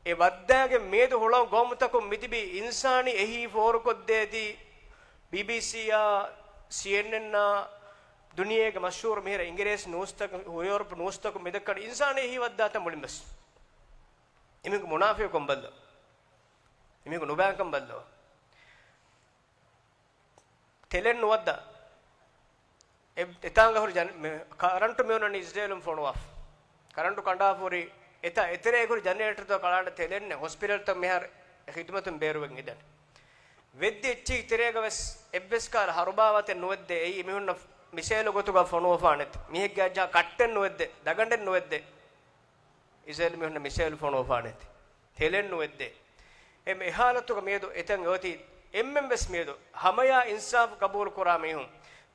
އެ ވައްދާގެ މިއަދު ހުޅަނގު ގައުމުތަކުން މިތިބީ އިންސާނީ އެހީ ފޯރުކޮށްދޭތީ، ބީބީސީއާ، ސީއެންއެންއާ، ދުނިޔޭގެ މަޝްހޫރު މިހިރަ އިނގިރޭސި ނޫސްތަކުން، ޔޫރަޕް ނޫސްތަކުން މިދައްކަނީ އިންސާނީ އެހީ ވައްދާތަން މުޅިން ވެސް. އެމީހުން މުނާފިޤުކަން ބައްލަ. އެމީހުން ނުބައިކަން ބައްލަވާ. ތެލެއް ނުވައްދާ. އެ، އެތާނގަ ހުރި ޖަނ-، މެ-، ކަރަންޓު މިއޮންނަނީ އިޒްރޭލުން ފޮނުވާފަ. ކަރަންޓު ކަނޑާފަ ހުރި، އެތާ އެތެރޭގަ ހުރި ޖަނަރޭޓަރުތައް ކަޅާން ތެލެއް ނެތް. ހޮސްޕިޓަލްތައް މިހާރު ޚިދުމަތުން ބޭރުވެގެން އެދަނީ. ވެއްދި އެއްޗިހި ތެރޭގަ ވެސް އެއްވެސް ކަހަލަ ހަރުބާވާތެއް ނުވެއްދޭ. އެއީ އެމީހުންނަށް މިސޭލު ގޮތުގަ ފޮނުވަފާނެތި. މީހެއްގެ އަޖާ ކައްޓެއް ނުވެއްދޭ. ދަގަނޑެއް ނުވެއްދޭ. އިޒްރޭލު މީހުންނަށް މިސޭލު ފޮނުވަފާނެތި. ތެލެއް ނުވެއްދޭ. އެ މި ހާލަތުގަ މިއަދު އެތަން އޮތީ އެންމެން ވެސް މިއަދު ހަމަޔާ އިންސާފު ގަބޫލު ކުރާ މީހުން،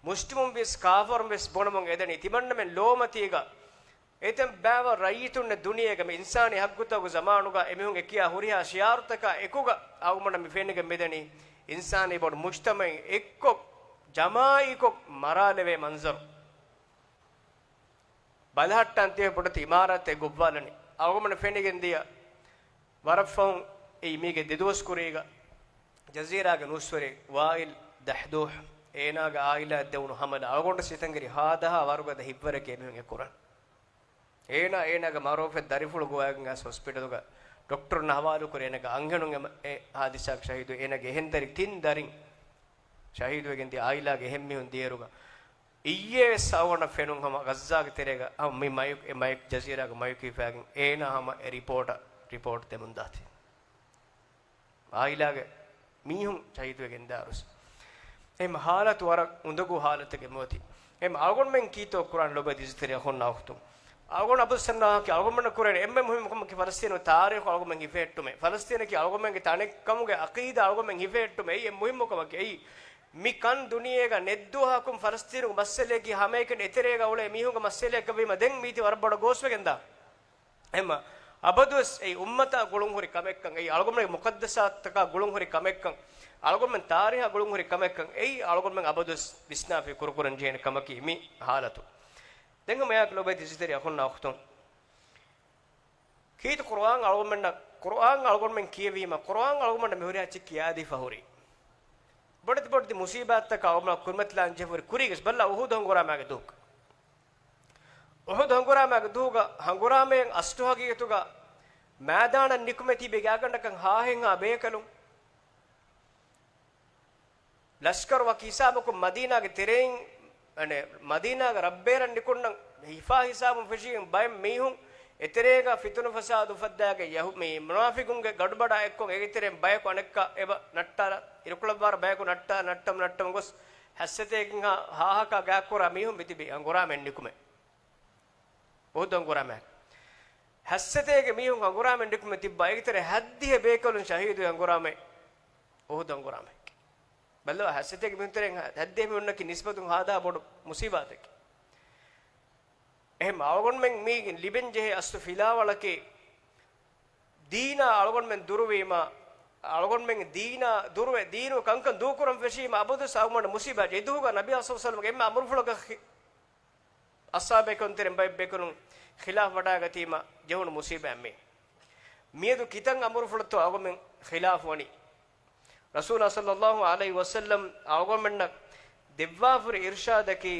މުސްލިމުން ވިޔަސް ކާފަރުން ވެސް ބުނަމުން އެދަނީ ތިމަންނަމެން ލޯމަތީގަ އެތަން ބައިވަރު ރައްޔިތުންނެއް ދުނިޔޭގަ މި އިންސާނީ ހައްގުތަކުގެ ޒަމާނުގަ އެމީހުން އެކިޔާ ހުރިހާ ޝިޢާރުތަކާ އެކުގަ އަޅުގަނޑަށް މި ފެނިގެން މިދަނީ އިންސާނީ ބޮޑު މުޖްތަމަޢެއް އެއްކޮށް ޖަމާޢީކޮށް މަރާލެވޭ މަންޒަރު. ބަލަހައްޓާން ތިޔަ ބޮޑެތި އިމާރާތެއް ގޮއްވާލަނީ. އަޅުގަނޑަށް ފެނިގެން ދިޔަ ވަރަށް ފަހުން އެއީ މީގެ ދެ ދުވަސް ކުރީގަ ޖަޒީރާގެ ނޫސްވެރި ވާއިލް ދަހްދޫހް އޭނާގެ އާއިލާއަށް ދެވުނު ހަމަލާ އަޅުގަނޑަށް ސިތަންގެރި ހާދަހާ ވަރުގަދަ ހިތްވަރެކޭ މީހުން އެ ކުރަން. އޭނާ އޭނާގެ މަޢުރޫފެއް ދަރިފުޅު ގޮވައިގެން އައިސް ހޮސްޕިޓަލުގަ ޑޮކްޓަރުންނަށް ހަވާލުކުރި އޭނާގެ އަންހެނުން އެ، އެ ހާދިސާގެ ޝަހީދު އޭނާގެ އެހެން ދަރި، ތިން ދަރިން ޝަހީދުވެގެން ދިޔަ އާއިލާގެ އެހެން މީހުން ދިޔައިރުގަ އިއްޔެ ވެސް އަޅުގަނޑަށް ފެނުން ހަމަ ޣައްޒާގެ ތެރޭގަ ހަމަ މި މައިކް، އެ މައިކް ޖަޒީރާގެ މައިކް ހިފާގެން އޭނާ ހަމަ އެ ރިޕޯޓަށް، ރިޕޯޓް ދެމުން ދާތީ. އާއިލާގެ މީހުން ޝަހީދުވެގެން ދާރުސް. އެހެން ހާލަތު ވަރަށް އުނދަގޫ ހާލަތެއް މިއޮތީ. އެހެން އަޅުގަނޑުމެން ކީއްތޯ ކުރާން ލޮބުވެތި އިޒްތެރި އަޚުންނާ އުޚްތުން. އަޅުގަނޑު އަބަދުސް އަންނާކީ އަޅުގަނޑުމެންނަށް ކުރެވޭނެ އެންމެ މުހިއްމު ކަމަކީ ފަލަސްތީނުގެ ތާރީޚު އަޅުގަނޑުމެން ހިފެހެއްޓުމޭ. ފަލަސްތީނަކީ އަޅުގަނޑުމެންގެ ތަނެއް ކަމުގެ އަޤީދާ އަޅުގަނޑުމެން ހިފެހެއްޓުމޭ. އެއީ އެންމެ މުހިއްމު ކަމަކީ. އެއީ މި ކަން ދުނިޔޭގަ ނެތް ދުވަހަކުން ފަލަސްތީނުގެ މައްސަލައަކީ ހަމައެކަނި އެތެރޭގަ އުޅޭ މީހުންގެ މައްސަލައަކަށްވީމަ ދެން މީތި ވަރަށް ބޮޑަށް ގޯސްވެގެންދާ. އެހެންމަ އަބަދުވެސް އެއީ އުއްމަތާ ގުޅުންހުރި ކަމެއްކަން، އެއީ އަޅުގަނޑުމެންގެ މުޤައްދަސާތުތަކާ ގުޅުންހުރި ކަމެއްކަން، އަޅުގަނޑުމެން ތާރީޚާ ގުޅުންހުރި ކަމެއްކަން، އެއީ އަޅުގަނޑުމެން އަބަދުވެސް ވިސްނާފި ކުރުކުރަން ޖެހޭނެ ކަމަކީ މި ހާލަތު. ދެން ހަމައެއާއެކު ލޮބުވެތި އިޒްތެރި އަޚުންނާ އުޚްތުން. ކީރިތި ޤުރުއާން އަޅުގަނޑުމެންނަށް، ޤުރުއާން އަޅުގަނޑުމެން ކިޔެވީމަ، ޤުރުއާން އަޅުގަނޑަށް މިހުރިހާ އެއްޗެއް ކިޔާދީފަ ހުރީ. ބޮޑެތި ބޮޑެތި މުޞީބާތްތަކާ އަޅުގަނޑުމެންނަށް ކުރިމަތިލާން ޖެހިފަ ހުރި. ކުރީގަސް ބައްލަ އުޙުދު ހަނގުރާމާގެ ދުވަހު. އުޙުދު ހަނގުރާމާގެ ދުވަހުގަ ހަނގުރާމައިން އަސްލު ހަގީގަތުގަ މައިދާނަށް ނިކުމެ ތިބި ގާތްގަނޑަކަށް ހާހެއްހާ ބޭކަލުން. ލަޝްކަރު ވަކި ހިސާބަކުން މަދީނާގެ ތެރެއިން، އަނެ، މަދީނާގެ ރަށްބޭރަށް ނިކުންނަން ހިފާ ހިސާބުން ފެށިގެން ބައެއް މީހުން އެތެރޭގަ ފިތުނަ ފަސާދު އުފައްދާގެން ޔަހު-، މި މުނާފިޤުންގެ ގަޑުބަޑާ އެއްކޮށް އޭގެ ތެރެއިން ބަޔަކު އަނެއްކާ އެބަ ނައްޓާލާ، އިރުކޮޅަށްވާރަށް ބަޔަކު ނައްޓާ، ނައްޓަމުން ނައްޓަމުން ގޮސް ހައްސަތޭކައިންހާ ހާހަކާ ގާތްކުރާ މީހުން މިތިބީ ހަނގުރާމައިން ނިކުމެ. އުޙުދު ހަނގުރާމައިން. ހައްސަތޭކަ މީހުން ހަނގުރާމައިން ނިކުމެ ތިއްބާ އޭގެ ތެރޭ ހައްދިހަ ބޭކަލުން ޝަހީދުވި ހަނގުރާމައިން. އުޙުދު ހަނގުރާމައިން. ބައްލަވާ، ހަސަތެއްގެ މިންތެރެއިން ހަ-، ހައްދޭ މީހުންނަކީ ނިސްބަތުން ހާދާ ބޮޑު މުސީބާތެކެއް. އެހެން އަޅުގަނޑުމެން މީގެ ލިބެން ޖެހޭ އަސްލު ފިލާވަޅަކީ، ދީނާ އަޅުގަނޑުމެން ދުރުވީމަ، އަޅުގަނޑުމެން ދީނާ ދުރުވެ، ދީނު ކަންކަން ދޫކުރަން ފެށީމަ، އަބަދުވެސް އަޅުގަނޑު މުސީބާ. އެދުވަހުގަ ނަބީ ޞައްލަﷲު ޢަލައިހި ވަސައްލަމްގެ އެންމެ އަމުރުފުޅަކަށް ޚި-، އަޞްޙާބޭކަން ތެރެން ބައެއް ބޭކަލުން ޚިލާފް ވަޑާގަތީމަ ޖެހުނު މުސީބާއެއް މީ. މިއަދު ކިތަން އަމުރުފުޅަށްތޯ އަޅުގަނޑުމެން ޚިލާފް ވަނީ؟ ރަސޫލާ ޞައްލަﷲު ޢަލައިހި ވަސައްލަމް އަޅުގަނޑުމެންނަށް ދެއްވާފަރި އިރުޝާދަކީ،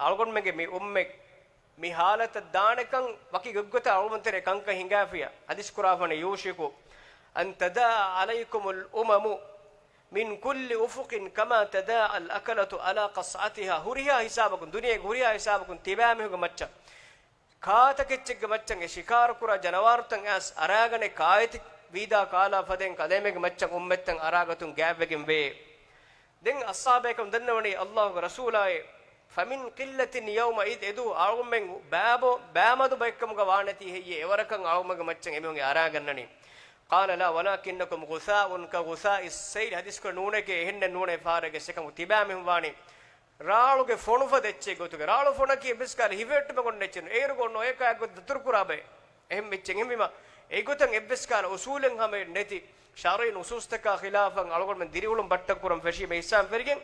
އަޅުގަނޑުމެންގެ މި އުއްމަތް މި ޙާލަތަށް ދާނެކަން ވަކި ގޮތްގޮތަށް އަޅުގަނޑުމެން ތެރޭ ކަންކަން ހިނގާފިޔާ. ޙަދީޘް ކުރާފަނެ، يوشك أن تداعى عليكم الأمم من كل أفق كما تداعى الأكلة على قصعتها. ހުރިހާ ހިސާބަކުން، ދުނިޔޭގެ ހުރިހާ ހިސާބަކުން ތިބާމީހުންގެ މައްޗަށް ކާތަކެއްޗެއްގެ މައްޗަށް އެ ޝިކާރުކުރާ ޖަނަވާރުތައް އައިސް އަރާގަނެ ކާއެތި ވީދާ ކާލާ ފަދައިން ކަލޭމެންގެ މައްޗަށް އުއްމަތްތައް އަރާގަތުން ގާތްވެގެން ވޭ. ދެން އަޞްޙާބޭކަން ދަންނަވަނީ ﷲގެ ރަސޫލާއޭ، فمن قلة يومئذ، އެދުވަހު އަޅުގަނޑުމެން ބާބޮ-، ބާމަދު ބައެއްކަމުގަ ވާނެތީ ހެއްޔޭ، އެވަރަކަށް އަޅުގަނޑުމެންގެ މައްޗަށް އެމީހުން އެ އަރާގަންނަނީ. قال لا ولكنكم غثاء كغثاء السيل، ޙަދީޘްކުރެ ނޫނެކޭ، އެހެންނެއް ނޫނޭ، ފަހަރެއްގެ އެއްސެކަމު ތިބާމީހުން ވާނީ ރާޅުގެ ފޮނުފަދަ އެއްޗެއް ގޮތުގަ. ރާޅު ފޮނަކީ އެއްވެސް ކަހަލަ ހިފެހެއްޓުމެއް އޮންނަ އެއްޗެއް ނޫން. އޭރުގަ އޮންނަ އޮޔަކާ އެއްގޮތަށް ދަތުރުކުރާ ބައެއް. އެހެން އެއްޗެއް. އެހެންވީމަ، އެގޮތަށް އެއްވެސް ކަހަލަ އުޞޫލެއް ހަމައެއް ނެތި، ޝަރުޢީ ނުޞޫޞްތަކާ ޚިލާފަށް އަޅުގަނޑުމެން ދިރިއުޅުން ބައްޓަން ކުރަން ފެށީމަ އިޙްސާން ފެށިގެން،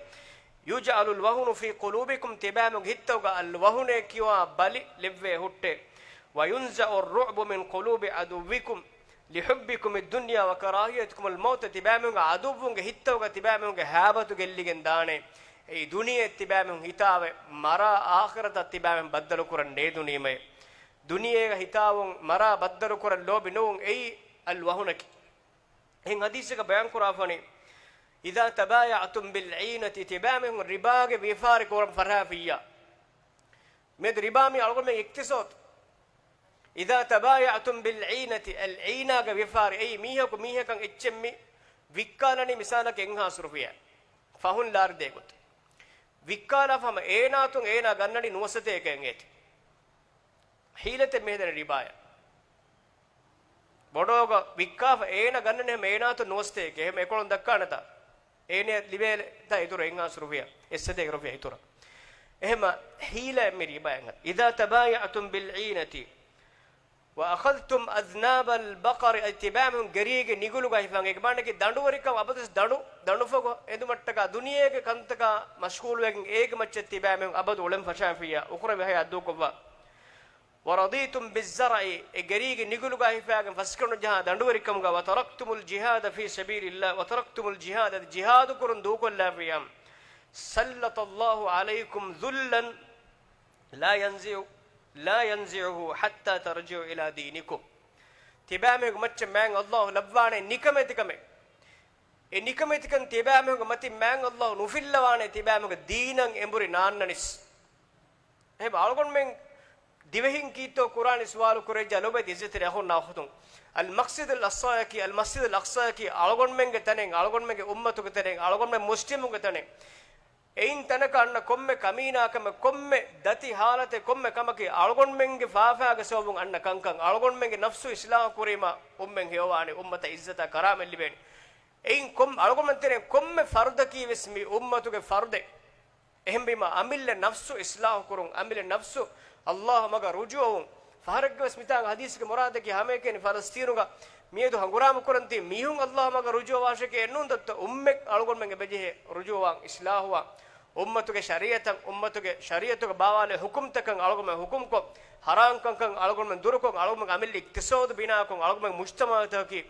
يجعل الوهن في قلوبكم، ތިބާމީހުންގެ ހިތްތަކުގަ އަލްވަހުނޭ ކިޔުވާ ބަލި ލެއްވޭ ހުއްޓޭ. وينزع الرعب من قلوب عدوكم لحبكم الدنيا وكراهيتكم الموت، ތިބާމީހުންގެ ޢަދުއްވުންގެ ހިތްތަކުގަ ތިބާމީހުންގެ ހައިބަތު ގެއްލިގެން ދާނެ. އެއީ ދުނިޔެއަށް ތިބާމީހުން ހިތާވެ، މަރާ އާޚިރަތަށް ތިބާމީހުން ބައްދަލުކުރަން ނޭދުނީމޭ. ދުނިޔޭގަ ހިތާވުން، މަރާ ބައްދަލުކުރަން ލޯބި ނުވުން، އެއީ އަލްވަހުނަކީ. އެހެން ޙަދީޘެއްގަ ބަޔާންކުރާފަނީ، إذا تبايعتم بالعينة، ތިބާމީހުން ރިބާގެ ވިޔަފާރި ކުރަން ފަށާފިއްޔާ. މިއަދު ރިބާ މީ އަޅުގަނޑުމެން އިޤްތިޞާދު. إذا تبايعتم بالعينة، އަލްޢީނާގެ ވިޔަފާރި، އެއީ މީހަކު މީހަކަށް އެއްޗެއް މި ވިއްކާލަނީ މިސާލަކަށް އެއްހާސް ރުފިޔާ. ފަހުން ލާރިދޭ ގޮތަށް. ވިއްކާލާފަ ހަމަ އޭނާއަތުން އޭނާ ގަންނަނީ ނުވަސަތޭކައެއް އޭތި. ޙީލަތެއް މިހެދެނީ ރިބާޔަށް. ބޮޑޯގަ ވިއްކާފަ އޭނާ ގަންނަނީ ހަމަ އޭނާއަތުން ނުވަސަތޭކަ. އެހެން އެކޮޅުން ދައްކާނެތާ؟ އޭނަ ލިބޭތާ އިތުރަށް އެއްހާސް ރުފިޔާ، އެއްސަތޭކަ ރުފިޔާ އިތުރަށް. އެހެމަ ޙީލައެއް މި ރިބާއަށް. إذا تبايعتم بالعينة وأخذتم أذناب البقر، އަދި ތިބާމީހުން ގެރީގެ ނިގުލުގަ ހިފާން. އޭގެ މާނައަކީ ދަނޑުވެރިކަން އަބަދުވެސް ދަނޑު، ދަނޑުފަގު އެދުމަށްޓަކާ ދުނިޔޭގެ ކަންތަކާ މަޝްޣޫލުވެގެން އޭގެ މައްޗަށް ތިބާމީހުން އަބަދު އުޅެން ފަށާފިއްޔާ، އުޚްރަވީ ޙަޔާތް ދޫކޮށްފަ. ورضيتم بالزرع، އެ ގެރީގެ ނިގުލުގަ ހިފާގެން ފަސްގަނޑު ޖަހާ ދަނޑުވެރިކަމުގަ، وتركتم الجهاد في سبيل الله، وتركتم الجهاد، އަދި ޖިހާދު ކުރުން ދޫކޮށްލާފިއްޔާ، سلط الله عليكم ذلا لا ينزع، لا ينزعه حتى ترجعوا إلى دينكم. ތިބާމީހުންގެ މައްޗަށް މާތް ﷲ ލައްވާނެ ނިކަމެތިކަމެއް. އެ ނިކަމެތިކަން ތިބާމީހުންގެ މަތިން މާތް ﷲ ނުފިއްލަވާނެ، ތިބާމީހުންގެ ދީނަށް އެނބުރި ނާންނަނިސް. އެހެން އަޅުގަނޑުމެން ދިވެހިން ކީއްތޯ ކުރާނީ ސުވާލު ކުރެއްޖެ ލޮބުވެތި އިއްޒަތްތެރި އަޚުންނާ އުޚްތުން. އަލްމަސްޖިދުލް އަޤްޞާއަކީ، އަލްމަސްޖިދުލް އަޤްޞާއަކީ އަޅުގަނޑުމެންގެ ތަނެއް، އަޅުގަނޑުމެންގެ އުއްމަތުގެ ތަނެއް، އަޅުގަނޑުމެން މުސްލިމުންގެ ތަނެއް. އެއިން ތަނަކަށް އަންނަ ކޮންމެ ކަމީނާކަމެއް، ކޮންމެ ދަތި ޙާލަތެއް، ކޮންމެ ކަމަކީ އަޅުގަނޑުމެންގެ ފާފާގެ ސަބަބުން އަންނަ ކަންކަން. އަޅުގަނޑުމެންގެ ނަފްސު އިޞްލާޙު ކުރީމަ އުއްމަތް ހެޔޮވާނެ، އުއްމަތަށް އިއްޒަތާ ކަރާމަތް ލިބޭނެ. އެއިން ކޮން، އަޅުގަނޑުމެން ތެރެއިން ކޮންމެ ފަރުދަކީ ވެސް މި އުއްމަތުގެ ފަރުދެއް. އެހެންވީމަ، އަމިއްލަ ނަފްސު އިޞްލާޙު ކުރުން، އަމިއްލަ ނަފްސު ﷲ މަގަށް ރުޖޫޢަވުން. ފަހަރެއްގަވެސް މިތާނގަ ޙަދީޘްގެ މުރާދަކީ ހަމައެކަނި ފަލަސްޠީނުގަ މިއަދު ހަނގުރާމަ ކުރަން ތިބި މީހުން ﷲ މަގަށް ރުޖޫޢަވާށެކޭ އެއްނޫން ދައްތަ، އުއްމަތް އަޅުގަނޑުމެން އެބަޖެހޭ ރުޖޫޢަވާން، އިޞްލާޙުވާން. އުއްމަތުގެ ޝަރީޢަތަށް، އުއްމަތުގެ ޝަރީޢަތުގަ ބާވާލެ ޙުކުމްތަކަށް އަޅުގަނޑުމެން ޙުކުމްކޮށް، ޙަރާމް ކަންކަން އަޅުގަނޑުމެން ދުރުކޮށް، އަޅުގަނޑުމެން އަމިއްލަ އިޤްތިޞާދު ބިނާކޮށް، އަޅުގަނޑުމެން މުޖްތަމަޢުތަކަކީ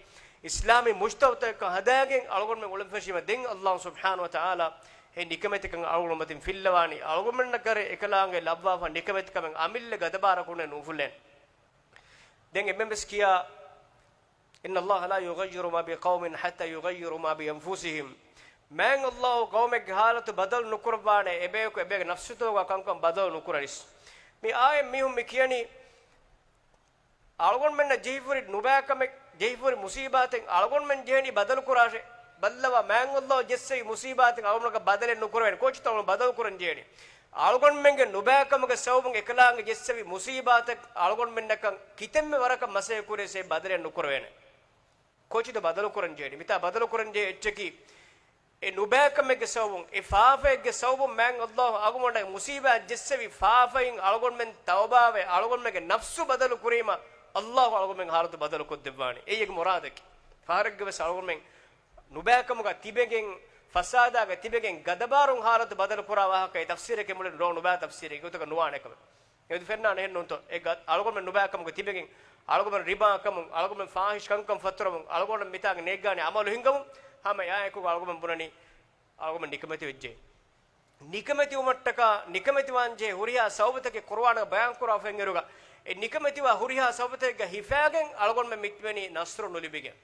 އިސްލާމީ މުޖްތަމަޢުތަކަކަށް ހަދާގެން އަޅުގަނޑުމެން އުޅެން ފެށީމަ، ދެން ﷲ ސުބްޙާނަހޫ ވަތަޢާލާ އެ ނިކަމެތިކަން އަޅުގަނޑު މަތިން ފިއްލަވާނީ. އަޅުގަނޑުމެންނަށް ކަރެ އެކަލާނގެ ލައްވާފަ ނިކަމެތިކަމެއް އަމިއްލަ ގަދަބާރަކުންނެއް ނޫފުލޭނެ. ދެން އެންމެންވެސް ކިޔާ، إن الله لا يغير ما بقوم حتى يغيروا ما بأنفسهم. މާތް ﷲ ޤައުމެއްގެ ޙާލަތު ބަދަލު ނުކުރައްވާނެ، އެބަޔަކު އެބަޔަކު ނަފްސުތަކުގަ ކަންކަން ބަދަލު ނުކުރަނިސް. މި އާޔަތް މީހުން މި ކިޔަނީ، އަޅުގަނޑުމެންނަށް ޖެހިފަހުރި ނުބައިކަމެއް، ޖެހިފަހުރި މުޞީބާތެއް އަޅުގަނޑުމެން ޖެހެނީ ބަދަލުކުރާށޭ. ބައްލަވާ، މާތް ﷲ ޖެއްސެވި މުޞީބާތެއް އަޅުގަނޑަކަށް ބަދަލެއް ނުކުރެވޭނެ. ކޯޗިތޯ އަޅުގަނޑު ބަދަލުކުރަން ޖެހެނީ؟ އަޅުގަނޑުމެންގެ ނުބައިކަމުގެ ސަބަބުން އެކަލާނގެ ޖެއްސެވި މުޞީބާތެއް އަޅުގަނޑުމެންނަކަށް ކިތަންމެ ވަރަކަށް މަސައްކަތް ކުރެވިޔަސް އެ ބަދަލެއް ނުކުރެވޭނެ. ކޯޗިތޯ ބަދަލުކުރަން ޖެހެނީ؟ މިތާ ބަދަލުކުރަން ޖެހޭ އެއްޗަކީ، އެ ނުބައިކަމެއްގެ ސަބަބުން، އެ ފާފައެއްގެ ސަބަބުން މާތް އައްލާހު އަޅުގަނޑަށް މުސީބާތް ޖެއްސެވި ފާފައިން އަޅުގަނޑުމެން ތައުބާވެ، އަޅުގަނޑުމެންގެ ނަފްސު ބަދަލު ކުރީމަ، އައްލާހު އަޅުގަނޑުމެން ހާލަތު ބަދަލު ކޮށްދެއްވާނެ. އެއީ އޭގެ މުރާދަކީ. ފަހަރެއްގަ ވެސް އަޅުގަނޑުމެން ނުބައިކަމުގަ ތިބެގެން، ފަސާދާގަ ތިބެގެން ގަދަބާރުން ހާލަތު ބަދަލު ކުރާ ވާހަކަ އެ ތަފްސީރެއް މުޅި ނުބައި ތަފްސީރެއް ގޮތަކަށް ނުވާނެ ކަމެއް. އެދު ފެންނާނެ އެހެން ނޫންތޯ؟ އެ ގަ-، އަޅުގަނޑުމެން ނުބައިކަމުގަ ތިބެގެން، އަޅުގަނޑުމެން ރިބާ ކަމުން، އަޅުގަނޑުމެން ފާހިޝް ކަންކަން ފަތުރަމުން، އަޅުގަނޑުމެން މިތާގެ ނޭއްގާނެ އަމަލު ހިންގަމުން، ހަމަ އެއާއެކު އަޅުގަނޑުމެން ބުނަނީ އަޅުގަނޑުމެން ނިކަމެތި ވެއްޖެ. ނިކަމެތިވުމަށްޓަކާ، ނިކަމެތިވާންޖެހޭ ހުރިހާ ސަބަބުތަކެއް ޤުރުއާނުގަ ބަޔާންކުރާފައި އިންއިރުގަ، އެ ނިކަމެތިވާ ހުރިހާ ސަބަބުތަކެއްގަ ހިފާގެން އަޅުގަނޑުމެން މިތިބެނީ ނަޞްރު ނުލިބިގެން.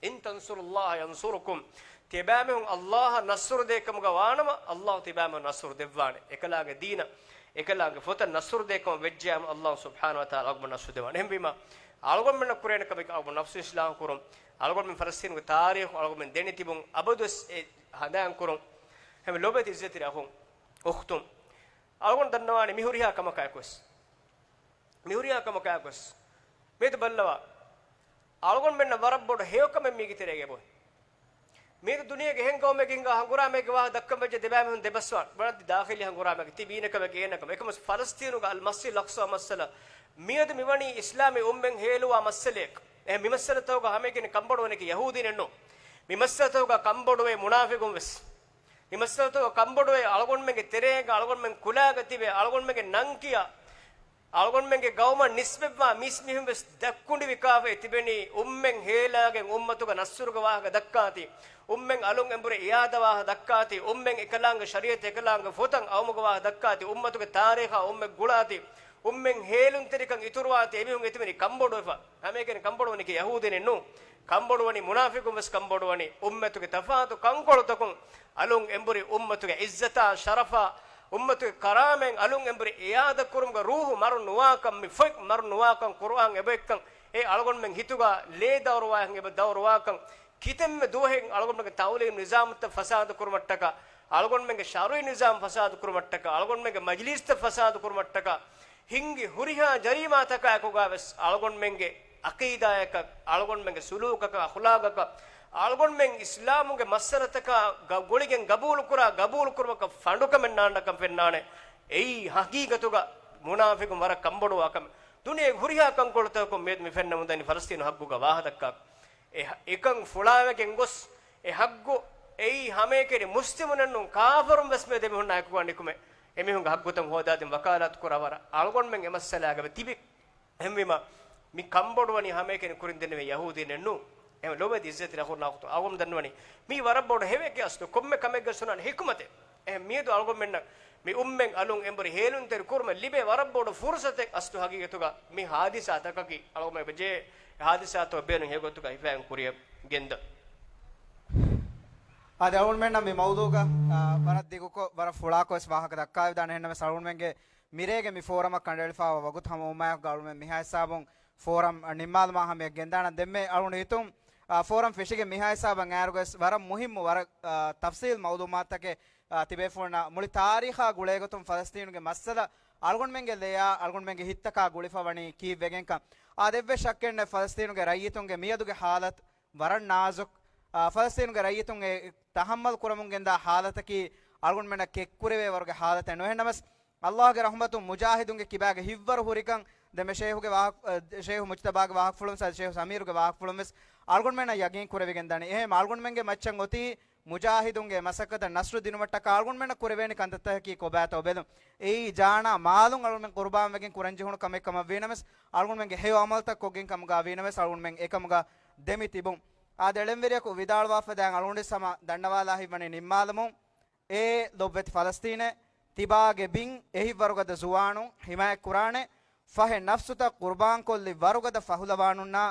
إن تنصروا الله ينصركم. ތިބާމީހުން އައްލާހަށް ނަޞްރު ދޭކަމުގަ ވާނަމަ، އައްލާހު ތިބާމީހުން ނަޞްރު ދެއްވާނެ. އެކަލާނގެ ދީނަށް، އެކަލާނގެ ފޮތަށް ނަޞްރު ދޭކަމަށް ވެއްޖެއްޔާމު، އައްލާހު ސުބްޙާނަހު ވަތަޢާލާ އަޅުގަނޑުމެން ނަޞްރު ދެއްވާނެ. އެހެންވީމަ، އަޅުގަނޑުމެންނަށް ކުރެވޭނެ ކަމެއް އަޅުގަނޑު ނަފްސު އިޞްލާޙު ކުރުން. އަޅުގަނޑުމެން ފަލަސްޠީނުގެ ތާރީޚު އަޅުގަނޑުމެން ދެނެތިބުން އަބަދުވެސް އެ ހަނދާން ކުރުން. އެހެންވެ ލޮބުވެތި ޢިއްޒަތްތެރި އަޚުން، އުޚްތުން. އަޅުގަނޑު ދަންނަވާނެ މި ހުރިހާ ކަމަކާއެކުވެސް. މި ހުރިހާ ކަމަކާއެކުވެސް. މިއަދު ބައްލަވާ. އަޅުގަނޑުމެންނަށް ވަރަށް ބޮޑު ހެޔޮކަމެއް މީގެ ތެރޭގަ އެބައޮތް. މިއަދު ދުނިޔޭގެ އެހެން ޤައުމެއްގެ ހިނގާ ހަނގުރާމައެއްގެ ވާހަކަ ދައްކަން ވެއްޖެ ދެބައިމީހުން ދެބަސްވާން. ވަރަށް ދާޚިލީ ހަނގުރާމައެއްގެ ތިބީ އިނަކަމެއްގެ އޭނަކަމެއް. އެކަމަސް ފަލަސްޠީނުގަ އަލްމަސްޖިދުލް އަޤްޞާ މައްސަލަ. މިއަދު މިވަނީ އިސްލާމީ އުއްމަތް ހޭލުވާ މައްސަލައެއް. އެ މި މައްސަލަތަކުގަ ހަމައެކަނި ކަންބޮޑުވަނީކީ ޔަހޫދީންނެއްނު. މި މައްސަލަތަކުގަ ކަންބޮޑުވޭ މުނާފިޤުން ވެސް. މި މައްސަލަތަކުގަ ކަންބޮޑުވޭ އަޅުގަނޑުމެންގެ ތެރޭގަ އަޅުގަނޑުމެން ކުލާގަ ތިބޭ އަޅުގަނޑުމެންގެ ނަންކިޔާ އަޅުގަނޑުމެންގެ ގައުމަށް ނިސްބަތްވާ މީސްމީހުން ވެސް ދައްކުނޑިވި ކާފައި ތިބެނީ، އުއްމަތް ހޭލާގެން އުއްމަތުގެ ނަޞްރުގެ ވާހަކަ ދައްކާތީ، އުއްމަތް އަލުން އެނބުރި އިއާދަ ވާހަކަ ދައްކާތީ، އުއްމަތް އެކަލާނގެ ޝަރީޢަތް އެކަލާނގެ ފޮތަށް އައުމުގެ ވާހަކަ ދައްކާތީ، އުއްމަތުގެ ތާރީޚާ އުއްމަތް ގުޅާތީ، އުއްމަތް ހޭލުންތެރިކަން އިތުރުވާތީ، އެމީހުން އެތިބެނީ ކަންބޮޑުވެފަ. ހަމައެކަނި ކަންބޮޑުވަނީކީ ޔަހޫދީންނެއްނު. ކަންބޮޑުވަނީ މުނާފިޤުން ވެސް ކަންބޮޑުވަނީ. އުއްމަތުގެ ތަފާތު ކަންކޮޅުތަކުން އަލުން އެނބުރި އުއްމަތުގެ ޢިއްޒަތާ، ޝަރަފާ، އުއްމަތުގެ ކަރާމަތް އަލުން އެނބުރި އިއާދަ ކުރުމުގަ ރޫޙު މަރު ނުވާކަން، މި ފޮތް މަރު ނުވާކަން، ޤުރުއާން އެބައޮތްކަން، އެ އަޅުގަނޑުމެން ހިތުގަ ލޭ ދައުރުވާހެން އެބަ ދައުރުވާކަން، ކިތަންމެ ދުވަހެއް އަޅުގަނޑުމެންގެ ތަޢުލީމް ނިޒާމުތައް ފަސާދަ ކުރުމަށްޓަކާ، އަޅުގަނޑުމެންގެ ޝަރުޢީ ނިޒާމް ފަސާދަ ކުރުމަށްޓަކާ، އަޅުގަނޑުމެންގެ މަޖިލީސްތައް ފަސާދަ ކުރުމަށްޓަކާ، ހިންގި ހުރިހާ ޖަރީމާތަކާއެކުގަ ވެސް އަޅުގަނޑުމެންގެ ޢަޤީދާއަކަށް، އަޅުގަނޑުމެންގެ ސުލޫކަކަށް، އަޚުލާގަކަށް، އަޅުގަނޑުމެން އިސްލާމުގެ މައްސަލަތަކާ ގަ-، ގުޅިގެން ގަބޫލުކުރާ، ގަބޫލުކުރުމަކަށް ފަނޑުކަމެއް ނާންނަކަން ފެންނާނެ. އެއީ ހަޤީޤަތުގަ މުނާފިޤުން ވަރަށް ކަންބޮޑުވާ ކަމެއް. ދުނިޔޭގެ ހުރިހާ ކަންކޮޅުތަކުން މިއަދު މި ފެންނަމުންދަނީ ފަލަސްޠީނު ހައްގުގަ ވާހަކަ ދައްކާ. އެ ހަ-، އެކަން ފުޅާވެގެން ގޮސް، އެ ހައްގު އެއީ ހަމައެކަނި މުސްލިމުންނެއްނޫން، ކާފަރުން ވެސް މިއަދު އެމީހުންނާ އެކުގަ ނިކުމެ، އެމީހުންގެ ހައްގުތައް ހޯދާދިން ވަކާލާތު ކުރާ ވަރަށް އަޅުގަނޑުމެން އެ މައްސަލާގަ ތިބި. އެހެންވީމަ، މި ކަންބޮޑުވަނީ ހަމައެކަނި ކުރިން ދެންނެވި ޔަހޫދީންނެއްނޫން. އެހެން ލޮބުވެތި ޢިއްޒަތްތެރި އަޚުންނާ އުޚްތުން، އަޅުގަނޑު ދަންނަވަނީ މީ ވަރަށް ބޮޑު ހެޔޮއެއްގެ އަސްލު، ކޮންމެ ކަމެއްގަ ސުނާން ޙިކުމަތެއް. އެހެން މިއަދު އަޅުގަނޑުމެންނަށް މި އުއްމަތް އަލުން އެނބުރި ހޭލުންތެރި ކުރުމަށް ލިބޭ ވަރަށް ބޮޑު ފުރުޞަތެއް އަސްލު ހަގީގަތުގަ މި ޙާދިސާތަކަކީ. އަޅުގަނޑުމެން އެބަ ޖެހޭ ޙާދިސާތައް ބޭނުން ހެޔޮގޮތުގަ ހިފައިގެން ކުރިއަށް ގެންދަން. އާދެ، އަޅުގަނޑުމެންނަށް މި މައުޟޫޢުގަ، އާ، ވަރަށް ދިގުކޮށް، ވަރަށް ފުޅާކޮށް ވެސް ވާހަކަ ދައްކާވެދާނެ. އެހެންނަމަވެސް އަޅުގަނޑުމެންގެ މިރޭގެ މި ފޯރަމަށް ކަނޑައެޅިފައިވާ ވަގުތު ހަމަވުމާއެކުގަ އަޅުގަނޑުމެން މިހާ ހިސާބުން ފޯރަމް ނިންމާލުމާ ހަމަޔަށް ގެންދާނަން. ދެންމެ އަޅުގަނޑު ހިތުން، އާ، ފޯރަމް ފެށިގެން މިހާ ހިސާބަށް އައިއިރުގަސް ވަރަށް މުހިއްމު، ވަރަށް، އާ، ތަފްޞީލް މައުލޫމާތުތަކެއް، އާ، ތިބޭފުޅުންނަށް މުޅި ތާރީޚާ ގުޅޭގޮތުން ފަލަސްޠީނުގެ މައްސަލަ އަޅުގަނޑުމެންގެ ލެޔާ އަޅުގަނޑުމެންގެ ހިތްތަކާ ގުޅިފަ ވަނީ ކީއްވެގެންކަން. އާދެ، އެއްވެސް ޝައްކެއްނެތް ފަލަސްޠީނުގެ ރައްޔިތުންގެ މިއަދުގެ ޙާލަތު ވަރަށް ނާޒުކު. އާ، ފަލަސްޠީނުގެ ރައްޔިތުން އެ ތަޙައްމަލް ކުރަމުން ގެންދާ ޙާލަތަކީ އަޅުގަނޑުމެންނަށް ކެތްކުރެވޭ ވަރުގެ ޙާލަތެއް ނޫން. އެހެންނަމަވެސް، ﷲގެ ރަޙްމަތުން މުޖާހިދުންގެ ކިބާގެ ހިތްވަރު ހުރިކަން ދެންމެ ޝޭހުގެ ވާހަ-، އަ، ޝޭހު މުޖްތަބާގެ ވާހަކަފުޅުން ވެސް އަދި ޝޭހު ސަމީރުގެ ވާހަކަފުޅުން ވެސް އަޅުގަނޑުމެންނަށް ޔަގީން ކުރެވިގެން ދަނީ. އެހެން އަޅުގަނޑުމެންގެ މައްޗަށް އޮތީ މުޖާހިދުންގެ މަސައްކަތަށް ނަޞްރު ދިނުމަށްޓަކާ އަޅުގަނޑުމެންނަށް ކުރެވޭނެ ކަންތައްތަކަކީ ކޮބާތޯ ބެލުން. އެއީ ޖާނާ މާލުން އަޅުގަނޑުމެން ޤުރުބާންވެގެން ކުރަންޖެހުނު ކަމެއް ކަމަށްވީނަމަވެސް، އަޅުގަނޑުމެންގެ ހެޔޮ ޢަމަލުތައް ކޮށްގެން ކަމުގަ ވީނަމަވެސް، އަޅުގަނޑުމެން އެކަމުގަ ދެމި ތިބުން. އާދެ، އެޅެންވެރިޔަކު ވިދާޅުވާފަދައިން އަޅުގަނޑު ހަމަ ދަންނަވާލާ ހިތްވަނީ ނިންމާލަމުން. އޭ ލޮބުވެތި ފަލަސްޠީނޭ، ތިބާގެ ބިން އެހިތްވަރުގަދަ ޒުވާނުން ޙިމާޔަތްކުރާނެ، ފަހެ ނަފްސުތައް ޤުރުބާންކޮށްލި ވަރުގަދަ ފަހުލަވާނުންނާ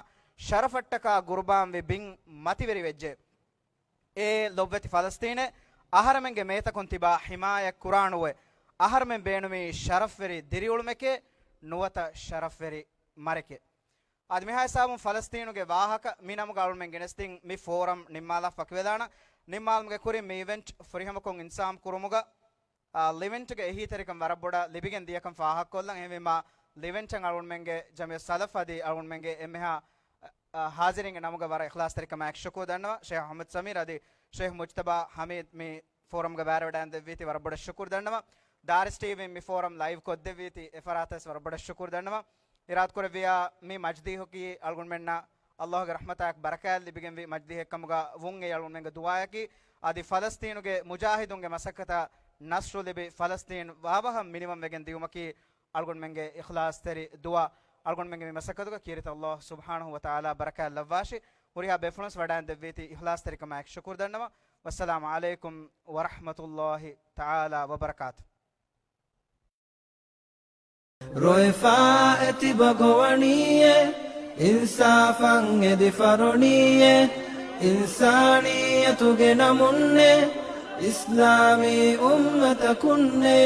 ޝަރަފަށްޓަކާ ޤުރުބާންވި ބިން މަތިވެރިވެއްޖެ. އޭ ލޮބުވެތި ފަލަސްޠީނޭ، އަހަރެމެންގެ މޭތަކުން ތިބާ ޙިމާޔަތްކުރާނުވެ، އަހަރެމެން ބޭނުމީ ޝަރަފްވެރި ދިރިއުޅުމެކޭ، ނުވަތަ ޝަރަފްވެރި މަރެކޭ. އަދި މިހާ ހިސާބުން ފަލަސްޠީނުގެ ވާހަކަ މި ނަމުގަ އަޅުމެން ގެނެސްދިން މި ފޯރަމް ނިންމާލާ ފަކިވެލާނަ. ނިންމާލުމުގެ ކުރިން މި އިވެންޓް ފުރިހަމަކޮށް އިންތިޒާމް ކުރުމުގަ، އާ، ލިވެންޓްގެ އެހީތެރިކަން ވަރަށް ބޮޑަށް ލިބިގެން ދިޔަކަން ފާހަގަކޮށްލަން. އެހެންވީމާ، ލިވެންޓަށް އަޅުގަނޑުމެންގެ ޖަމިއްޔަތު ސަލަފް އަދި އަޅުގަނޑުމެންގެ އެންމެހާ އާ، ހާޒިރީންގެ ނަމުގަ ވަރަށް އިޚްލާޞްތެރިކަމާއެކު ޝުކުރު ދަންނަވަން. ޝޭޚް އަޙްމަދު ސަމީރު އަދި ޝޭޚް މުޖްތަބާ ޙަމީދު މި ފޯރަމްގަ ބައިވެރިވެވަޑައިގެންދެއްވީތީ ވަރަށް ބޮޑަށް ޝުކުރު ދަންނަވަން. ދާރިސް ޓީވީން މި ފޯރަމް ލައިވް ކޮށްދެއްވީތީ އެފަރާތަށް ވެސް ވަރަށް ބޮޑަށް ޝުކުރު ދަންނަވަން. އިރާދަކުރެއްވިއްޔާ މި މަޖިލީހަކީ އަޅުގަނޑުމެންނަށް ﷲގެ ރަޙްމަތާއެކު ބަރަކާތް ލިބިގެންވި މަޖިލީހެއްކަމުގަ ވުން އެއީ އަޅުގަނޑުމެންގެ ދުޢާއަކީ. އަދި ފަލަސްޠީނުގެ މުޖާހިދުންގެ މަސައްކަތަށް ނަޞްރު ލިބި ފަލަސްޠީން ވާވަހަށް މިނިވަން ވެގެން ދިޔުމަކީ އަޅުގަނޑުމެންގެ އިޚްލާޞްތެރި ދުޢާ. އަޅުގަނޑުމެންގެ މި މަސައްކަތުގަ ކީރިތި ﷲ ސުބްޙާނަހޫ ވަތަޢާލާ ބަރަކާތް ލައްވާށި. ހުރިހާ ބޭފުޅުން ވެސް ވަޑައިގެންދެއްވީތީ އިޚްލާޞްތެރިކަމާއެކު ޝުކުރު ދަންނަވަން. ވައްސަލާމު ޢަލައިކުމް ވަރަޙްމަތުﷲ ތަޢާލާ ވަބަރަކާތު. ރޮއެފާ އެތިބަ ގޮވަނީއޭ، އިންސާފަށް އެދި ފަރުނީއޭ، އިންސާނިއްޔަތުގެ ނަމުންނޭ، އިސްލާމީ އުއްމަތަކުންނޭ.